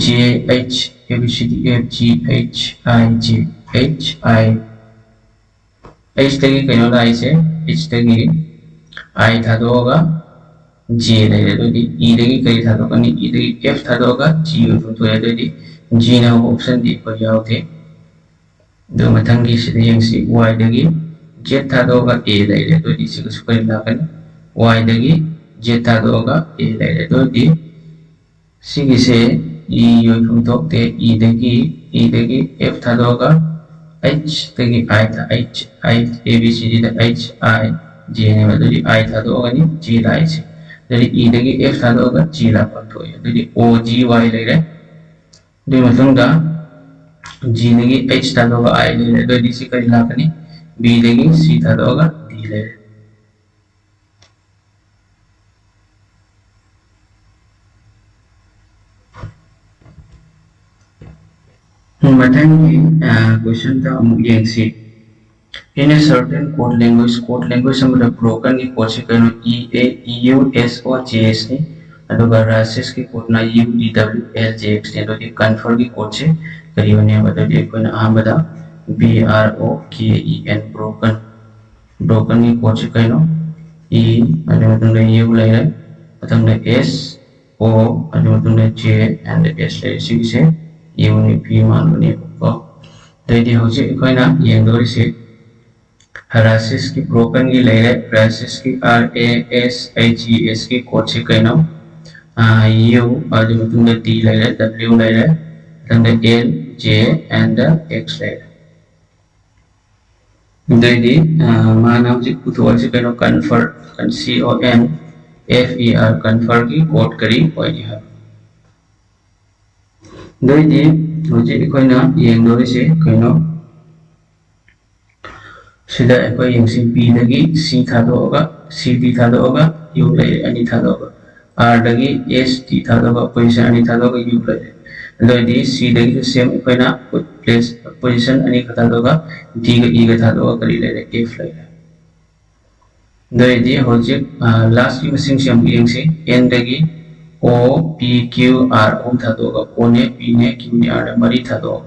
J H, A B C D F G H I J, H I꯫ H ꯇꯒꯤ ꯀꯩꯅꯣ ꯂꯥꯛꯏꯁꯦ? H ꯇꯒꯤ I ꯊꯥꯗꯣꯛꯑꯒ J ꯂꯩꯔꯦ꯫ ꯑꯗꯨꯗꯤ E ꯗꯒꯤ ꯀꯔꯤ ꯊꯥꯗꯣꯛꯀꯅꯤ? E ꯗꯒꯤ F ꯊꯥꯗꯣꯛꯑꯒ G ꯑꯣꯏꯅ ꯊꯣꯛꯑꯦ꯫ ꯑꯗꯨꯗꯤ G ꯅ ꯍꯧꯕ option ꯗꯤ ꯑꯩꯈꯣꯏ ꯌꯥꯎꯗꯦ꯫ ꯑꯗꯨ ꯃꯊꯪꯒꯤ ꯁꯤꯗ ꯌꯦꯡꯁꯤ꯫ Y ꯗꯒꯤ Z ꯊꯥꯗꯣꯛꯑꯒ A ꯂꯩꯔꯦ꯫ ꯑꯗꯨꯗꯤ ꯁꯤꯒꯁꯨ ꯀꯔꯤ ꯂꯥꯛꯀꯅꯤ? Y ꯗꯒꯤ Z ꯊꯥꯗꯣꯛꯑꯒ A ꯂꯩꯔꯦ꯫ ꯑꯗꯨ ꯑꯣꯏꯔꯗꯤ ꯁꯤꯒꯤꯁꯦ E ꯑꯣꯏꯐꯝ ꯊꯣꯛꯇꯦ꯫ E ꯗꯒꯤ, E ꯗꯒꯤ F ꯊꯥꯗꯣꯛꯑꯒ H ꯇꯒꯤ I ꯊꯥ-, H, I, A B C D the H I J ꯅꯦꯕ꯫ ꯑꯗꯨꯗꯤ I ꯊꯥꯗꯣꯛꯑꯒꯅꯤ J ꯂꯥꯛꯏꯁꯦ꯫ ꯑꯗꯨꯗꯤ E ꯗꯒꯤ F ꯊꯥꯗꯣꯛꯑꯒ G ꯂꯥꯛꯐꯝ ꯊꯣꯛꯑꯦ꯫ ꯑꯗꯨꯗꯤ O G Y ꯂꯩꯔꯦ꯫ ꯑꯗꯨꯒꯤ ꯃꯇꯨꯡꯗ G ꯗꯒꯤ H ꯊꯥꯗꯣꯛꯑꯒ I ꯂꯩꯔꯦ꯫ ꯑꯗꯨ ꯑꯣꯏꯔꯗꯤ ꯁꯤ ꯀꯔꯤ ꯂꯥꯛꯀꯅꯤ? B ꯗꯒꯤ C ꯊꯥꯗꯣꯛꯑꯒ D ꯂꯩꯔꯦ꯫ ꯃꯊꯪꯒꯤ, ꯑ, question ꯗ ꯑꯃꯨꯛ ꯌꯦꯡꯁꯤ꯫ In a certain code language, code language ꯑꯃꯗ broken ꯒꯤ code ꯁꯤ ꯀꯩꯅꯣ? E A, E U S O J S ꯅꯤ꯫ ꯑꯗꯨꯒ Russia's ꯀꯤ code ꯅ U D W L J X ꯅꯤ꯫ ꯑꯗꯨꯗꯤ confer ꯒꯤ code ꯁꯤ ꯀꯔꯤ ꯑꯣꯏꯅꯤ ꯍꯥꯏꯕꯗꯗꯤ ꯑꯩꯈꯣꯏꯅ ꯑꯍꯥꯟꯕꯗ B R O K E N, broken, broken ꯒꯤ code ꯁꯤ ꯀꯩꯅꯣ? E, ꯑꯗꯨꯒꯤ ꯃꯇꯨꯡꯗ U ꯂꯩꯔꯦ, ꯃꯊꯪꯗ S, O, ꯑꯗꯨꯒꯤ ꯃꯇꯨꯡꯗ J and S ꯂꯩꯔꯦ꯫ ꯁꯤꯒꯤꯁꯦ U ꯅꯤ, P ꯃꯥꯟꯕꯅꯦꯕꯀꯣ꯫ ꯑꯗꯩꯗꯤ ꯍꯧꯖꯤꯛ ꯑꯩꯈꯣꯏꯅ ꯌꯦꯡꯗꯧꯔꯤꯁꯤ Russia's ꯀꯤ broken ꯒꯤ ꯂꯩꯔꯦ, Russia's ꯀꯤ R A S H E S ꯀꯤ code ꯁꯤ ꯀꯩꯅꯣ? ꯑꯥ, U, ꯑꯗꯨꯒꯤ ꯃꯇꯨꯡꯗ D ꯂꯩꯔꯦ, W ꯂꯩꯔꯦ, ꯃꯊꯪꯗ L, J and X ꯂꯩꯔꯦ꯫ ꯑꯗꯩꯗꯤ ꯃꯥꯅ ꯍꯧꯖꯤꯛ ꯄꯨꯊꯣꯛꯑꯁꯤ ꯀꯩꯅꯣ, confer, C O N F E R, ꯀꯟꯐꯔꯒꯤ ꯀꯣꯗ ꯀꯔꯤ ꯑꯣꯏꯅꯤ ꯍꯥꯏꯕ꯫ ꯑꯗꯩꯗꯤ ꯍꯧꯖꯤꯛ ꯑꯩꯈꯣꯏꯅ ꯌꯦꯡꯗꯧꯔꯤꯁꯦ ꯀꯩꯅꯣ, ꯁꯤꯗ ꯑꯩꯈꯣꯏ ꯌꯦꯡꯁꯤ, ꯕꯤꯗꯒꯤ ꯁꯤ ꯊꯥꯗꯣꯛꯑꯒ, ꯁꯤ ꯗꯤ ꯊꯥꯗꯣꯛꯑꯒ ꯌꯨ ꯂꯩꯔꯦ, ꯑꯅꯤ ꯊꯥꯗꯣꯛꯑꯒ, ꯑꯥꯔꯗꯒꯤ ꯑꯦꯁ ꯗꯤ ꯊꯥꯗꯣꯛꯑꯒ, ꯄꯣꯖꯤꯁꯟ ꯑꯅꯤ ꯊꯥꯗꯣꯛꯑꯒ ꯌꯨ ꯂꯩꯔꯦ꯫ ꯑꯗꯨ ꯑꯣꯏꯔꯗꯤ ꯁꯤꯗꯒꯤꯁꯨ ꯁꯦꯝ ꯑꯩꯈꯣꯏꯅ ꯄꯣꯖꯤꯁꯟ ꯑꯅꯤ ꯈꯛ ꯊꯥꯗꯣꯛꯑꯒ ꯗꯤꯒ ꯏꯒ ꯊꯥꯗꯣꯛꯑꯒ ꯀꯔꯤ ꯂꯩꯔꯦ? ꯑꯦꯐ ꯂꯩꯔꯦ꯫ ꯑꯗꯨ ꯑꯣꯏꯔꯗꯤ ꯍꯧꯖꯤꯛ ꯂꯥꯁꯀꯤ ꯃꯁꯤꯡꯁꯤ ꯑꯃꯨꯛ ꯌꯦꯡꯁꯤ꯫ ꯑꯦꯟꯗꯒꯤ ꯑꯣ, ꯄꯤ, ꯀ꯭ꯌꯨ, ꯑꯥꯔ ꯑꯍꯨꯝ ꯊꯥꯗꯣꯛꯑꯒ ꯑꯣꯅꯦ, ꯄꯤꯅꯦ, ꯀ꯭ꯌꯨꯅꯦ, ꯑꯥꯔꯅꯦ ꯃꯔꯤ ꯊꯥꯗꯣꯛꯑꯣ꯫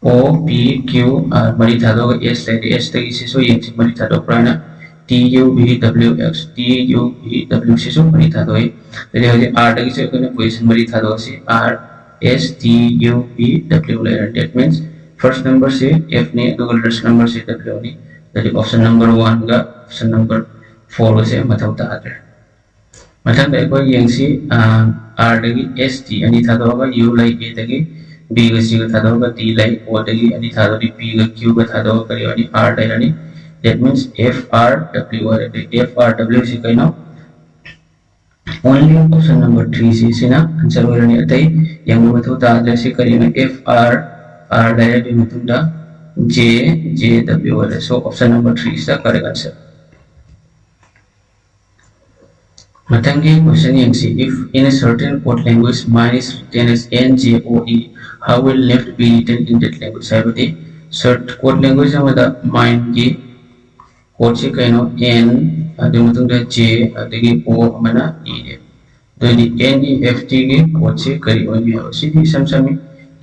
ꯑꯣ, ꯄꯤ, ꯀ꯭ꯌꯨ, ꯑꯥꯔ ꯃꯔꯤ ꯊꯥꯗꯣꯛꯑꯒ ꯑꯦꯁ ꯂꯩꯔꯦ꯫ ꯑꯦꯁꯇꯒꯤ ꯁꯤꯁꯨ ꯌꯦꯡꯁꯤ ꯃꯔꯤ ꯊꯥꯗꯣꯛꯄ꯭ꯔꯥ ꯍꯥꯏꯅ꯫ T, U, V, W, X, T, U, V, W ꯁꯤꯁꯨ ꯃꯔꯤ ꯊꯥꯗꯣꯛꯏ꯫ ꯑꯗꯨꯗꯤ ꯍꯧꯖꯤꯛ ꯑꯥꯔꯗꯒꯤꯁꯨ ꯑꯩꯈꯣꯏꯅ ꯄꯣꯖꯤꯁꯟ ꯃꯔꯤ ꯊꯥꯗꯣꯛꯑꯁꯤ꯫ R, S, T, U, V, W ꯂꯩꯔꯦ꯫ That means first numberꯁꯤ ꯑꯦꯐꯅꯤ, ꯑꯗꯨꯒ last numberꯁꯤ ꯗꯕ꯭ꯂꯤꯎꯅꯤ꯫ ꯑꯗꯨꯗꯤ option number oneꯒ option number fourꯒꯁꯦ ꯃꯊꯧ ꯇꯥꯗ꯭ꯔꯦ꯫ ꯃꯊꯪꯗ ꯑꯩꯈꯣꯏ ꯌꯦꯡꯁꯤ, ꯑꯥꯔꯗꯒꯤ ꯑꯦꯁ ꯗꯤ ꯑꯅꯤ ꯊꯥꯗꯣꯛꯑꯒ ꯌꯨ ꯂꯩ, ꯑꯦꯗꯒꯤ ꯕꯤꯒ ꯁꯤꯒ ꯊꯥꯗꯣꯛꯑꯒ ꯗꯤ ꯂꯩ, ꯑꯣꯗꯒꯤ ꯑꯅꯤ ꯊꯥꯗꯣꯛꯑꯗꯤ ꯄꯤꯒ ꯀ꯭ꯌꯨꯒ ꯊꯥꯗꯣꯛꯑꯒ ꯀꯔꯤ ꯑꯣꯏꯅꯤ? ꯑꯥꯔ ꯂꯩꯔꯅꯤ꯫ That means F R W ꯑꯣꯏꯔꯗꯤ F R W ꯁꯤ ꯀꯩꯅꯣ? Only option number three ꯁꯤ, ꯁꯤꯅ answer ꯑꯣꯏꯔꯅꯤ꯫ ꯑꯇꯩ ꯌꯦꯡꯕ ꯃꯊꯧ ꯇꯥꯗ꯭ꯔꯦ꯫ ꯁꯤ ꯀꯔꯤꯅꯣ? F R, R ꯂꯩꯔꯦ, ꯑꯗꯨꯒꯤ ꯃꯇꯨꯡꯗ J, J W ꯑꯣꯏꯔꯦ꯫ So option number three is the correct answer. ꯃꯊꯪꯒꯤ question ꯌꯦꯡꯁꯤ, if in a certain code language MINE is written as N J O E, how will NEFT be written in that language? ꯍꯥꯏꯕꯗꯤ code language ꯑꯃꯗ MINEꯒꯤ codeꯁꯤ ꯀꯩꯅꯣ? N, ꯑꯗꯨꯒꯤ ꯃꯇꯨꯡꯗ J, ꯑꯗꯒꯤ O ꯑꯃꯅ E ꯅꯦ꯫ ꯑꯗꯨ ꯑꯣꯏꯔꯗꯤ NEFTꯒꯤ codeꯁꯤ ꯀꯔꯤ ꯑꯣꯏꯅꯤ ꯍꯥꯏꯕ? ꯁꯤꯗꯤ ꯏꯁꯝ ꯁꯝꯃꯤ꯫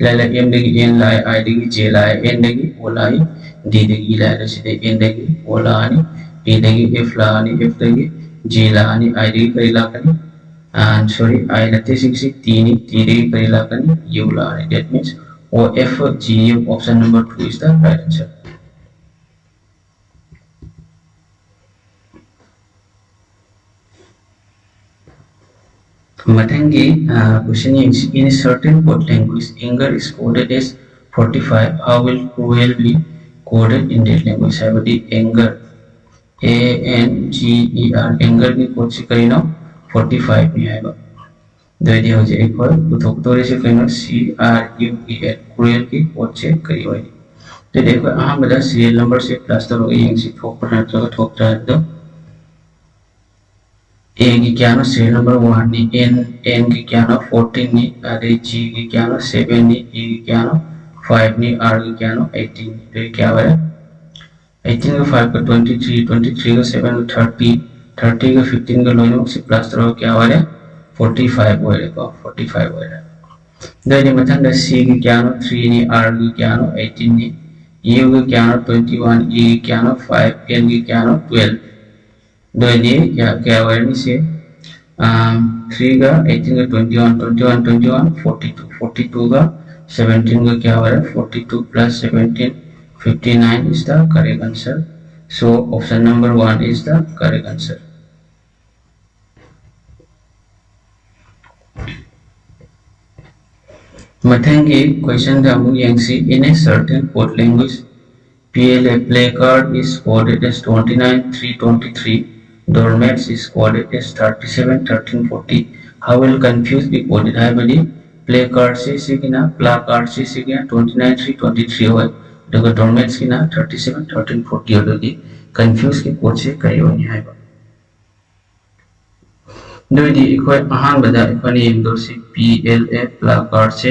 ꯂꯥꯏ ꯂꯥꯏ, Mꯗꯒꯤ N ꯂꯥꯛꯑꯦ, Iꯗꯒꯤ J ꯂꯥꯛꯑꯦ, Nꯗꯒꯤ O ꯂꯥꯛꯏ, Dꯗꯒꯤ E ꯂꯥꯛꯑꯦ꯫ ꯁꯤꯗ Nꯗꯒꯤ O ꯂꯥꯛꯑꯅꯤ, Pꯗꯒꯤ F ꯂꯥꯛꯑꯅꯤ, Fꯇꯒꯤ G ꯂꯥꯛꯑꯅꯤ, Iꯗꯒꯤ ꯀꯔꯤ ꯂꯥꯛꯀꯅꯤ? ꯑꯥ, sorry, I ꯅꯠꯇꯦ, ꯁꯤꯒꯤꯁꯤ Tꯅꯤ, Tꯗꯒꯤ ꯀꯔꯤ ꯂꯥꯛꯀꯅꯤ? U ꯂꯥꯛꯑꯅꯤ꯫ That means O F G U, option number two is the right answer. ꯃꯊꯪꯒꯤ question ꯌꯦꯡꯁꯤ, in certain code language anger is coded as forty-five, how will cruel be coded in that language ꯍꯥꯏꯕꯗꯤ anger, A N G E R, angerꯒꯤ codeꯁꯤ ꯀꯔꯤꯅꯣ? Forty fiveꯅꯤ ꯍꯥꯏꯕ꯫ ꯑꯗꯨ ꯑꯣꯏꯗꯤ ꯍꯧꯖꯤꯛ ꯑꯩꯈꯣꯏ ꯄꯨꯊꯣꯛꯇꯣꯔꯤꯁꯦ ꯀꯩꯅꯣ? C R U E L, cruelꯒꯤ codeꯁꯦ ꯀꯔꯤ ꯑꯣꯏꯅꯤ? ꯑꯗꯨꯗꯤ ꯑꯩꯈꯣꯏ ꯑꯍꯥꯟꯕꯗ serial numberꯁꯦ plus ꯇꯧꯔꯒ ꯌꯦꯡꯁꯤ, ꯊꯣꯛꯄ꯭ꯔꯥ ꯅꯠꯇ꯭ꯔꯒ ꯊꯣꯛꯇ꯭ꯔꯥ ꯍꯥꯏꯕꯗꯣ꯫ Aꯒꯤ ꯀꯌꯥꯅꯣ? Serial number oneꯅꯤ꯫ N, Nꯒꯤ ꯀꯌꯥꯅꯣ? Fourteenꯅꯤ꯫ ꯑꯗꯩ Gꯒꯤ ꯀꯌꯥꯅꯣ? Sevenꯅꯤ꯫ Eꯒꯤ ꯀꯌꯥꯅꯣ? Fiveꯅꯤ꯫ Rꯒꯤ ꯀꯌꯥꯅꯣ? Eighteenꯅꯤ꯫ ꯑꯗꯨꯗꯤ ꯀꯌꯥ ꯑꯣꯏꯔꯦ? Eighteenꯒ fiveꯀ twenty three, twenty threeꯒ sevenꯒ thirty, thirtyꯒ fifteenꯒ ꯂꯣꯏꯅꯃꯛꯁꯤ plus ꯇꯧꯔꯒ ꯀꯌꯥ ꯑꯣꯏꯔꯦ? Forty five ꯑꯣꯏꯔꯦꯀꯣ, forty five ꯑꯣꯏꯔꯦ꯫ ꯑꯗꯨ ꯑꯣꯏꯔꯗꯤ ꯃꯊꯪꯗ Cꯒꯤ ꯀꯌꯥꯅꯣ? Threeꯅꯤ꯫ Rꯒꯤ ꯀꯌꯥꯅꯣ? Eighteenꯅꯤ꯫ Uꯒꯤ ꯀꯌꯥꯅꯣ? Twenty one꯫ Eꯒꯤ ꯀꯌꯥꯅꯣ? Five꯫ Lꯒꯤ ꯀꯌꯥꯅꯣ? Twelve꯫ ꯑꯗꯨ ꯑꯣꯏꯔꯗꯤ ꯀꯌꯥ, ꯀꯌꯥ ꯑꯣꯏꯔꯅꯤ ꯁꯤ? Threeꯒ eighteenꯒ twenty one, twenty one, twenty one, forty two, forty twoꯒ seventeenꯒ ꯀꯌꯥ ꯑꯣꯏꯔꯦ? Forty two plus seventeen, fifty nine is the correct answer. So option number one is the correct answer. ꯃꯊꯪꯒꯤ questionꯗ ꯑꯃꯨꯛ ꯌꯦꯡꯁꯤ꯫ In a certain code language, P L A placard is coded as twenty nine three twenty three, doormats is coded as thirty seven thirteen forty. How will confuse be coded? ꯍꯥꯏꯕꯗꯤ placardꯁꯤ ꯁꯤꯒꯤꯅ, placardꯁꯤ ꯁꯤꯒꯤꯅ twenty nine three twenty three ꯑꯣꯏ, ꯑꯗꯨꯒ doormatsꯀꯤꯅ thirty seven thirteen forty꯫ ꯑꯗꯨꯗꯤ confuseꯀꯤ codeꯁꯤ ꯀꯔꯤ ꯑꯣꯏꯅꯤ ꯍꯥꯏꯕ? ꯑꯗꯨ ꯑꯣꯏꯔꯗꯤ ꯑꯩꯈꯣꯏ ꯑꯍꯥꯟꯕꯗ ꯑꯩꯈꯣꯏꯅ ꯌꯦꯡꯗꯧꯔꯤꯁꯤ P L A placardꯁꯦ,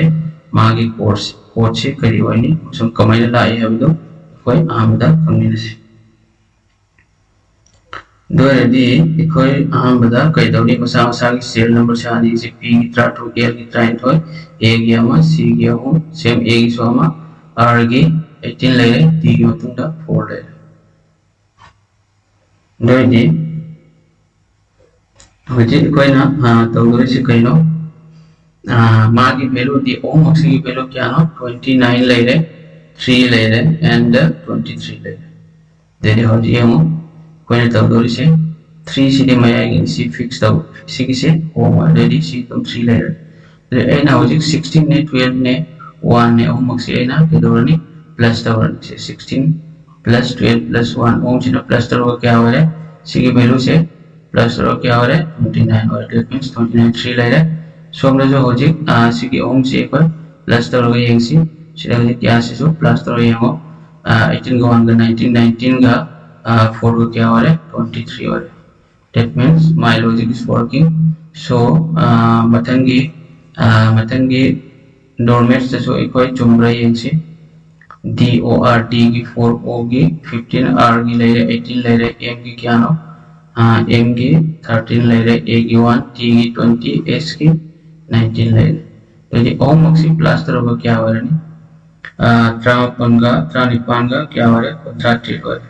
ꯃꯥꯒꯤ codeꯁꯦ, codeꯁꯦ ꯀꯔꯤ ꯑꯣꯏꯅꯤ ꯑꯃꯁꯨꯡ ꯀꯃꯥꯏꯅ ꯂꯥꯛꯏ ꯍꯥꯏꯕꯗꯨ ꯑꯩꯈꯣꯏ ꯑꯍꯥꯟꯕꯗ ꯈꯪꯃꯤꯟꯅꯁꯤ꯫ ꯑꯗꯨ ꯑꯣꯏꯔꯗꯤ ꯑꯩꯈꯣꯏ ꯑꯍꯥꯟꯕꯗ ꯀꯩꯗꯧꯅꯤ? ꯃꯁꯥ ꯃꯁꯥꯒꯤ serial numberꯁꯦ ꯍꯥꯟꯅ ꯌꯦꯡꯁꯤ꯫ Pꯒꯤ ꯇꯔꯥꯇꯔꯨꯛ, Lꯒꯤ ꯇꯔꯥꯅꯤꯊꯣꯏ, Aꯒꯤ ꯑꯃ, Cꯒꯤ ꯑꯍꯨꯝ, same Aꯒꯤꯁꯨ ꯑꯃ, Rꯒꯤ eighteen ꯂꯩꯔꯦ, Tꯒꯤ ꯃꯇꯨꯡꯗ four ꯂꯩꯔꯦ꯫ ꯑꯗꯨ ꯑꯣꯏꯔꯗꯤ ꯍꯧꯖꯤꯛ ꯑꯩꯈꯣꯏꯅ, ꯑ, ꯇꯧꯗꯣꯔꯤꯁꯤ ꯀꯩꯅꯣ? ꯑ, ꯃꯥꯒꯤ valueꯗꯤ ꯑꯍꯨꯝꯃꯛꯁꯤꯒꯤ value ꯀꯌꯥꯅꯣ? Twenty nine ꯂꯩꯔꯦ, three ꯂꯩꯔꯦ, and twenty three ꯂꯩꯔꯦ꯫ ꯑꯗꯨꯗꯤ ꯍꯧꯖꯤꯛ ꯌꯦꯡꯉꯨ, ꯑꯩꯈꯣꯏꯅ ꯇꯧꯗꯣꯔꯤꯁꯦ threeꯁꯤꯗꯤ ꯃꯌꯥꯏꯒꯤ ꯁꯤ fix ꯇꯧ, ꯁꯤꯒꯤꯁꯦ ꯍꯣꯡꯉꯣ, ꯑꯗꯨꯗꯤ ꯁꯤ ꯑꯗꯨꯝ three ꯂꯩꯔꯦ꯫ ꯑꯗꯨꯗꯤ ꯑꯩꯅ ꯍꯧꯖꯤꯛ sixteenꯅꯦ, twelveꯅꯦ, oneꯅꯦ, ꯑꯍꯨꯝꯃꯛꯁꯤ ꯑꯩꯅ ꯀꯩꯗꯧꯔꯅꯤ? plus ꯇꯧꯔꯅꯤ꯫ ꯁꯤ sixteen plus twelve plus one, ohmꯁꯤꯅ plus ꯇꯧꯔꯒ ꯀꯌꯥ ꯑꯣꯏꯔꯦ? ꯁꯤꯒꯤ valueꯁꯦ plus ꯇꯧꯔꯒ ꯀꯌꯥ ꯑꯣꯏꯔꯦ? Twenty nine ꯑꯣꯏꯔꯦ꯫ That means twenty nine, three ꯂꯩꯔꯦ꯫ ꯁꯣꯝꯗꯁꯨ ꯍꯧꯖꯤꯛ ꯁꯤꯒꯤ ohmꯁꯤ ꯑꯩꯈꯣꯏ plus ꯇꯧꯔꯒ ꯌꯦꯡꯁꯤ꯫ ꯁꯤꯗ ꯍꯧꯖꯤꯛ ꯀꯌꯥꯁꯤꯁꯨ plus ꯇꯧꯔꯒ ꯌꯦꯡꯉꯣ꯫ Eighteenꯒ oneꯒ nineteen, nineteenꯒ fourꯒ ꯀꯌꯥ ꯑꯣꯏꯔꯦ? Twenty three ꯑꯣꯏꯔꯦ꯫ That means my logic is working. So ꯃꯊꯪꯒꯤ ꯃꯊꯪꯒꯤ door mathsꯇꯁꯨ ꯑꯩꯈꯣꯏ ꯆꯨꯝꯕ꯭ꯔꯥ ꯌꯦꯡꯁꯤ꯫ D O R, Dꯒꯤ four, Oꯒꯤ fifteen, Rꯒꯤ ꯂꯩꯔꯦ eighteen ꯂꯩꯔꯦ, Mꯒꯤ ꯀꯌꯥꯅꯣ? Mꯒꯤ thirteen ꯂꯩꯔꯦ, Aꯒꯤ one, Tꯒꯤ twenty, Sꯒꯤ nineteen ꯂꯩꯔꯦ꯫ ꯑꯗꯨꯗꯤ ohmꯃꯛꯁꯤ plus ꯇꯧꯔꯒ ꯀꯌꯥ ꯑꯣꯏꯔꯅꯤ? ꯇꯔꯥꯃꯥꯄꯜꯒ ꯇꯔꯥꯅꯤꯄꯥꯜꯒ ꯀꯌꯥ ꯑꯣꯏꯔꯦ? ꯀꯨꯟꯊ꯭ꯔꯥ ꯇꯔꯦꯠ ꯑꯣꯏꯔꯦ꯫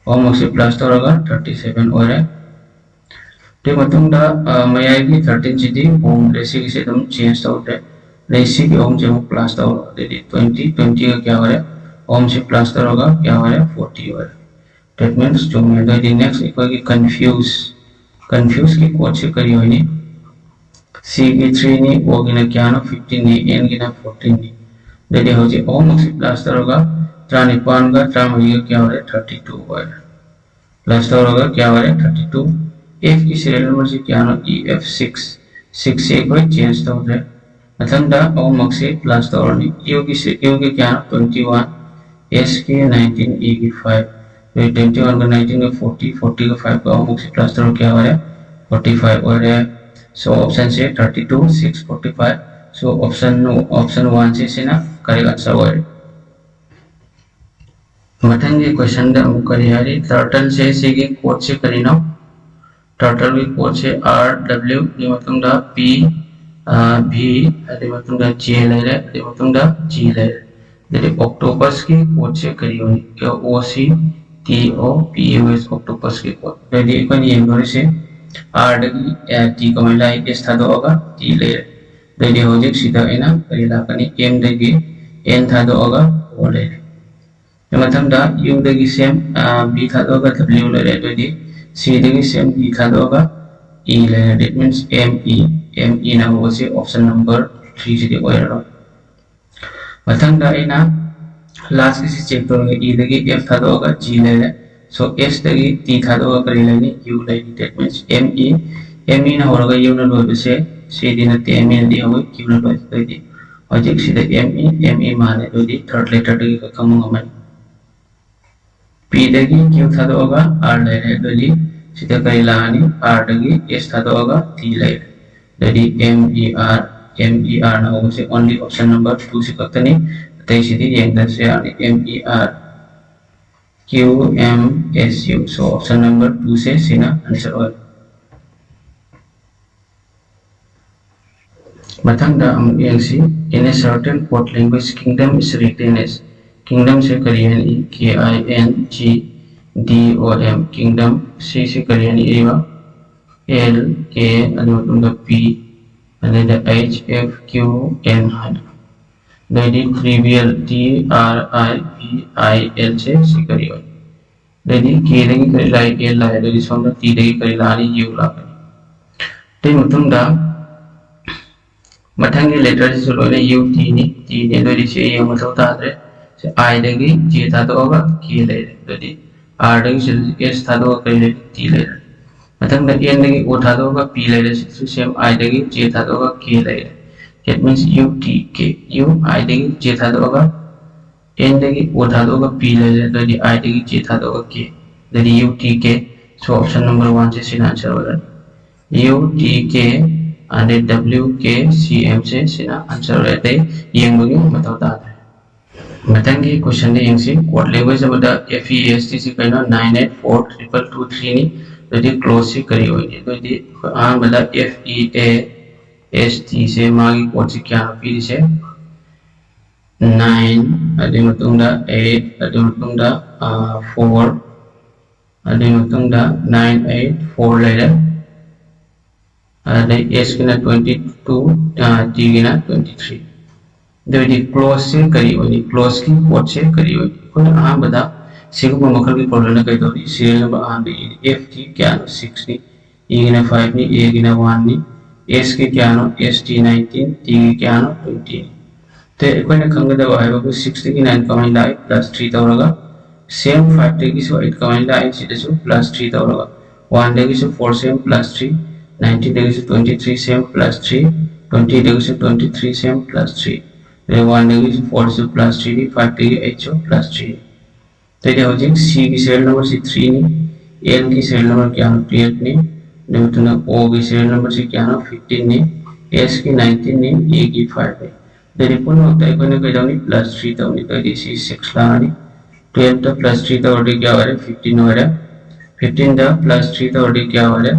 Ohmꯃꯛꯁꯤ plus ꯇꯧꯔꯒ thirty seven ꯑꯣꯏꯔꯦ꯫ ꯑꯗꯨꯒꯤ ꯃꯇꯨꯡꯗ ꯃꯌꯥꯏꯒꯤ thirteenꯁꯤꯗꯤ ꯍꯣꯡꯗ꯭ꯔꯦ, ꯁꯤꯒꯤꯁꯤ ꯑꯗꯨꯝ change ꯇꯧꯗ꯭ꯔꯦ꯫ ꯑꯗꯩ ꯁꯤꯒꯤ ohmꯁꯦ ꯑꯃꯨꯛ plus ꯇꯧꯔꯣ, ꯑꯗꯩꯗꯤ twenty, twentyꯒ ꯀꯌꯥ ꯑꯣꯏꯔꯦ? Ohmꯁꯤ plus ꯇꯧꯔꯒ ꯀꯌꯥ ꯑꯣꯏꯔꯦ? Forty ꯑꯣꯏꯔꯦ꯫ That means ꯆꯨꯝꯃꯦ꯫ ꯑꯗꯨꯑꯣꯏꯗꯤ next ꯑꯩꯈꯣꯏꯒꯤ confuse, confuseꯀꯤ codeꯁꯤ ꯀꯔꯤ ꯑꯣꯏꯅꯤ? Cꯒꯤ threeꯅꯤ, Oꯒꯤꯅ ꯀꯌꯥꯅꯣ? Fifteenꯅꯤ, Nꯒꯤꯅ fourteenꯅꯤ꯫ ꯑꯗꯨꯗꯤ ꯍꯧꯖꯤꯛ ohmꯃꯛꯁꯤ plus ꯇꯧꯔꯒ ꯇꯔꯥꯅꯤꯄꯥꯜꯒ ꯇꯔꯥꯃꯔꯤꯒ ꯀꯌꯥ ꯑꯣꯏꯔꯦ? Thirty two ꯑꯣꯏꯔꯦ꯫ Plus ꯇꯧꯔꯒ ꯀꯌꯥ ꯑꯣꯏꯔꯦ? Thirty two꯫ Fꯀꯤ serial numberꯁꯤ ꯀꯌꯥꯅꯣ? E F six꯫ Sixꯁꯤ ꯑꯩꯈꯣꯏ change ꯇꯧꯗ꯭ꯔꯦ꯫ ꯃꯊꯪꯗ ohmꯃꯛꯁꯤ plus ꯇꯧꯔꯅꯤ꯫ Uꯒꯤ ꯁꯤ-, Uꯒꯤ ꯀꯌꯥꯅꯣ? Twenty one꯫ Sꯀꯤ nineteen, Eꯒꯤ five꯫ Twenty oneꯒ nineteenꯒ forty, fortyꯒ fiveꯒ ohmꯃꯛꯁꯤ plus ꯇꯧꯔꯒ ꯀꯌꯥ ꯑꯣꯏꯔꯦ? Forty five ꯑꯣꯏꯔꯦ꯫ So optionꯁꯦ thirty two, six, forty five꯫ So option, option oneꯁꯦ ꯁꯤꯅ correct answer ꯑꯣꯏꯔꯦ꯫ ꯃꯊꯪꯒꯤ questionꯗ ꯑꯃꯨꯛ ꯀꯔꯤ ꯍꯥꯏꯔꯤ? Turtleꯁꯦ ꯁꯤꯒꯤ codeꯁꯦ ꯀꯔꯤꯅꯣ? Turtleꯒꯤ codeꯁꯦ R W, ꯑꯗꯨꯒꯤ ꯃꯇꯨꯡꯗ P, V, ꯑꯗꯨꯒꯤ ꯃꯇꯨꯡꯗ J ꯂꯩꯔꯦ, ꯑꯗꯨꯒꯤ ꯃꯇꯨꯡꯗ G ꯂꯩꯔꯦ꯫ ꯑꯗꯨꯗꯤ octopusꯀꯤ codeꯁꯦ ꯀꯔꯤ ꯑꯣꯏꯅꯤ? O C T O P U S, octopusꯀꯤ code꯫ ꯑꯗꯨꯗꯤ ꯑꯩꯈꯣꯏꯅ ꯌꯦꯡꯗꯣꯔꯤꯁꯦ Rꯗꯒꯤ T ꯀꯃꯥꯏꯅ ꯂꯥꯛꯏ? S ꯊꯥꯗꯣꯛꯑꯒ T ꯂꯩꯔꯦ꯫ ꯑꯗꯨꯗꯤ ꯍꯧꯖꯤꯛ ꯁꯤꯗ ꯑꯩꯅ ꯀꯔꯤ ꯂꯥꯛꯀꯅꯤ? Mꯗꯒꯤ N ꯊꯥꯗꯣꯛꯑꯒ O ꯂꯩꯔꯦ꯫ ꯃꯊꯪꯗ Uꯗꯒꯤ same, V ꯊꯥꯗꯣꯛꯑꯒ W ꯂꯩꯔꯦ꯫ ꯑꯗꯨꯗꯤ Cꯗꯒꯤ same V ꯊꯥꯗꯣꯛꯑꯒ E ꯂꯩꯔꯦ꯫ That means M E, M Eꯅ ꯍꯧꯕꯁꯦ option number threeꯁꯤꯗꯤ ꯑꯣꯏꯔꯔꯣꯏ꯫ ꯃꯊꯪꯗ ꯑꯩꯅ ꯂꯥꯁꯀꯤꯁꯤ ꯆꯦꯛ ꯇꯧꯔꯒ ꯏꯗꯒꯤ ꯑꯦꯐ ꯊꯥꯗꯣꯛꯑꯒ ꯖꯤ ꯂꯩꯔꯦ꯫ ꯁꯣ ꯑꯦꯁꯇꯒꯤ ꯇꯤ ꯊꯥꯗꯣꯛꯑꯒ ꯀꯔꯤ ꯂꯩꯅꯤ? ꯌꯨ ꯂꯩꯅꯤ꯫ Date means M E, M ꯏꯅ ꯍꯧꯔꯒ ꯌꯨꯅ ꯂꯣꯏꯕꯁꯦ ꯁꯤꯗꯤ ꯅꯠꯇꯦ, ꯑꯦꯝ ꯏꯅꯗꯤ ꯍꯧꯋꯤ, ꯀ꯭ꯌꯨꯅ ꯂꯣꯏ꯫ ꯑꯗꯨꯗꯤ ꯍꯧꯖꯤꯛ ꯁꯤꯗ ꯑꯦꯝ ꯏ, ꯑꯦꯝ ꯏ ꯃꯥꯜꯂꯦ꯫ ꯑꯗꯨꯗꯤ ꯊꯥꯔꯠ ꯂꯦꯇꯔꯗꯒꯤ ꯈꯪꯕ ꯉꯝꯃꯅꯤ꯫ ꯄꯤꯗꯒꯤ ꯀ꯭ꯌꯨ ꯊꯥꯗꯣꯛꯑꯒ ꯑꯥꯔ ꯂꯩꯔꯦ꯫ ꯑꯗꯨꯗꯤ ꯁꯤꯗ ꯀꯔꯤ ꯂꯥꯛꯑꯅꯤ? ꯑꯥꯔꯗꯒꯤ ꯑꯦꯁ ꯊꯥꯗꯣꯛꯑꯒ ꯇꯤ ꯂꯩꯔꯦ꯫ ꯑꯗꯨꯗꯤ M E R, M E ꯑꯥꯔꯅ ꯍꯧꯕꯁꯦ only option number two ꯁꯤ ꯈꯛꯇꯅꯤ꯫ ꯑꯇꯩꯁꯤꯗꯤ ꯌꯦꯡꯗ꯭ꯔꯁꯨ ꯌꯥꯔꯅꯤ꯫ M E R Q M S U. So option number two ꯁꯦ ꯁꯤꯅ answer ꯑꯣꯏ꯫ ꯃꯊꯪꯗ ꯑꯃꯨꯛ ꯌꯦꯡꯁꯤ꯫ In a certain code language, kingdom is written as, kingdom ꯁꯦ ꯀꯔꯤ ꯍꯥꯏꯅꯤ? ꯀꯦ ꯑꯥꯏ ꯑꯦꯟ ꯖꯤ ꯗꯤ ꯑꯣ ꯑꯦꯝ, kingdom꯫ ꯁꯤꯁꯦ ꯀꯔꯤ ꯍꯥꯏꯅꯤ? ꯑꯦꯜ ꯀꯦ, ꯑꯗꯨ ꯃꯇꯨꯡꯗ ꯄꯤ, ꯑꯗꯩꯗ ꯑꯩꯆ ꯑꯦꯐ ꯀ꯭ꯌꯨ ꯑꯦꯟ ꯍꯥꯏꯅ꯫ ꯑꯗꯩꯗꯤ trivial, ꯇꯤ ꯑꯥꯔ ꯑꯥꯏ ꯚꯤ ꯑꯥꯏ ꯑꯦꯜ ꯁꯦ ꯁꯤ ꯀꯔꯤ ꯑꯣꯏ? ꯑꯗꯩꯗꯤ ꯀꯦꯗꯒꯤ ꯀꯔꯤ ꯂꯥꯛꯏ? ꯑꯦꯜ ꯂꯥꯛꯑꯦ꯫ ꯑꯗꯩꯗꯤ ꯁꯣꯝꯗ ꯇꯤꯗꯒꯤ ꯀꯔꯤ ꯂꯥꯛꯑꯅꯤ? ꯌꯨ ꯂꯥꯛꯀꯅꯤ꯫ ꯑꯗꯩ ꯃꯇꯨꯡꯗ ꯃꯊꯪꯒꯤ ꯂꯦꯇꯔꯁꯤꯁꯨ ꯂꯣꯏꯅ ꯌꯨ ꯇꯤꯅꯤ, ꯇꯤꯅꯤ꯫ ꯑꯗꯨꯑꯣꯏꯗꯤ ꯁꯤ ꯌꯦꯡꯕ ꯃꯊꯧ ꯇꯥꯗ꯭ꯔꯦ꯫ ꯁꯤ ꯑꯥꯏꯗꯒꯤ ꯖꯦ ꯊꯥꯗꯣꯛꯑꯒ ꯀꯦ ꯂꯩꯔꯦ꯫ ꯑꯗꯨꯗꯤ ꯑꯥꯔꯗꯒꯤ ꯁꯤꯗ ꯑꯦꯁ ꯊꯥꯗꯣꯛꯑꯒ ꯀꯔꯤ ꯂꯩꯔꯦ? ꯇꯤ ꯂꯩꯔꯦ꯫ ꯃꯊꯪꯗ ꯑꯦꯟꯗꯒꯤ ꯑꯣ ꯊꯥꯗꯣꯛꯑꯒ ꯄꯤ ꯂꯩꯔꯦ꯫ ꯁꯤꯗꯁꯨ ꯁꯦꯝ ꯑꯥꯏꯗꯒꯤ ꯖꯦ ꯊꯥꯗꯣꯛꯑꯒ ꯀꯦ ꯂꯩꯔꯦ꯫ That means U T K. U ꯑꯥꯏꯗꯒꯤ ꯖꯦ ꯊꯥꯗꯣꯛꯑꯒ ꯑꯦꯟꯗꯒꯤ ꯑꯣ ꯊꯥꯗꯣꯛꯑꯒ ꯄꯤ ꯂꯩꯔꯦ꯫ ꯑꯗꯨꯗꯤ ꯑꯥꯏꯗꯒꯤ ꯖꯦ ꯊꯥꯗꯣꯛꯑꯒ ꯀꯦ꯫ ꯑꯗꯨꯗꯤ ꯌꯨ ꯇꯤ ꯀꯦ꯫ So option number one ꯁꯦ ꯁꯤꯅ answer ꯑꯣꯏꯔꯅꯤ꯫ ꯌꯨ ꯇꯤ ꯀꯦ ꯑꯗꯩ ꯗꯕ꯭ꯂꯤꯎ ꯀꯦ ꯁꯤ ꯑꯦꯝ ꯁꯦ ꯁꯤꯅ answer ꯑꯣꯏꯔꯦ꯫ ꯑꯇꯩ ꯌꯦꯡꯕꯒꯤ ꯃꯊꯧ ꯇꯥꯗ꯭ꯔꯦ꯫ ꯃꯊꯪꯒꯤ questionꯗ ꯌꯦꯡꯁꯤ꯫ Code language ꯑꯃꯗ F E S T C ꯀꯩꯅꯣ? Nine eight four triple two threeꯅꯤ꯫ ꯑꯗꯨꯗꯤ clauseꯁꯤ ꯀꯔꯤ ꯑꯣꯏꯅꯤ? ꯑꯗꯨꯗꯤ ꯑꯩꯈꯣꯏ ꯑꯍꯥꯟꯕꯗ F E A S T ꯁꯦ ꯃꯥꯒꯤ codeꯁꯤ ꯀꯌꯥꯅꯣ ꯄꯤꯔꯤꯁꯦ? Nine, ꯑꯗꯨꯒꯤ ꯃꯇꯨꯡꯗ eight, ꯑꯗꯨꯒꯤ ꯃꯇꯨꯡꯗ, ꯑ, four, ꯑꯗꯨꯒꯤ ꯃꯇꯨꯡꯗ nine eight four ꯂꯩꯔꯦ꯫ ꯑꯗꯩ ꯑꯦꯁꯀꯤꯅ twenty two, ꯑ, ꯇꯤꯒꯤꯅ twenty three꯫ ꯑꯗꯨ ꯑꯣꯏꯔꯗꯤ clauseꯁꯦ ꯀꯔꯤ ꯑꯣꯏꯅꯤ? Clauseꯀꯤ codeꯁꯦ ꯀꯔꯤ ꯑꯣꯏꯅꯤ? ꯑꯩꯈꯣꯏꯅ ꯑꯍꯥꯟꯕꯗ ꯁꯤꯒꯨꯝꯕ ꯃꯈꯜꯒꯤ problemꯗ ꯀꯩꯗꯧꯔꯤ? Serial number ꯑꯍꯥꯟꯕ ꯏꯔꯤ꯫ ꯑꯦꯐꯀꯤ ꯀꯌꯥꯅꯣ? Sixꯅꯤ꯫ ꯏꯒꯤꯅ fiveꯅꯤ, ꯑꯦꯒꯤꯅ oneꯅꯤ꯫ ꯑꯦꯁꯀꯤ ꯀꯌꯥꯅꯣ? ꯑꯦꯁ ꯇꯤ nineteen, ꯇꯤꯒꯤ ꯀꯌꯥꯅꯣ? Twentyꯅꯤ꯫ ꯑꯇꯩ ꯑꯩꯈꯣꯏꯅ ꯈꯪꯒꯗꯕ ꯍꯥꯏꯕꯕꯨ six ꯇꯒꯤ nine ꯀꯃꯥꯏꯅ ꯂꯥꯛꯏ, plus three ꯇꯧꯔꯒ, same five ꯇꯒꯤꯁꯨ eight ꯀꯃꯥꯏꯅ ꯂꯥꯛꯏ, ꯁꯤꯗꯁꯨ plus three ꯇꯧꯔꯒ, one ꯗꯒꯤꯁꯨ four same plus three, nineteen ꯗꯒꯤꯁꯨ twenty three same plus three, twenty ꯗꯒꯤꯁꯨ twenty three same plus three, ꯑꯗꯩ one ꯗꯒꯤꯁꯨ four ꯁꯨ plus three ꯅꯤ, five ꯇꯒꯤ eight ꯁꯨ plus three ꯅꯤ꯫ ꯑꯗꯩꯗꯤ ꯍꯧꯖꯤꯛ C ꯒꯤ serial number ꯁꯤ three ꯅꯤ, L ꯒꯤ serial number ꯀꯌꯥꯅꯣ? twelve ꯅꯤ, ꯑꯗꯨꯒꯤ ꯃꯇꯨꯡꯗ O ꯒꯤ serial number ꯁꯤ ꯀꯌꯥꯅꯣ? fifteen ꯅꯤ, S ꯀꯤ nineteen ꯅꯤ, A ꯒꯤ five ꯅꯤ꯫ ꯑꯗꯩꯗꯤ ꯄꯨꯝꯅꯃꯛꯇ ꯑꯩꯈꯣꯏꯅ ꯀꯩꯗꯧꯅꯤ? Plus three ꯇꯧꯅꯤ꯫ ꯑꯗꯩꯗꯤ ꯁꯤ six ꯂꯥꯛꯑꯅꯤ꯫ twelve ꯇ plus three ꯇꯧꯔꯗꯤ ꯀꯌꯥ ꯑꯣꯏꯔꯦ? fifteen ꯑꯣꯏꯔꯦ꯫ fifteen ꯗ plus three ꯇꯧꯔꯗꯤ ꯀꯌꯥ ꯑꯣꯏꯔꯦ?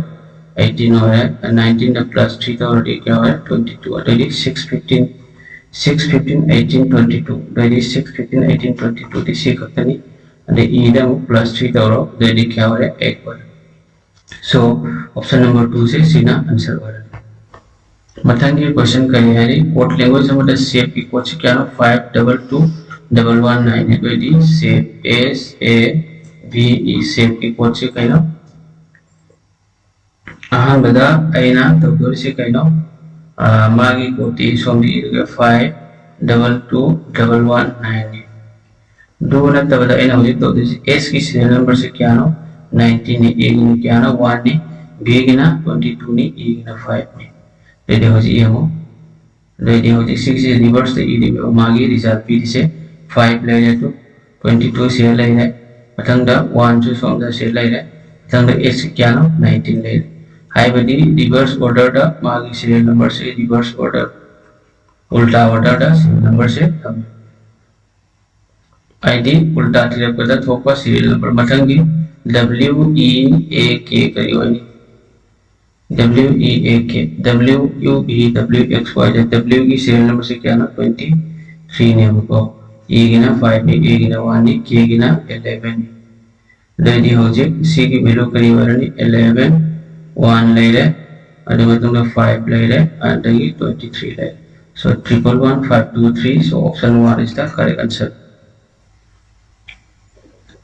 eighteen ꯑꯣꯏꯔꯦ꯫ nineteen ꯗ plus three ꯇꯧꯔꯗꯤ ꯀꯌꯥ ꯑꯣꯏꯔꯦ? twenty two꯫ ꯑꯗꯩꯗꯤ six fifteen, six fifteen eighteen twenty two꯫ ꯑꯗꯩꯗꯤ six fifteen eighteen twenty two ꯗꯤ ꯁꯤ ꯈꯛꯇꯅꯤ꯫ ꯑꯗꯩ E ꯗ ꯑꯃꯨꯛ plus three ꯇꯧꯔꯣ, ꯑꯗꯩꯗꯤ ꯀꯌꯥ ꯑꯣꯏꯔꯦ? eight ꯑꯣꯏꯔꯦ꯫ So, option number two ꯁꯦ ꯁꯤꯅ answer ꯑꯣꯏꯔꯦ꯫ ꯃꯊꯪꯒꯤ question ꯀꯔꯤ ꯍꯥꯏꯔꯤ? Code language ꯑꯃꯗ shape ꯀꯤ code ꯁꯤ ꯀꯌꯥꯅꯣ? five double two double one nine ꯅꯤ꯫ ꯑꯗꯨ ꯑꯣꯏꯗꯤ shape, S A P E, shape ꯀꯤ code ꯁꯤ ꯀꯩꯅꯣ? ꯑꯍꯥꯟꯕꯗ ꯑꯩꯅ ꯇꯧꯗꯣꯔꯤꯁꯤ ꯀꯩꯅꯣ? ꯑꯥ, ꯃꯥꯒꯤ code ꯇꯤ ꯁꯣꯝꯗ ꯏꯔꯒ five double two double one nine ꯅꯤ꯫ ꯑꯗꯨ ꯅꯠꯇꯕꯗ ꯑꯩꯅ ꯍꯧꯖꯤꯛ ꯇꯧꯗꯣꯏꯁꯤ S ꯀꯤ serial number ꯁꯤ ꯀꯌꯥꯅꯣ? nineteen ꯅꯤ꯫ A ꯒꯤꯅ ꯀꯌꯥꯅꯣ? one ꯅꯤ꯫ B ꯒꯤꯅ twenty two ꯅꯤ꯫ E ꯒꯤꯅ five ꯅꯤ꯫ ꯑꯗꯨꯗꯤ ꯍꯧꯖꯤꯛ ꯌꯦꯡꯉꯨ꯫ ꯑꯗꯩꯗꯤ ꯍꯧꯖꯤꯛ ꯁꯤꯒꯤꯁꯤ reverse ꯇ ꯏꯔꯤꯕ ꯃꯥꯒꯤ result ꯄꯤꯔꯤꯁꯦ five ꯂꯩꯔꯦ, ꯑꯗꯨ twenty two ꯁꯤꯗ ꯂꯩꯔꯦ, ꯃꯊꯪꯗ one ꯁꯨ ꯁꯣꯝꯗ ꯁꯤꯗ ꯂꯩꯔꯦ, ꯃꯊꯪꯗ S ꯀꯌꯥꯅꯣ? nineteen ꯂꯩꯔꯦ꯫ ꯍꯥꯏꯕꯗꯤ reverse order ꯗ ꯃꯥꯒꯤ serial number ꯁꯦ reverse order, ꯎꯜꯇꯥ order ꯗ serial number ꯁꯦ ꯊꯝꯃꯤ꯫ ꯍꯥꯏꯗꯤ ꯎꯜꯇꯥ ꯊꯤꯔꯛꯄꯗ ꯊꯣꯛꯄ serial number꯫ ꯃꯊꯪꯒꯤ W E A K ꯀꯔꯤ ꯑꯣꯏꯅꯤ? W E A K, W U V W X Y Z, W ꯒꯤ serial number ꯁꯤ ꯀꯌꯥꯅꯣ? twenty three ꯅꯦꯕꯀꯣ꯫ E ꯒꯤꯅ five ꯅꯤ, A ꯒꯤꯅ one ꯅꯤ, K ꯒꯤꯅ eleven ꯅꯤ꯫ ꯑꯗꯩꯗꯤ ꯍꯧꯖꯤꯛ C ꯒꯤ value ꯀꯔꯤ ꯑꯣꯏꯔꯅꯤ? eleven, one ꯂꯩꯔꯦ, ꯑꯗꯨ ꯃꯇꯨꯡꯗ five ꯂꯩꯔꯦ, ꯑꯗꯒꯤ twenty three ꯂꯩꯔꯦ꯫ So triple one five two three, so option one is the correct answer.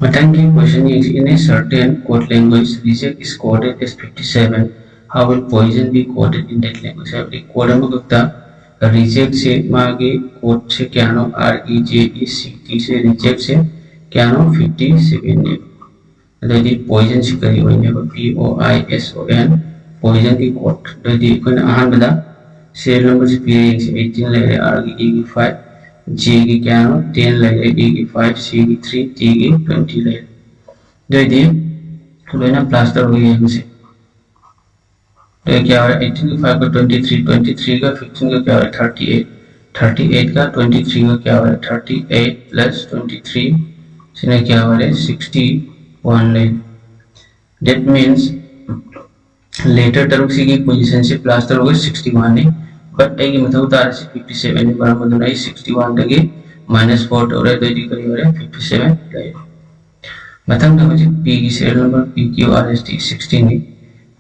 ꯃꯊꯪꯒꯤ question ꯌꯦꯡꯁꯤ꯫ In a certain code language, reject is coded as fifty seven. How will poison be coded in that language? ꯍꯥꯏꯕꯗꯤ code ꯑꯃꯈꯛꯇ ꯔꯤꯖꯦꯛꯁꯦ ꯃꯥꯒꯤ ꯀꯣꯗꯁꯦ ꯀꯌꯥꯅꯣ? R E J E C T ꯁꯦ ꯔꯤꯖꯦꯛꯁꯦ ꯀꯌꯥꯅꯣ? Fifty ꯁꯦꯚꯦꯟꯅꯦꯕ꯫ ꯑꯗꯩꯗꯤ ꯄꯣꯏꯖꯟꯁꯤ ꯀꯔꯤ ꯑꯣꯏꯅꯦꯕ? P O I S O N, ꯄꯣꯏꯖꯟꯒꯤ ꯀꯣꯗ꯫ ꯑꯗꯩꯗꯤ ꯑꯩꯈꯣꯏꯅ ꯑꯍꯥꯟꯕꯗ ꯁꯤꯔꯤꯌꯦꯜ ꯅꯝꯕꯔꯁꯤ ꯄꯤꯔꯦ, ꯌꯦꯡꯁꯤ꯫ ꯑꯩꯠꯇꯤꯟ ꯂꯩꯔꯦ, R ꯒꯤ, E ꯒꯤ ꯐꯥꯏꯚ, J ꯒꯤ ꯀꯌꯥꯅꯣ? ꯇꯦꯟ ꯂꯩꯔꯦ, A ꯒꯤ ꯐꯥꯏꯚ, C ꯒꯤ ꯊ꯭ꯔꯤ, T ꯒꯤ ꯇ꯭ꯋꯦꯟꯇꯤ ꯂꯩꯔꯦ꯫ ꯑꯗꯨꯑꯣꯏꯗꯤ ꯂꯣꯏꯅ ꯄ꯭ꯂꯁ ꯇꯧꯔꯒ ꯌꯦꯡꯁꯤ꯫ ꯑꯗꯨꯒ ꯀꯌꯥ ꯑꯣꯏꯔꯦ? ꯑꯩꯠꯇꯤꯟꯒ ꯐꯥꯏꯚꯀ ꯇ꯭ꯋꯦꯟꯇꯤ ꯊ꯭ꯔꯤ, ꯇ꯭ꯋꯦꯟꯇꯤ ꯊ꯭ꯔꯤꯒ ꯐꯤꯐꯇꯤꯟꯒ ꯀꯌꯥ ꯑꯣꯏꯔꯦ? Thirty eight. ꯊꯥꯔꯇꯤ ꯑꯩꯠꯀ ꯇ꯭ꯋꯦꯟꯇꯤ ꯊ꯭ꯔꯤꯒ ꯀꯌꯥ ꯑꯣꯏꯔꯦ? Thirty eight plus twenty three, ꯁꯤꯅ ꯀꯌꯥ ꯑꯣꯏꯔꯦ? ꯁꯤꯛꯁꯇꯤ ꯋꯥꯟ ꯂꯩ꯫ That means, ꯂꯦꯇꯔ ꯇꯔꯨꯛꯁꯤꯒꯤ ꯄꯣꯖꯤꯁꯟꯁꯤ ꯄ꯭ꯂꯁ ꯇꯧꯔꯒ ꯁꯤꯛꯁꯇꯤ ꯋꯥꯟꯅꯤ꯫ But ꯑꯩꯒꯤ ꯃꯊꯧ ꯇꯥꯔꯤꯁꯤ ꯐꯤꯐꯇꯤ ꯁꯦꯚꯦꯟꯅꯤ, ꯃꯔꯝ ꯑꯗꯨꯅ ꯑꯩ ꯁꯤꯛꯁꯇꯤ ꯋꯥꯟꯗꯒꯤ ꯃꯥꯏꯅꯁ ꯐꯣꯔ ꯇꯧꯔꯦ, ꯑꯗꯨꯑꯣꯏꯗꯤ ꯀꯔꯤ ꯑꯣꯏꯔꯦ? ꯐꯤꯐꯇꯤ ꯁꯦꯚꯦꯟ ꯂꯩꯔꯦ꯫ ꯃꯊꯪꯗ ꯍꯧꯖꯤꯛ P ꯒꯤ serial number, P Q R S T ꯁꯤꯛꯁꯇꯤꯟꯅꯤ꯫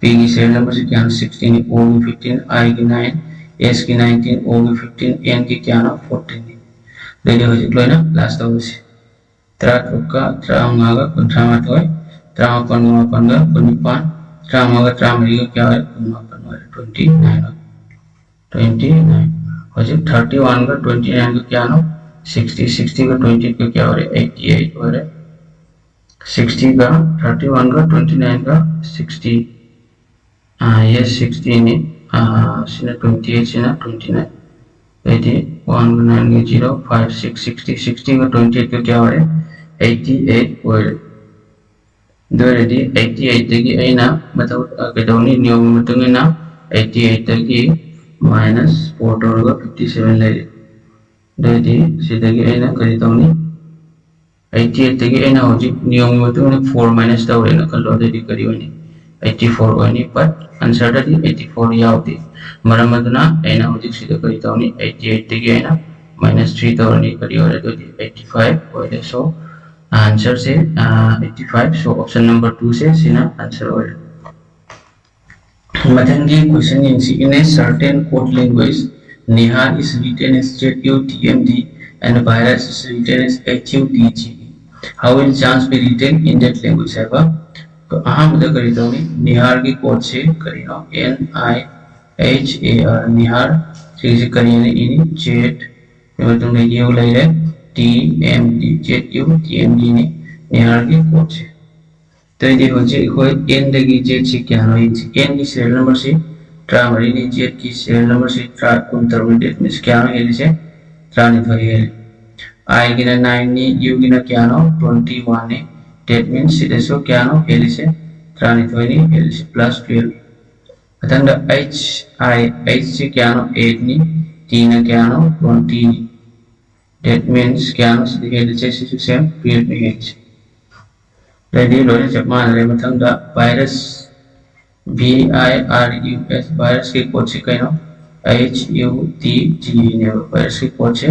P ꯒꯤ ꯁꯤꯔꯤꯌꯦꯜ ꯅꯝꯕꯔꯁꯤ ꯀꯌꯥꯅꯣ? ꯁꯤꯛꯁꯇꯤꯟꯅꯤ꯫ O ꯒꯤ ꯐꯤꯐꯇꯤꯟ, I ꯒꯤ ꯅꯥꯏꯟ, S ꯒꯤ ꯅꯥꯏꯟꯇꯤꯟ, O ꯒꯤ ꯐꯤꯐꯇꯤꯟ, N ꯒꯤ ꯀꯌꯥꯅꯣ? ꯐꯣꯔꯇꯤꯟꯅꯤ꯫ ꯑꯗꯨꯗꯤ ꯍꯧꯖꯤꯛ ꯂꯣꯏꯅ ꯄ꯭ꯂꯁ ꯇꯧꯔꯁꯤ꯫ ꯇꯔꯥꯇꯔꯨꯛꯀ ꯇꯔꯥꯃꯉꯥꯒ ꯀꯨꯟꯊ꯭ꯔꯥ ꯃꯥꯊꯣꯏ, ꯇꯔꯥꯃꯥꯄꯟꯒ ꯃꯥꯄꯟꯒ ꯀꯨꯟꯅꯤꯄꯥꯟ, ꯇꯔꯥꯃꯉꯥꯒ ꯇꯔꯥꯃꯔꯤꯒ ꯀꯌꯥ ꯑꯣꯏꯔꯦ? ꯀꯨꯟꯃꯥꯄꯟ ꯑꯣꯏꯔꯦ, ꯇ꯭ꯋꯦꯟꯇꯤ ꯅꯥꯏꯟ ꯑꯣꯏꯔꯦ꯫ Twenty nine. ꯍꯧꯖꯤꯛ ꯊꯥꯔꯇꯤ ꯋꯥꯟꯒ ꯇ꯭ꯋꯦꯟꯇꯤ ꯅꯥꯏꯟꯒ ꯀꯌꯥꯅꯣ? ꯁꯤꯛꯁꯇꯤ꯫ ꯁꯤꯛꯁꯇꯤꯒ ꯇ꯭ꯋꯦꯟꯇꯤ ꯑꯩꯠꯀ ꯀꯌꯥ ꯑꯣꯏꯔꯦ? ꯑꯩꯠꯇꯤ ꯑꯩꯠ ꯑꯣꯏꯔꯦ꯫ ꯁꯤꯛꯁꯇꯤꯒ ꯊꯥꯔꯇꯤ ꯋꯥꯟꯒ ꯇ꯭ꯋꯦꯟꯇꯤ ꯅꯥꯏꯟꯒ ꯁꯤꯛꯁꯇꯤ꯫ Yes, ꯁꯤꯛꯁꯇꯤꯅꯤ꯫ ꯁꯤꯅ ꯇ꯭ꯋꯦꯟꯇꯤ ꯑꯩꯠ, ꯁꯤꯅ ꯇ꯭ꯋꯦꯟꯇꯤ ꯅꯥꯏꯟ꯫ ꯑꯗꯩꯗꯤ ꯋꯥꯟꯒ ꯅꯥꯏꯟꯒ ꯖꯤꯔꯣ, ꯐꯥꯏꯚ, ꯁꯤꯛꯁ, ꯁꯤꯛꯁꯇꯤ꯫ ꯁꯤꯛꯁꯇꯤꯒ ꯇ꯭ꯋꯦꯟꯇꯤ ꯑꯩꯠꯀ ꯀꯌꯥ ꯑꯣꯏꯔꯦ? ꯑꯩꯠꯇꯤ ꯑꯩꯠ ꯑꯣꯏꯔꯦ꯫ ꯑꯗꯨ ꯑꯣꯏꯔꯗꯤ ꯑꯩꯠꯇꯤ ꯑꯩꯠꯇꯒꯤ ꯑꯩꯅ ꯃꯊꯧ, ꯑ, ꯀꯩꯗꯧꯅꯤ? ꯅꯤꯌꯣꯝꯒꯤ ꯃꯇꯨꯡ ꯏꯟꯅ ꯑꯩꯠꯇꯤ ꯑꯩꯠꯇꯒꯤ ꯃꯥꯏꯅꯁ ꯐꯣꯔ ꯇꯧꯔꯒ ꯐꯤꯐꯇꯤ ꯁꯦꯚꯦꯟ ꯂꯩꯔꯦ꯫ ꯑꯗꯨ ꯑꯣꯏꯔꯗꯤ ꯁꯤꯗꯒꯤ ꯑꯩꯅ ꯀꯔꯤ ꯇꯧꯅꯤ? ꯑꯩꯠꯇꯤ ꯑꯩꯠꯇꯒꯤ ꯑꯩꯅ ꯍꯧꯖꯤꯛ ꯅꯤꯌꯣꯝꯒꯤ ꯃꯇꯨꯡ ꯏꯟꯅ ꯐꯣꯔ ꯃꯥꯏꯅꯁ ꯇꯧꯔꯦꯅ ꯈꯜꯂꯣ, ꯑꯗꯨꯗꯤ ꯀꯔꯤ ꯑꯣꯏꯅꯤ? ꯑꯩꯠꯇꯤ ꯐꯣꯔ ꯑꯣꯏꯅꯤ꯫ But answer ꯗꯗꯤ ꯑꯩꯠꯇꯤ ꯐꯣꯔ ꯌꯥꯎꯗꯦ꯫ ꯃꯔꯝ ꯑꯗꯨꯅ ꯑꯩꯅ ꯍꯧꯖꯤꯛ ꯁꯤꯗ ꯀꯔꯤ ꯇꯧꯅꯤ? ꯑꯩꯠꯇꯤ ꯑꯩꯠꯇꯒꯤ ꯑꯩꯅ ꯃꯥꯏꯅꯁ ꯊ꯭ꯔꯤ ꯇꯧꯔꯅꯤ, ꯀꯔꯤ ꯑꯣꯏꯔꯦ? ꯑꯗꯨꯗꯤ ꯑꯩꯠꯇꯤ ꯐꯥꯏꯚ ꯑꯣꯏꯔꯦ꯫ So, answer ꯁꯦ, ꯑ, eighty five. So, option number two ꯁꯦ ꯁꯤꯅ answer ꯑꯣꯏꯔꯦ꯫ ꯃꯊꯪꯒꯤ question ꯌꯦꯡꯁꯤ꯫ In a certain code language, Nihar is written as Z U T M D and virus is written as H U D G E. How will chance be written in that language? ꯍꯥꯏꯕ꯫ ꯑꯍꯥꯟꯕꯗ ꯀꯔꯤ ꯇꯧꯅꯤ? ꯅꯤꯍꯥꯔꯒꯤ ꯀꯣꯗꯁꯦ ꯀꯔꯤꯅꯣ? N I H A R, ꯅꯤꯍꯥꯔ꯫ ꯁꯤꯒꯤꯁꯤ ꯀꯔꯤꯅ ꯏꯅꯤ? Z꯫ ꯑꯗꯨꯒꯤ ꯃꯇꯨꯡꯗ U ꯂꯩꯔꯦ, T M D, Z U T M D ꯅꯤ ꯅꯤꯌꯥꯔꯒꯤ ꯀꯣꯠꯁꯦ꯫ ꯑꯗꯩꯗꯤ ꯍꯧꯖꯤꯛ ꯑꯩꯈꯣꯏ N ꯗꯒꯤ Z ꯁꯤ ꯀꯌꯥꯅꯣ ꯌꯦꯡꯁꯤ꯫ N ꯒꯤ serial number ꯁꯤ ꯇꯔꯥꯃꯔꯤꯅꯤ, Z ꯀꯤ serial number ꯁꯤ ꯇꯔꯥ, ꯀꯨꯟꯇꯔꯨꯛꯅꯤ, that means ꯀꯌꯥꯅꯣ ꯍꯦꯜꯂꯤꯁꯦ? ꯇꯔꯥꯅꯤꯊꯣꯏ ꯍꯦꯜꯂꯤ꯫ I ꯒꯤꯅ nine ꯅꯤ, U ꯒꯤꯅ ꯀꯌꯥꯅꯣ? Twenty one ꯅꯤ, that means ꯁꯤꯗꯁꯨ ꯀꯌꯥꯅꯣ ꯍꯦꯜꯂꯤꯁꯦ? ꯇꯔꯥꯅꯤꯊꯣꯏꯅꯤ ꯍꯦꯜꯂꯤꯁꯦ, plus twelve꯫ ꯃꯊꯪꯗ H I, H ꯁꯤ ꯀꯌꯥꯅꯣ? Eight ꯅꯤ, T ꯅ ꯀꯌꯥꯅꯣ? Twenty ꯅꯤ, that means ꯀꯌꯥꯅꯣ ꯁꯤꯗ ꯍꯦꯜꯂꯤꯁꯦ? ꯁꯤꯁꯨ same, twelve ꯅꯤ ꯍꯦꯜꯂꯤꯁꯦ꯫ ꯑꯗꯩꯗꯤ ꯂꯣꯏꯅ ꯆꯞ ꯃꯥꯟꯅꯔꯦ꯫ ꯃꯊꯪꯗ virus, V I R U S, virus ꯀꯤ code ꯁꯤ ꯀꯩꯅꯣ? H U D G ꯅꯦꯕ꯫ Virus ꯀꯤ code ꯁꯦ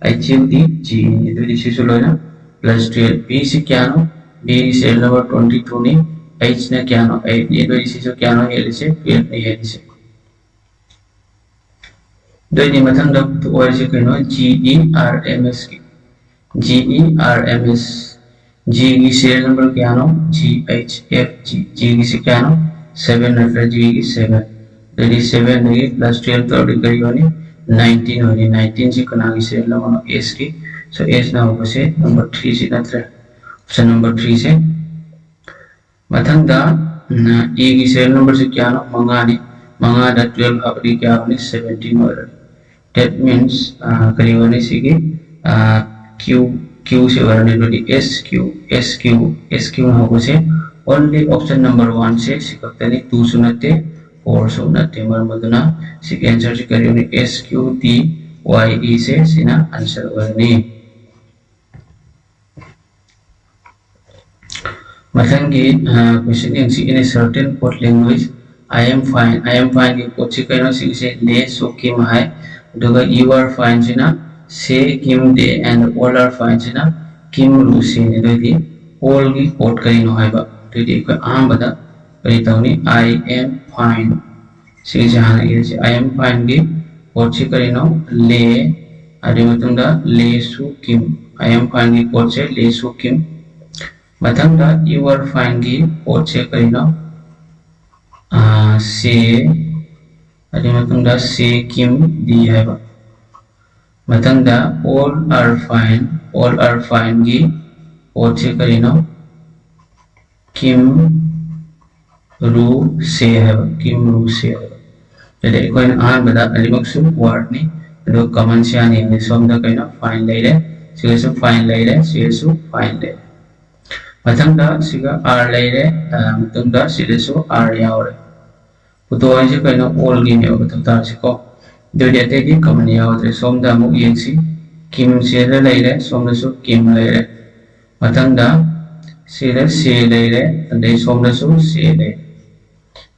H U D G ꯅꯤ꯫ ꯑꯗꯨꯗꯤ ꯁꯤꯁꯨ ꯂꯣꯏꯅ plus twelve꯫ V ꯁꯤ ꯀꯌꯥꯅꯣ? V ꯒꯤ serial number twenty two ꯅꯤ꯫ H ꯅ ꯀꯌꯥꯅꯣ? Eight ꯅꯤ꯫ ꯑꯗꯨꯗꯤ ꯁꯤꯁꯨ ꯀꯌꯥꯅꯣ ꯍꯦꯜꯂꯤꯁꯦ? Twelve ꯅꯤ ꯍꯦꯜꯂꯤꯁꯦ꯫ ꯑꯗꯨꯑꯣꯏꯗꯤ ꯃꯊꯪꯗ ꯄꯨꯊꯣꯛꯑꯣ ꯍꯥꯏꯔꯤꯁꯦ ꯀꯩꯅꯣ? G E R M S ꯀꯤ꯫ G E R M S꯫ G ꯒꯤ serial number ꯀꯌꯥꯅꯣ? G H F G꯫ G ꯒꯤꯁꯤ ꯀꯌꯥꯅꯣ? Seven ꯅꯠꯇ꯭ꯔꯥ? G ꯒꯤ seven꯫ ꯑꯗꯨꯗꯤ seven ꯗꯒꯤ plus twelve ꯇꯧꯔꯗꯤ ꯀꯔꯤ ꯑꯣꯏꯅꯤ? Nineteen ꯑꯣꯏꯅꯤ꯫ Nineteen ꯁꯤ ꯀꯅꯥꯒꯤ serial number ꯅꯣ? S ꯀꯤ꯫ So S ꯅ ꯍꯧꯕꯁꯦ number three ꯁꯤ ꯅꯠꯇ꯭ꯔꯦ? Option number three ꯁꯦ꯫ ꯃꯊꯪꯗ, ꯎꯝ, E ꯒꯤ serial number ꯁꯤ ꯀꯌꯥꯅꯣ? ꯃꯉꯥꯅꯤ꯫ ꯃꯉꯥꯗ twelve ꯍꯥꯞꯄꯗꯤ ꯀꯌꯥ ꯑꯣꯏꯔꯅꯤ? Seventeen ꯑꯣꯏꯔꯅꯤ꯫ That means, ꯑ, ꯀꯔꯤ ꯑꯣꯏꯔꯅꯤ ꯁꯤꯒꯤ? ꯑ, Q, Q ꯁꯤ ꯑꯣꯏꯔꯅꯤ꯫ ꯑꯗꯨꯗꯤ S Q, S Q, S Q ꯅ ꯍꯧꯕꯁꯦ only option number one ꯁꯦ ꯁꯤ ꯈꯛꯇꯅꯤ, two ꯁꯨ ꯅꯠꯇꯦ, four ꯁꯨ ꯅꯠꯇꯦ꯫ ꯃꯔꯝ ꯑꯗꯨꯅ ꯁꯤꯒꯤ answer ꯁꯤ ꯀꯔꯤ ꯑꯣꯏꯔꯅꯤ? S Q T Y E ꯁꯦ ꯁꯤꯅ answer ꯑꯣꯏꯔꯅꯤ꯫ ꯃꯊꯪꯒꯤ, ꯑ, question ꯌꯦꯡꯁꯤ꯫ In a certain code language, I am fine, I am fine ꯒꯤ code ꯁꯤ ꯀꯩꯅꯣ? ꯁꯤꯒꯤꯁꯦ le su kim ꯍꯥꯏ꯫ ꯑꯗꯨꯒ you are fine ꯁꯤꯅ se kim de and all are fine ꯁꯤꯅ kim ru se ꯅꯤ꯫ ꯑꯗꯨꯑꯣꯏꯗꯤ all ꯒꯤ code ꯀꯔꯤꯅꯣ ꯍꯥꯏꯕ? ꯑꯗꯨꯑꯣꯏꯗꯤ ꯑꯩꯈꯣꯏ ꯑꯍꯥꯟꯕꯗ ꯀꯔꯤ ꯇꯧꯅꯤ? I am fine꯫ ꯁꯤꯒꯤꯁꯦ ꯍꯥꯟꯅ ꯏꯔꯁꯤ꯫ I am fine ꯒꯤ code ꯁꯤ ꯀꯔꯤꯅꯣ? Le꯫ ꯑꯗꯨꯒꯤ ꯃꯇꯨꯡꯗ le su kim꯫ I am fine ꯒꯤ code ꯁꯦ le su kim꯫ ꯃꯊꯪꯗ you are fine ꯒꯤ code ꯁꯦ ꯀꯔꯤꯅꯣ? ꯑꯥ, se ꯑꯗꯨꯒꯤ ꯃꯇꯨꯡꯗ ꯁꯦ ꯀꯤꯝ ꯗꯤ ꯍꯥꯏꯕ꯫ ꯃꯊꯪꯗ all are fine, all are fineꯒꯤ ꯀꯣꯠꯁꯦ ꯀꯔꯤꯅꯣ? ꯀꯤꯝ ꯔꯨ ꯁꯦ ꯍꯥꯏꯕ, ꯀꯤꯝ ꯔꯨ ꯁꯦ ꯍꯥꯏꯕ꯫ ꯑꯗꯨꯗꯤ ꯑꯩꯈꯣꯏꯅ ꯑꯍꯥꯟꯕꯗ ꯑꯅꯤꯃꯛꯁꯨ ꯋꯥꯔꯗꯅꯤ, ꯑꯗꯨꯒ ꯀꯃꯟꯁꯦ ꯍꯥꯟꯅ ꯌꯦꯡꯉꯦ꯫ ꯁꯣꯝꯗ ꯀꯩꯅꯣ? ꯐꯥꯏꯟ ꯂꯩꯔꯦ, ꯁꯤꯒꯁꯨ ꯐꯥꯏꯟ ꯂꯩꯔꯦ, ꯁꯤꯒꯁꯨ ꯐꯥꯏꯟ ꯂꯩꯔꯦ꯫ ꯃꯊꯪꯗ ꯁꯤꯒ ꯑꯥꯔ ꯂꯩꯔꯦ, ꯑ, ꯃꯇꯨꯡꯗ ꯁꯤꯗꯁꯨ ꯑꯥꯔ ꯌꯥꯎꯔꯦ꯫ ꯄꯨꯊꯣꯛ ꯍꯥꯏꯁꯦ ꯀꯩꯅꯣ? ꯑꯣꯜꯒꯤꯅꯦꯕ ꯃꯊꯧ ꯇꯥꯔꯤꯁꯤꯀꯣ꯫ ꯑꯗꯨꯗꯤ ꯑꯇꯩꯗꯤ ꯀꯃꯟ ꯌꯥꯎꯗ꯭ꯔꯦ꯫ ꯁꯣꯝꯗ ꯑꯃꯨꯛ ꯌꯦꯡꯁꯤ, ꯀꯤꯝ ꯁꯤꯗ ꯂꯩꯔꯦ, ꯁꯣꯝꯗꯁꯨ ꯀꯤꯝ ꯂꯩꯔꯦ꯫ ꯃꯊꯪꯗ ꯁꯤꯗ ꯁꯦ ꯂꯩꯔꯦ, ꯑꯗꯩ ꯁꯣꯝꯗꯁꯨ ꯁꯦ ꯂꯩꯔꯦ꯫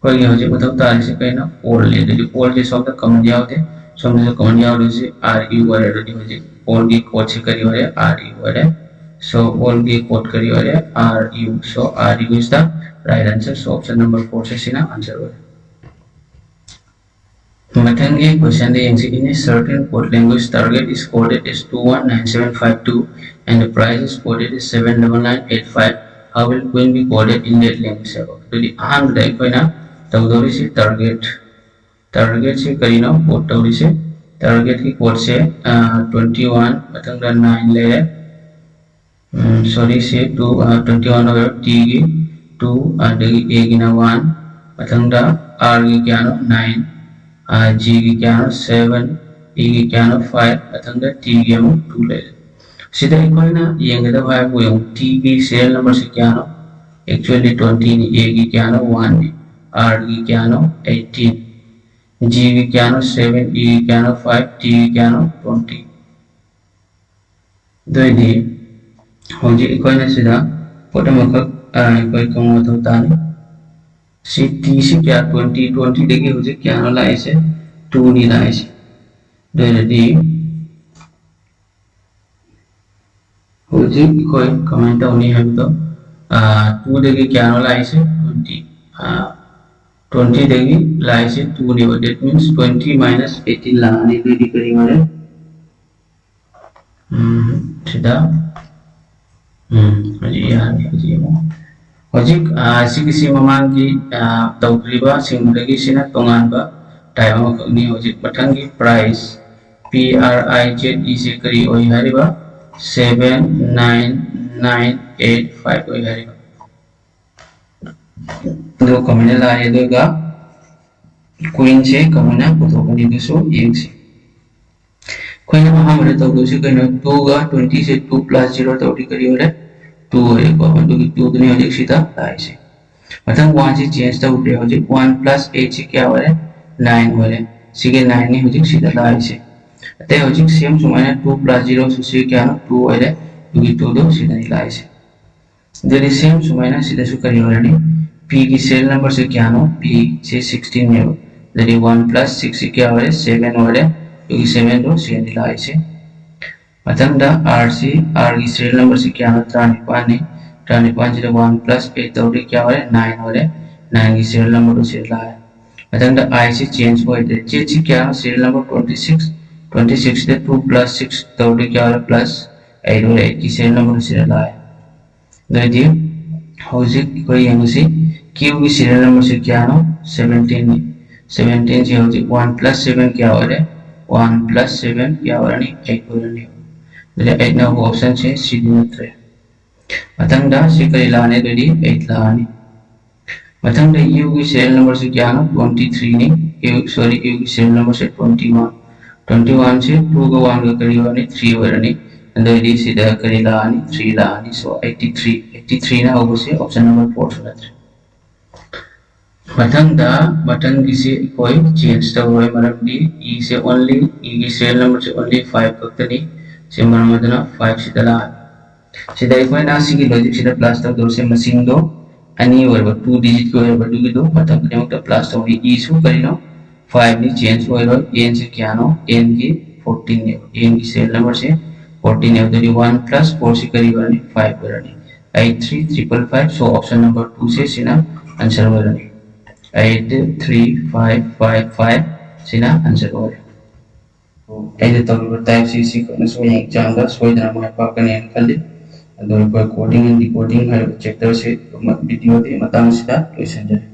ꯑꯩꯈꯣꯏꯒꯤ ꯍꯧꯖꯤꯛ ꯃꯊꯧ ꯇꯥꯔꯤꯁꯤ ꯀꯩꯅꯣ? ꯑꯣꯜꯅꯤ꯫ ꯑꯗꯨꯗꯤ ꯑꯣꯜꯁꯦ ꯁꯣꯝꯗ ꯀꯃꯟ ꯌꯥꯎꯗꯦ, ꯁꯣꯝꯗꯁꯨ ꯀꯃꯟ ꯌꯥꯎꯗꯣꯏꯁꯤ ꯑꯥꯔ ꯌꯨ ꯑꯣꯏꯔꯦ꯫ ꯑꯗꯨꯗꯤ ꯍꯧꯖꯤꯛ ꯑꯣꯜꯒꯤ ꯀꯣꯠꯁꯦ ꯀꯔꯤ ꯑꯣꯏꯔꯦ? ꯑꯥꯔ ꯌꯨ ꯑꯣꯏꯔꯦ꯫ So ꯑꯣꯜꯒꯤ ꯀꯣꯠ ꯀꯔꯤ ꯑꯣꯏꯔꯦ? Are you. So R U is the right answer. So option number four ꯁꯦ ꯁꯤꯅ ꯑꯟꯁꯔ ꯑꯣꯏꯔꯦ꯫ ꯃꯊꯪꯒꯤ ꯀꯣꯏꯁꯟꯗ ꯌꯦꯡꯁꯤ꯫ In a certain code language, target is coded as two one nine seven five two and the price is coded as seven double nine eight five. How will queen be coded in that language? ꯍꯥꯏꯕ꯫ ꯑꯗꯨꯗꯤ ꯑꯍꯥꯟꯕꯗ ꯑꯩꯈꯣꯏꯅ ꯇꯧꯗꯧꯔꯤꯁꯤ target, ꯇꯥꯔꯒꯦꯠꯁꯤ ꯀꯔꯤꯅꯣ? Code ꯇꯧꯔꯤꯁꯦ, ꯇꯥꯔꯒꯦꯠꯀꯤ ꯀꯣꯠꯁꯦ twenty one, ꯃꯊꯪꯗ nine ꯂꯩꯔꯦ꯫ ꯁꯣꯔꯤ, ꯁꯤ two, twenty one ꯑꯣꯏꯔꯣ, ꯇꯤꯒꯤ ꯇꯨ, ꯑꯗꯒꯤ ꯑꯦꯒꯤꯅ ꯋꯥꯟ, ꯃꯊꯪꯗ ꯑꯥꯔꯒꯤ ꯀꯌꯥꯅꯣ? ꯅꯥꯏꯟ, ꯖꯤꯒꯤ ꯀꯌꯥꯅꯣ? ꯁꯚꯦꯟ, ꯏꯒꯤ ꯀꯌꯥꯅꯣ? ꯐꯥꯏꯚ, ꯃꯊꯪꯗ ꯇꯤꯒꯤ ꯑꯃꯨꯛ ꯇꯨ ꯂꯩꯔꯦ꯫ ꯁꯤꯗ ꯑꯩꯈꯣꯏꯅ ꯌꯦꯡꯒꯗꯕ ꯍꯥꯏꯕꯨ ꯌꯦꯡꯉꯨ, ꯇꯤꯒꯤ ꯁꯤꯔꯤꯌꯦꯜ ꯅꯝꯕꯔꯁꯤ ꯀꯌꯥꯅꯣ? Actually ꯇ꯭ꯋꯦꯟꯇꯤꯅꯤ꯫ ꯑꯦꯒꯤ ꯀꯌꯥꯅꯣ? ꯋꯥꯟꯅꯤ꯫ ꯑꯥꯔꯒꯤ ꯀꯌꯥꯅꯣ? ꯑꯩꯠꯇꯤꯟ꯫ ꯖꯤꯒꯤ ꯀꯌꯥꯅꯣ? ꯁꯚꯦꯟ꯫ ꯏꯒꯤ ꯀꯌꯥꯅꯣ? ꯐꯥꯏꯚ꯫ ꯇꯤꯒꯤ ꯀꯌꯥꯅꯣ? ꯇ꯭ꯋꯦꯟꯇꯤ꯫ ꯑꯗꯨ ꯑꯣꯏꯗꯤ ꯍꯧꯖꯤꯛ ꯑꯩꯈꯣꯏꯅ ꯁꯤꯗ ꯄꯣꯠ ꯑꯃꯈꯛ, ꯑ, ꯑꯩꯈꯣꯏ ꯈꯪꯕ ꯃꯊꯧ ꯇꯥꯔꯦ꯫ ꯁꯤ ꯇꯤꯁꯤ ꯀꯌꯥ? ꯇ꯭ꯋꯦꯟꯇꯤ, ꯇ꯭ꯋꯦꯟꯇꯤꯗꯒꯤ ꯍꯧꯖꯤꯛ ꯀꯌꯥꯅꯣ ꯂꯥꯛꯏꯁꯦ? ꯇꯨꯅꯤ ꯂꯥꯛꯏꯁꯦ꯫ ꯑꯗꯨ ꯑꯣꯏꯔꯗꯤ ꯍꯧꯖꯤꯛ ꯑꯩꯈꯣꯏ ꯀꯃꯥꯏꯅ ꯇꯧꯅꯤ ꯍꯥꯏꯕꯗꯣ, ꯑ, ꯇꯨꯗꯒꯤ ꯀꯌꯥꯅꯣ ꯂꯥꯛꯏꯁꯦ? ꯇ꯭ꯋꯦꯟꯇꯤ꯫ ꯑ, ꯇ꯭ꯋꯦꯟꯇꯤꯗꯒꯤ ꯂꯥꯛꯏꯁꯦ ꯇꯨꯅꯦꯕ꯫ That means twenty minus eighteen ꯂꯥꯛꯑꯅꯤ꯫ ꯑꯗꯨꯗꯤ ꯀꯔꯤ ꯑꯣꯏꯔꯦ? ꯎꯝ, ꯁꯤꯗ, ꯎꯝ, ꯍꯧꯖꯤꯛ ꯌꯥꯔꯅꯤ, ꯍꯧꯖꯤꯛ ꯌꯦꯡꯉꯣ꯫ ꯍꯧꯖꯤꯛ, ꯑ, ꯁꯤꯒꯤꯁꯤ ꯃꯃꯥꯡꯒꯤ, ꯑ, ꯇꯧꯈ꯭ꯔꯤꯕꯁꯤꯡꯗꯒꯤ ꯁꯤꯅ ꯇꯣꯉꯥꯟꯕ ꯇꯥꯏꯞ ꯑꯃꯈꯛꯅꯤ꯫ ꯍꯧꯖꯤꯛ ꯃꯊꯪꯒꯤ price, P R I Z E ꯁꯦ ꯀꯔꯤ ꯑꯣꯏ ꯍꯥꯏꯔꯤꯕ? Seven nine nine eight five ꯑꯣꯏ ꯍꯥꯏꯔꯤꯕ꯫ ꯑꯗꯨꯒ ꯀꯃꯥꯏꯅ ꯂꯥꯛꯑꯦ? ꯑꯗꯨꯒ coin ꯁꯦ ꯀꯃꯥꯏꯅ ꯄꯨꯊꯣꯛꯀꯅꯤ? ꯑꯗꯨꯁꯨ ꯌꯦꯡꯁꯤ꯫ ꯑꯩꯈꯣꯏꯅ ꯑꯍꯥꯟꯕꯗ ꯇꯧꯗꯣꯏꯁꯤ ꯀꯩꯅꯣ? Two ꯒ twenty ꯁꯦ two plus zero ꯇꯧꯔꯗꯤ ꯀꯔꯤ ꯑꯣꯏꯔꯦ? Two ꯑꯣꯏꯔꯦꯀꯣ꯫ ꯑꯗꯨꯒꯤ two ꯗꯨꯅꯤ ꯍꯧꯖꯤꯛ ꯁꯤꯗ ꯂꯥꯛꯏꯁꯦ꯫ ꯃꯊꯪ one ꯁꯤ change ꯇꯧꯗ꯭ꯔꯦ꯫ ꯍꯧꯖꯤꯛ one plus eight ꯁꯤ ꯀꯌꯥ ꯑꯣꯏꯔꯦ? Nine ꯑꯣꯏꯔꯦ꯫ ꯁꯤꯒꯤ nine ꯅꯤ ꯍꯧꯖꯤꯛ ꯁꯤꯗ ꯂꯥꯛꯏꯁꯦ꯫ ꯑꯇꯩ ꯍꯧꯖꯤꯛ same ꯁꯨꯃꯥꯏꯅ two plus zero ꯁꯤ ꯀꯌꯥꯅꯣ? Two ꯑꯣꯏꯔꯦ꯫ ꯑꯗꯨꯒꯤ two ꯗꯣ ꯁꯤꯗꯅꯤ ꯂꯥꯛꯏꯁꯦ꯫ ꯑꯗꯨꯗꯤ same ꯁꯨꯃꯥꯏꯅ ꯁꯤꯗꯁꯨ ꯀꯔꯤ ꯑꯣꯏꯔꯅꯤ? P ꯒꯤ serial number ꯁꯦ ꯀꯌꯥꯅꯣ? P ꯁꯦ sixteen ꯅꯦꯕ꯫ ꯑꯗꯨꯗꯤ one plus six ꯁꯤ ꯀꯌꯥ ꯑꯣꯏꯔꯦ? Seven ꯑꯣꯏꯔꯦ꯫ ꯑꯗꯨꯒꯤ seven ꯗꯣ ꯁꯤꯗꯅꯤ ꯂꯥꯛꯏꯁꯦ꯫ ꯃꯊꯪꯗ R ꯁꯤ, R ꯒꯤ serial number ꯁꯤ ꯀꯌꯥꯅꯣ? ꯇꯔꯥꯅꯤꯄꯥꯟꯅꯤ꯫ ꯇꯔꯥꯅꯤꯄꯥꯟꯁꯤꯗ one plus eight ꯇꯧꯔꯗꯤ ꯀꯌꯥ ꯑꯣꯏꯔꯦ? Nine ꯑꯣꯏꯔꯦ꯫ Nine ꯒꯤ serial number ꯗꯨ ꯁꯤꯗ ꯂꯥꯛꯑꯦ꯫ ꯃꯊꯪꯗ I ꯁꯤ change ꯑꯣꯏꯗ꯭ꯔꯦ꯫ Z ꯁꯤ ꯀꯌꯥꯅꯣ? Serial number twenty six꯫ Twenty six ꯁꯤꯗ two plus six ꯇꯧꯔꯗꯤ ꯀꯌꯥ ꯑꯣꯏꯔꯦ? Plus eight ꯑꯣꯏꯔꯦ꯫ Eight ꯀꯤ serial number ꯗꯨ ꯁꯤꯗ ꯂꯥꯛꯑꯦ꯫ ꯑꯗꯨꯑꯣꯏꯗꯤ ꯍꯧꯖꯤꯛ ꯑꯩꯈꯣꯏ ꯌꯦꯡꯉꯁꯤ, Q ꯒꯤ serial number ꯁꯤ ꯀꯌꯥꯅꯣ? Seventeen ꯅꯤ꯫ Seventeen ꯁꯤ ꯍꯧꯖꯤꯛ one plus seven ꯀꯌꯥ ꯑꯣꯏꯔꯦ? One plus seven ꯀꯌꯥ ꯑꯣꯏꯔꯅꯤ? Eight ꯑꯣꯏꯔꯅꯤ꯫ ꯑꯗꯨꯗꯤ eight ꯅ ꯍꯧꯕ option ꯁꯦ C ꯗꯤ ꯅꯠꯇ꯭ꯔꯦ꯫ ꯃꯊꯪꯗ ꯁꯤ ꯀꯔꯤ ꯂꯥꯛꯑꯅꯤ? ꯑꯗꯨꯗꯤ eight ꯂꯥꯛꯑꯅꯤ꯫ ꯃꯊꯪꯗ U ꯒꯤ serial number ꯁꯤ ꯀꯌꯥꯅꯣ? Twenty three ꯅꯤ꯫ U, sorry, U ꯒꯤ serial number ꯁꯦ twenty one꯫ Twenty one ꯁꯦ two ꯒ one ꯒ ꯀꯔꯤ ꯑꯣꯏꯔꯅꯤ? Three ꯑꯣꯏꯔꯅꯤ꯫ ꯑꯗꯨꯑꯣꯏꯗꯤ ꯁꯤꯗ ꯀꯔꯤ ꯂꯥꯛꯑꯅꯤ? Three ꯂꯥꯛꯑꯅꯤ꯫ So eighty three, eighty three ꯅ ꯍꯧꯕꯁꯦ option number four ꯁꯨ ꯅꯠꯇ꯭ꯔꯦ꯫ ꯃꯊꯪꯗ ꯃꯊꯪꯒꯤꯁꯤ ꯑꯩꯈꯣꯏ change ꯇꯧꯔꯣꯏ, ꯃꯔꯝꯗꯤ E ꯁꯦ only, E ꯒꯤ serial number ꯁꯦ only five ꯈꯛꯇꯅꯤ꯫ ꯁꯤ ꯃꯔꯝ ꯑꯗꯨꯅ five ꯁꯤꯗ ꯂꯥꯛꯑꯅꯤ꯫ ꯁꯤꯗ ꯑꯩꯈꯣꯏꯅ ꯁꯤꯒꯤ logic ꯁꯤꯗ plus ꯇꯧꯗꯧꯔꯤꯁꯦ ꯃꯁꯤꯡꯗꯣ ꯑꯅꯤ ꯑꯣꯏꯔꯕ, two digit ꯀꯤ ꯑꯣꯏꯔꯕ, ꯑꯗꯨꯒꯤꯗꯣ ꯃꯇꯝ ꯈꯨꯗꯤꯡꯃꯛꯇ plus ꯇꯧꯅꯤ꯫ E ꯁꯨ ꯀꯔꯤꯅꯣ? Five ꯅꯤ, change ꯑꯣꯏꯔꯣꯏ꯫ N ꯁꯤ ꯀꯌꯥꯅꯣ? N ꯒꯤ fourteen ꯅꯦꯕ꯫ N ꯒꯤ serial number ꯁꯦ fourteen ꯅꯦꯕ꯫ ꯑꯗꯨꯗꯤ one plus four ꯁꯤ ꯀꯔꯤ ꯑꯣꯏꯔꯅꯤ? Five ꯑꯣꯏꯔꯅꯤ꯫ Eight three triple five, so option number two ꯁꯦ ꯁꯤꯅ answer ꯑꯣꯏꯔꯅꯤ꯫ Eight three five five five ꯁꯤꯅ answer ꯑꯣꯏꯔꯦ꯫ ꯑꯩꯅ ꯇꯧꯔꯤꯕ type ꯁꯤ ꯁꯤꯈꯛꯅꯁꯨ ꯍꯌꯦꯡ exam ꯗ ꯁꯣꯏꯗꯅ ꯃꯥꯏ ꯄꯥꯛꯀꯅꯤ ꯍꯥꯏꯅ ꯈꯜꯂꯤ꯫ ꯑꯗꯣ ꯑꯩꯈꯣꯏ coding and decoding ꯍꯥꯏꯔꯤꯕ chapter ꯁꯤ video ꯗꯤ ꯃꯇꯥꯡꯁꯤꯗ ꯂꯣꯏꯁꯤꯟꯖꯔꯦ꯫